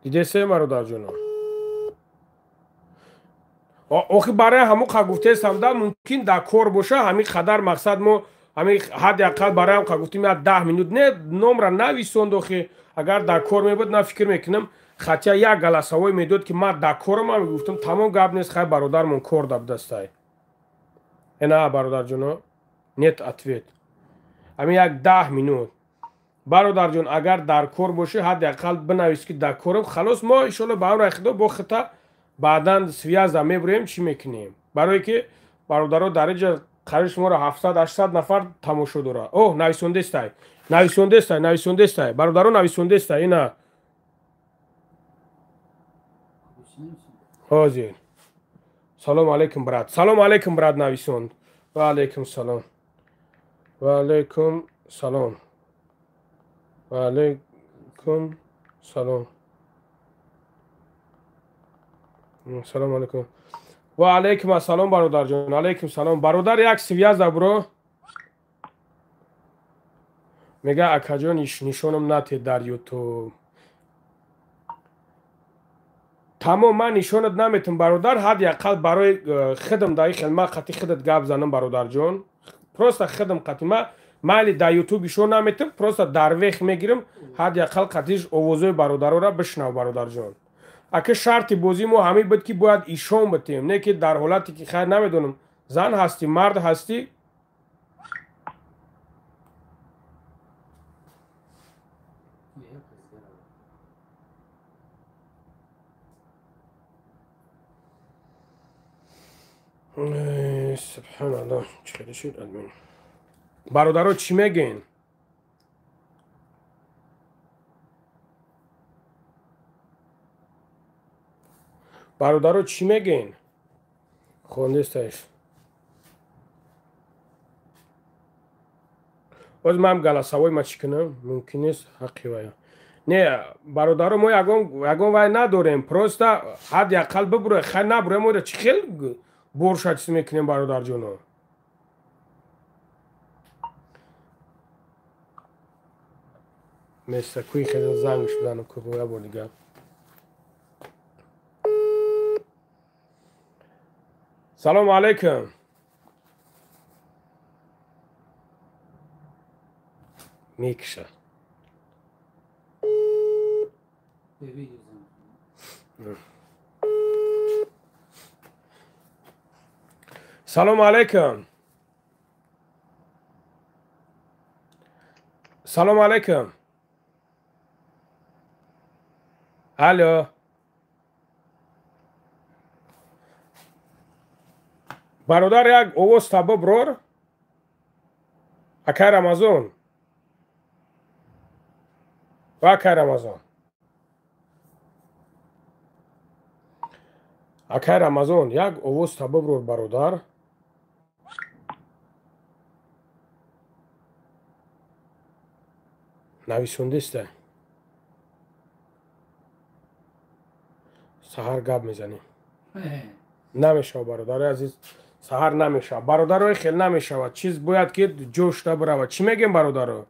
Дидесе, бародарҷоно? Охи барои ҳамон қа гуфтесам да, мумкин дар кор боша, ҳамин қадар мақсад мо ҳамин ҳадди ақал барои ҳам қа гуфтим як 10 минут не номра нависонд. Охи агар дар кор мебуд, на фикр мекунам, хотя як голосовой медод, ки ман дар корам, ман гуфтам тамом, гап нест, хай бародармон кор да будастай. Ена, бародарҷоно, нет ответ. Ҳамин як 10 минут. Бародарҷон, агар дар кор бошӣ, ҳадди ақал бинавис, ки дар корам, халос, мо иншоалло ба амри Худо бо хита баъдан связа мебурем, чӣ мекунем. Барое ки бародаро дар инҷа қариб шуморо 700-800 нафар тамошо дорад. Оҳ, нависондестай, нависондестай, нависондестай, бародаро, нависондестай, ина ҳозир. Салом алейкум, брат, салом алейкум, брат, нависонд. Ва алейкум салом, ва алейкум салом, ва алейкум салом, салом алейкум, ва алейкум ассалом, бародарҷон, алейкум салом, бародар, як связа бро. Мега, акаҷон, нишонам натед дар ютуб. Тамом, ман нишонат наметам, бародар, ҳадди ақал барои хидм дар хел ман қати хидат гап занам, бародарҷон, просто хидм қати ма майли дар ютуб ишон наметам, просто дар вех мегирам, ҳадди ақал қатиш овозои бародарора бишнав, бародарҷон. Ака, шарти бозии мо ҳамин буд, ки бояд ишон битем, не ки дар ҳолате ки хайр намедонам, зан ҳастӣ, мард ҳастӣ. Субҳаналлоҳ, чӣ хеле шуд админ. Бародаро, чӣ мегӯен? Бародаро, чӣ мегӯен? Хондестаиш. Боз ман голосовой ма чӣ кунам? Мумкин нест ҳаққи вая. Не, бародаро, мо ягон вай надорем, просто ҳадди ақал бибуре, хай набуре, мо чӣ хел борша чиз мекунем, бародарҷоно? Места куи хеле занг шудану куя бор дигар. Салом алейкум. Мекша. Салом алейкум. Салом алейкум. Алло. Бародар, як овоз таба брор. Акай Рамазон. Ва акай Рамазон. Акай Рамазон, як овоз таба брор, бародар. Нависондеста. Саҳар гап мезанем. Намешава, бародари азиз, саҳар намешава. Бародарои хел намешава. Чиз бояд ки ҷошта бирава. Чӣ мегем, бародаро?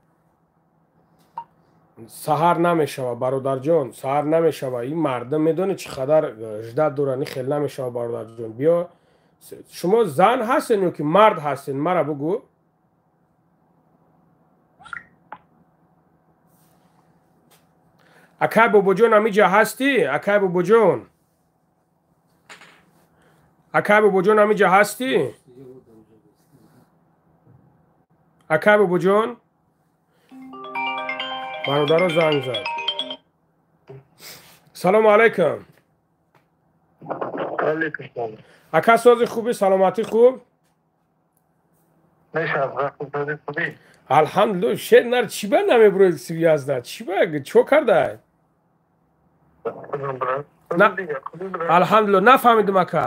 Саҳар намешава, бародарҷон, саҳар намешава. Ин мардум медонед чӣ қадар ждат доранд, ин хел намешава, бародарҷон. Биё, шумо зан ҳастен ё ки мард ҳастен? Мара бугӯ. Акай бобоҷон, ҳамиҷа ҳастӣ? Акай бобоҷон, акай бобоҷон, ҳамиҷа ҳастӣ? Акай бобоҷон, бародаро занг зад. Салому алайкум. Ака, сози хуби, саломатӣ хуб? Алҳамдулилла. Шер нар чӣ ба намебуроед связда? Чӣ ба чо кардай? Алҳамдулилла, нафаҳмидум, ака.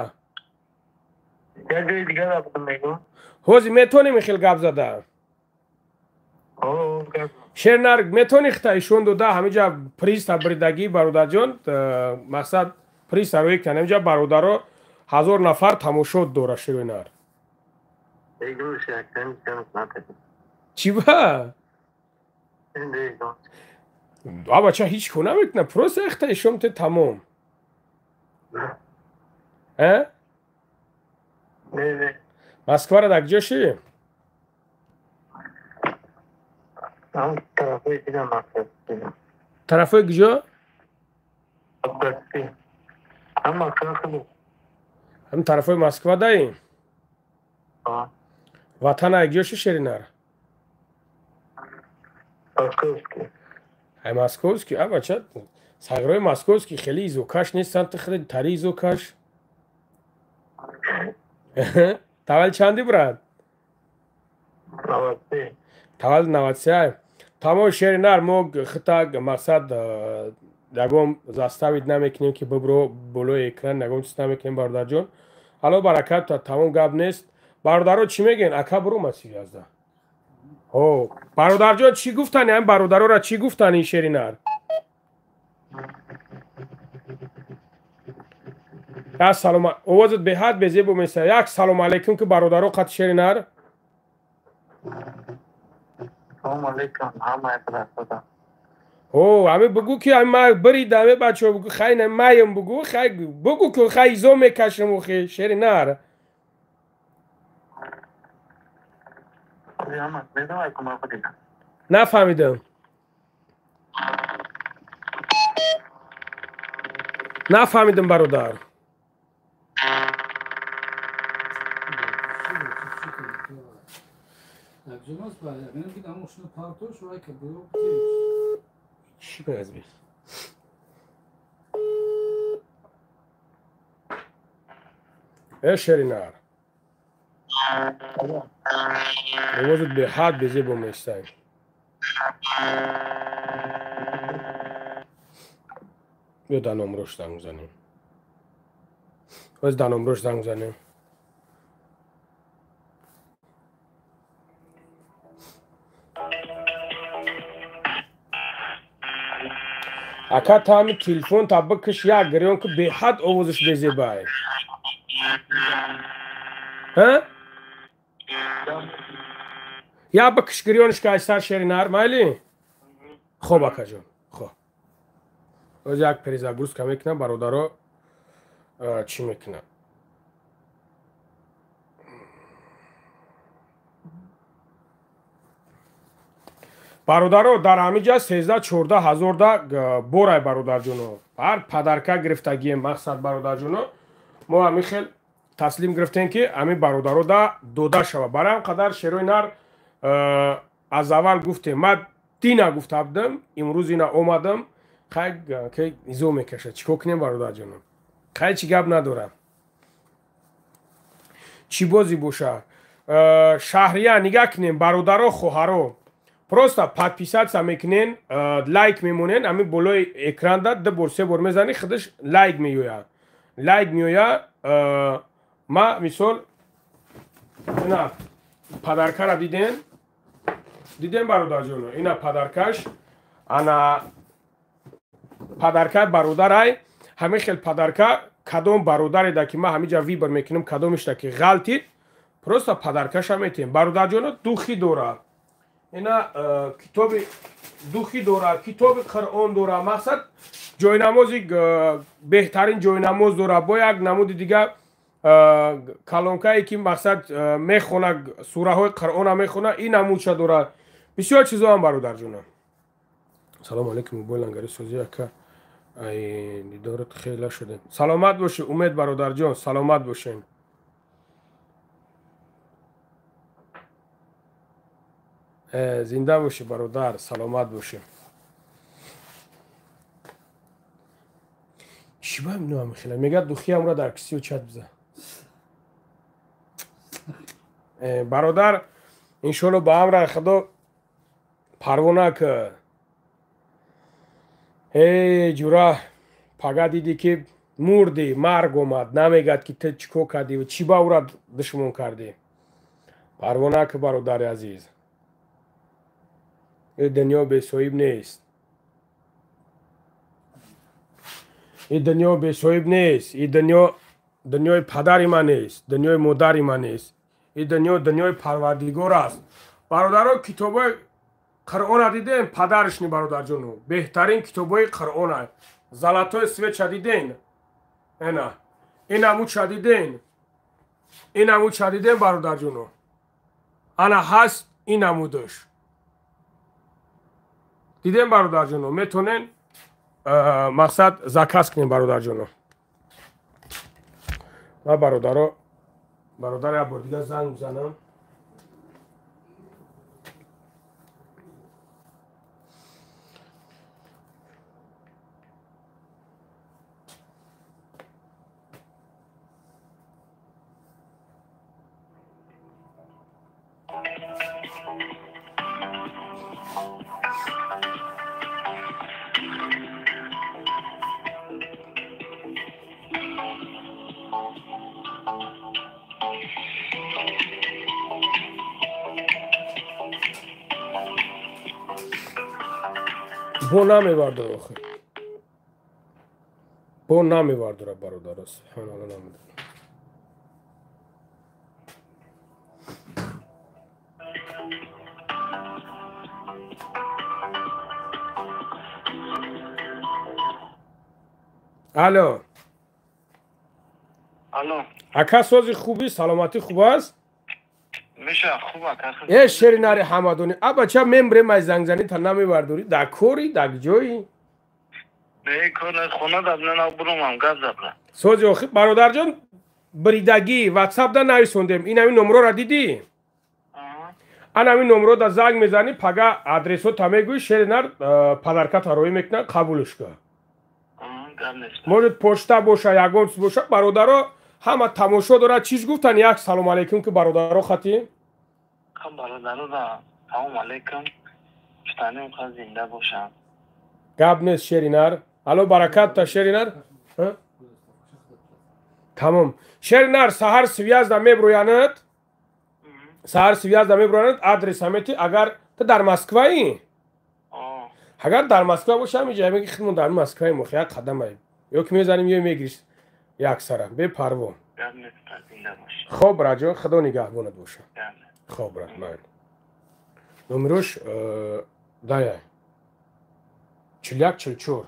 Ҳозир метонем хел гап зада? Шернар метони хита ишон дода ҳамиҷа приз табридагӣ бародарҷон, мақсад приз тарои кан ҳамиҷа бародаро 1000 нафар тамошо дора шернар. Чӣ ба? Бача ҳеҷ ко намекуна, просто ихта ишон те тамом. Э? Москвара дар куҷо ши? Тарафҳои куҷо? Ҳам тарафҳои Москва даи? Ватана куҷо ши шеринар? Ай московский, а бача сагрои московский хеле изокаш нестанд, ту хеле тари изокаш. Тавал чанди брат? 93. Тавал 93. Тамом шеринар мо хита мақсад ягон заставид намекунем ки бибро болои экран ягон чиз намекунем бародарҷон. Ало баракат та тамом гап нест. Бародаро чӣ мегӯен? Ака буромад сиязда. О, бародарҷон чӣ гуфтани? Ҳам бародарора чӣ гуфтани шеринар? Як салом, овозат беҳад безебо меса. Як салом алейкум ки бародаро қат шеринар. Салом алейкум ҳамаи бародаро. О, ами бугу ки ами бирида ами бачо бугу хай на маем бугу хай бугу ки хай изо мекашем охи шеринар. Нафаҳмидам. Нафаҳмидам бародар. Чӣ меазби? Э шеринар. Овозат беҳад безебо местай. Биё дар номрош занг занем. Оз дар номрош занг занем. Ака та ҳами телефон та бикиш як гирён ки беҳад овозаш безебай. Ҳа? Я бикиш гирёниш ка айсар шеринар майли? Хоб акаҷон, хоб. Оз як перезагрузка мекунам бародаро чӣ мекунам. Бародаро дар ҳамиҷа 13-14 ҳазор да борай бародарҷоно. Ҳар падарка гирифтагием мақсад бародарҷоно. Мо ҳамин хел таслим гирифтем ки ҳамин бародаро да дода шава. Барои ҳам қадар шерои нар аз аввал гуфтем. Ман дина гуфта будам, имрӯз ина омадам. Хай ки изо мекашад. Чӣ кор кунем бародарҷоно? Хай чӣ гап надорам. Чӣ бозӣ боша? Шаҳрия нигаҳ кунем бародаро, хоҳаро. Просто подписаться мекунен, лайк мемонен, ҳамин болои экран да ду бор се бор мезанӣ, худаш лайк меояд. Лайк меояд. Ма мисол ина падаркара диден? Диден бародарҷоно? Ина падаркаш, ана падаркаи бародарай, ҳамин хел падарка кадом бародаре да ки ман ҳаминҷа вибр мекунам, кадомишда ки ғалтид, просто падаркаша метиҳем. Бародарҷоно духи дорад. Ина китоби духи дорад, китоби Қуръон дорад, мақсад ҷойнамози беҳтарин ҷойнамоз дорад. Бо як намуди дига калонкае ки мақсад мехона, сураҳои Қуръона мехона, ин намудша дорад. Бисёр чизо ҳам бародарҷонам. Салому алейкум, мобайл лангари созӣ ака. Ай дидорат хела шудем. Саломат бошӣ Умед бародарҷон, саломат бошен. Зинда бошӣ бародар, саломат бошӣ. Чӣ ба ино хела? Мегӯяд духиамро дар кисиё чат бизан. Бародар, иншоалло ба амра Худо парво накард. Эй ҷура, пага дидӣ ки Мурдӣ, марг омад, намегӯяд ки ту чӣ кор кардӣ, чӣ ба ӯра душмон кардӣ. Парво накун, бародари азиз. Ин дунё бесоҳиб нест. Ин дунё бесоҳиб нест. Ин дунё дунёи падари ман нест, дунёи модари ман нест. Ин дунё дунёи Парвардигор аст. Бародаро, китобҳои Қуръона дидем, падаришни бародарҷону. Беҳтарин китобҳои Қуръона. Золотой свеча дидем. Ена. Инамуча дидем. Инамуча дидем, бародарҷону. Ана ҳаст инамудаш. Дидем, бародарҷону, метонен мақсад заказ кунем, бародарҷону. Ва бародаро, бародар як бор дига занг мезанам. Бо намебардора охир. Бо намебардора, бародаро, субҳаналлоҳ, намедонам. Алло. Алло. Ака, сози хуби, саломатӣ хуб аст? Миша, хуб ака. Э, шери нари ҳамадонӣ. Аба ча мембре май зангзанӣ та намебардорӣ? Дар кори, дар ҷои? Не, кор не, хона даб не, на бурумам, гап забра. Сози охир, бародарҷон, бридагӣ, WhatsApp да нависондем. Ин ҳамин номрора дидӣ? Ан ҳамин номро да занг мезанӣ, пага адресота мегӯӣ, шери нар подарката роӣ мекунад, қабулш кун. Может, почта боша, ягон чиз боша, бародаро ҳама тамошо дорад. Чиз гуфтан? Як салом алейкум ки бародаро хати. Бародаро да салом алейкум. Штаним ха зинда бошанд. Гап нест, шеринар. Алло, баракат та, шеринар. Тамом. Шеринар, саҳар связда меброянад. Саҳар связда меброянад, адрес ҳамети. Агар ту дар Москваи? Агар дар Москва боша, ҳамиҷа меги хидмон дар Москваи мо як қадамай. Ё ки мезанем, ё мегириш як сара, бепарво. Хоб, раҷо, худо нигаҳбонат боша. Хоб, раҳмат. Номерош дая. 41 44.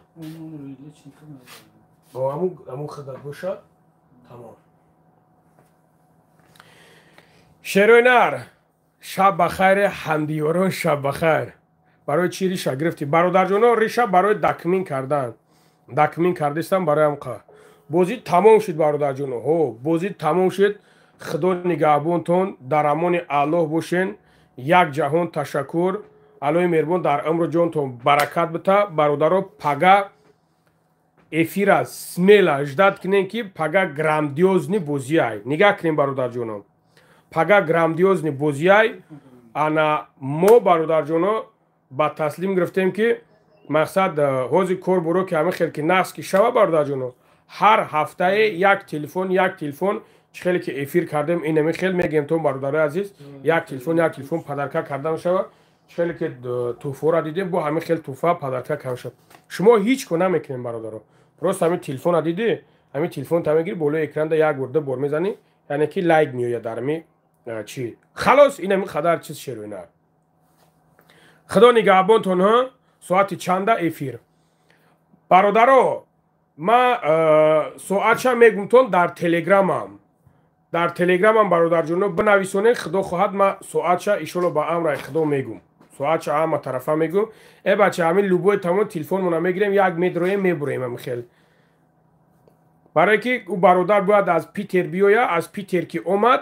Бо аму худат боша. Тамом. Шерои нар, шаб ба хайр, ҳамдиёрон, шаб ба хайр. Барои чӣ риша гирифтӣ? Бародарҷоно, риша барои дакмин кардан. Дакмин кардистам барои ҳамқа. Бозӣ тамом шуд, бародарҷоно. Ҳо, бозӣ тамом шуд. Худо нигаҳбонтон, дар амони Аллоҳ бошен. Як ҷаҳон ташаккур. Аллоҳи меҳрубон дар умру ҷонтон баракат бита. Бародаро, пага эфира смела ждат кунем, ки пага грандиозни бозиай. Нигаҳ кунем, бародарҷоно. Пага грандиозни бозиай. Ана мо, бародарҷоно, ба таслим гирифтем, ки мақсад ҳозир кор буро ки ҳамин хел ки нақс ки шава, бародарҷоно, ҳар ҳафтае як телефон, як телефон чӣ хеле ки эфир кардем, ин ҳамин хел мегӯем то бародарои азиз, як телефон, як телефон подарка карда мешава. Чӣ хеле ки тӯҳфаро дидем, бо ҳамин хел тӯҳфа подарка карда мешава. Шумо ҳеҷ кор намекунем, бародаро. Просто ҳамин телефонро дидӣ, ҳамин телефон та мегирӣ, болои экранда як бор, ду бор мезанӣ, яъне ки лайк меояд дар ҳамин чӣ. Халос, ин ҳамин қадар чиз шероина. Худо нигаҳбонтон. Ҳа, соати чанда эфир? Бародаро, ма соатша мегумтон дар телеграмам. Дар телеграмам, бародарҷоно, бинависонед, худо хоҳад ма соатша иншолло ба амраи худо мегум. Соатша ҳама тарафа мегум. Э бача, ҳамин любой тамон телефонмона мегирем, як медроем, мебуроем ҳамин хел. Барое ки ӯ бародар бояд аз Питер биёя, аз Питер ки омад,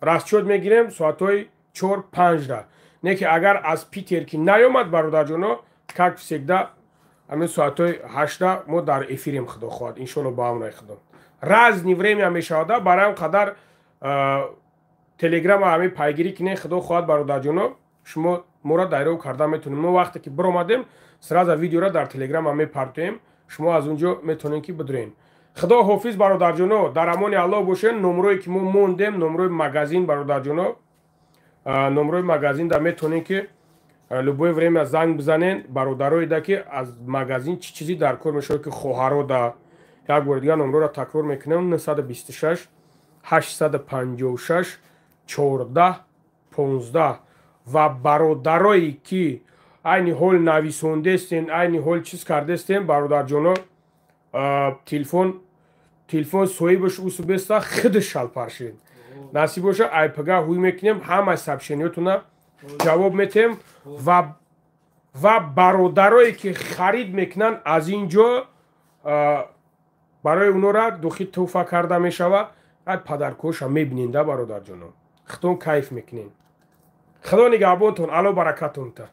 расчёт мегирем соатҳои 4-5. Не ки агар аз Питер ки наёмад, бародарҷоно, как всегда ҳамин соатҳои 8 мо дар эфирем, худо хоҳад, иншолло ба амраи худо. Разни время мешавада, барои ҳам қадар телеграма ҳамин пайгирӣ кунед, худо хоҳад, бародарҷоно, шумо моро дайров карда метавонед. Мо вақте ки биромадем, сразу видеоро дар телеграма мепартоем. Шумо аз он ҷо метавонед, ки бидурен. Худо ҳофиз, бародарҷоно, дар амони Аллоҳ бошед. Номрое ки мо мондем, номрои магазин, бародарҷоно, номрои магазин да метавонед, ки любое время занг бизанен. Бародароеда, ки аз магазин чӣ чизи дар кор мешавад, ки хоҳаро да, як бори дигар номроро такрор мекунем: 926 856 14 15. Ва бародарое ки айни ҳол нависондестен, айни ҳол чиз кардестен, бародарҷоно, телефон соҳибаш усубеста худаш шалпаршед. Насиб боша, айпага ҳуй мекунем, ҳамаи сообщениётона ҷавоб метем. Ва бародарое ки харид мекунанд аз ин ҷо, барои онора духи тӯҳфа карда мешава. Ай падаркоша мебинен да, бародарҷоно, худтон кайф мекунен. Худо нигаҳбонтон, Алло баракатонта.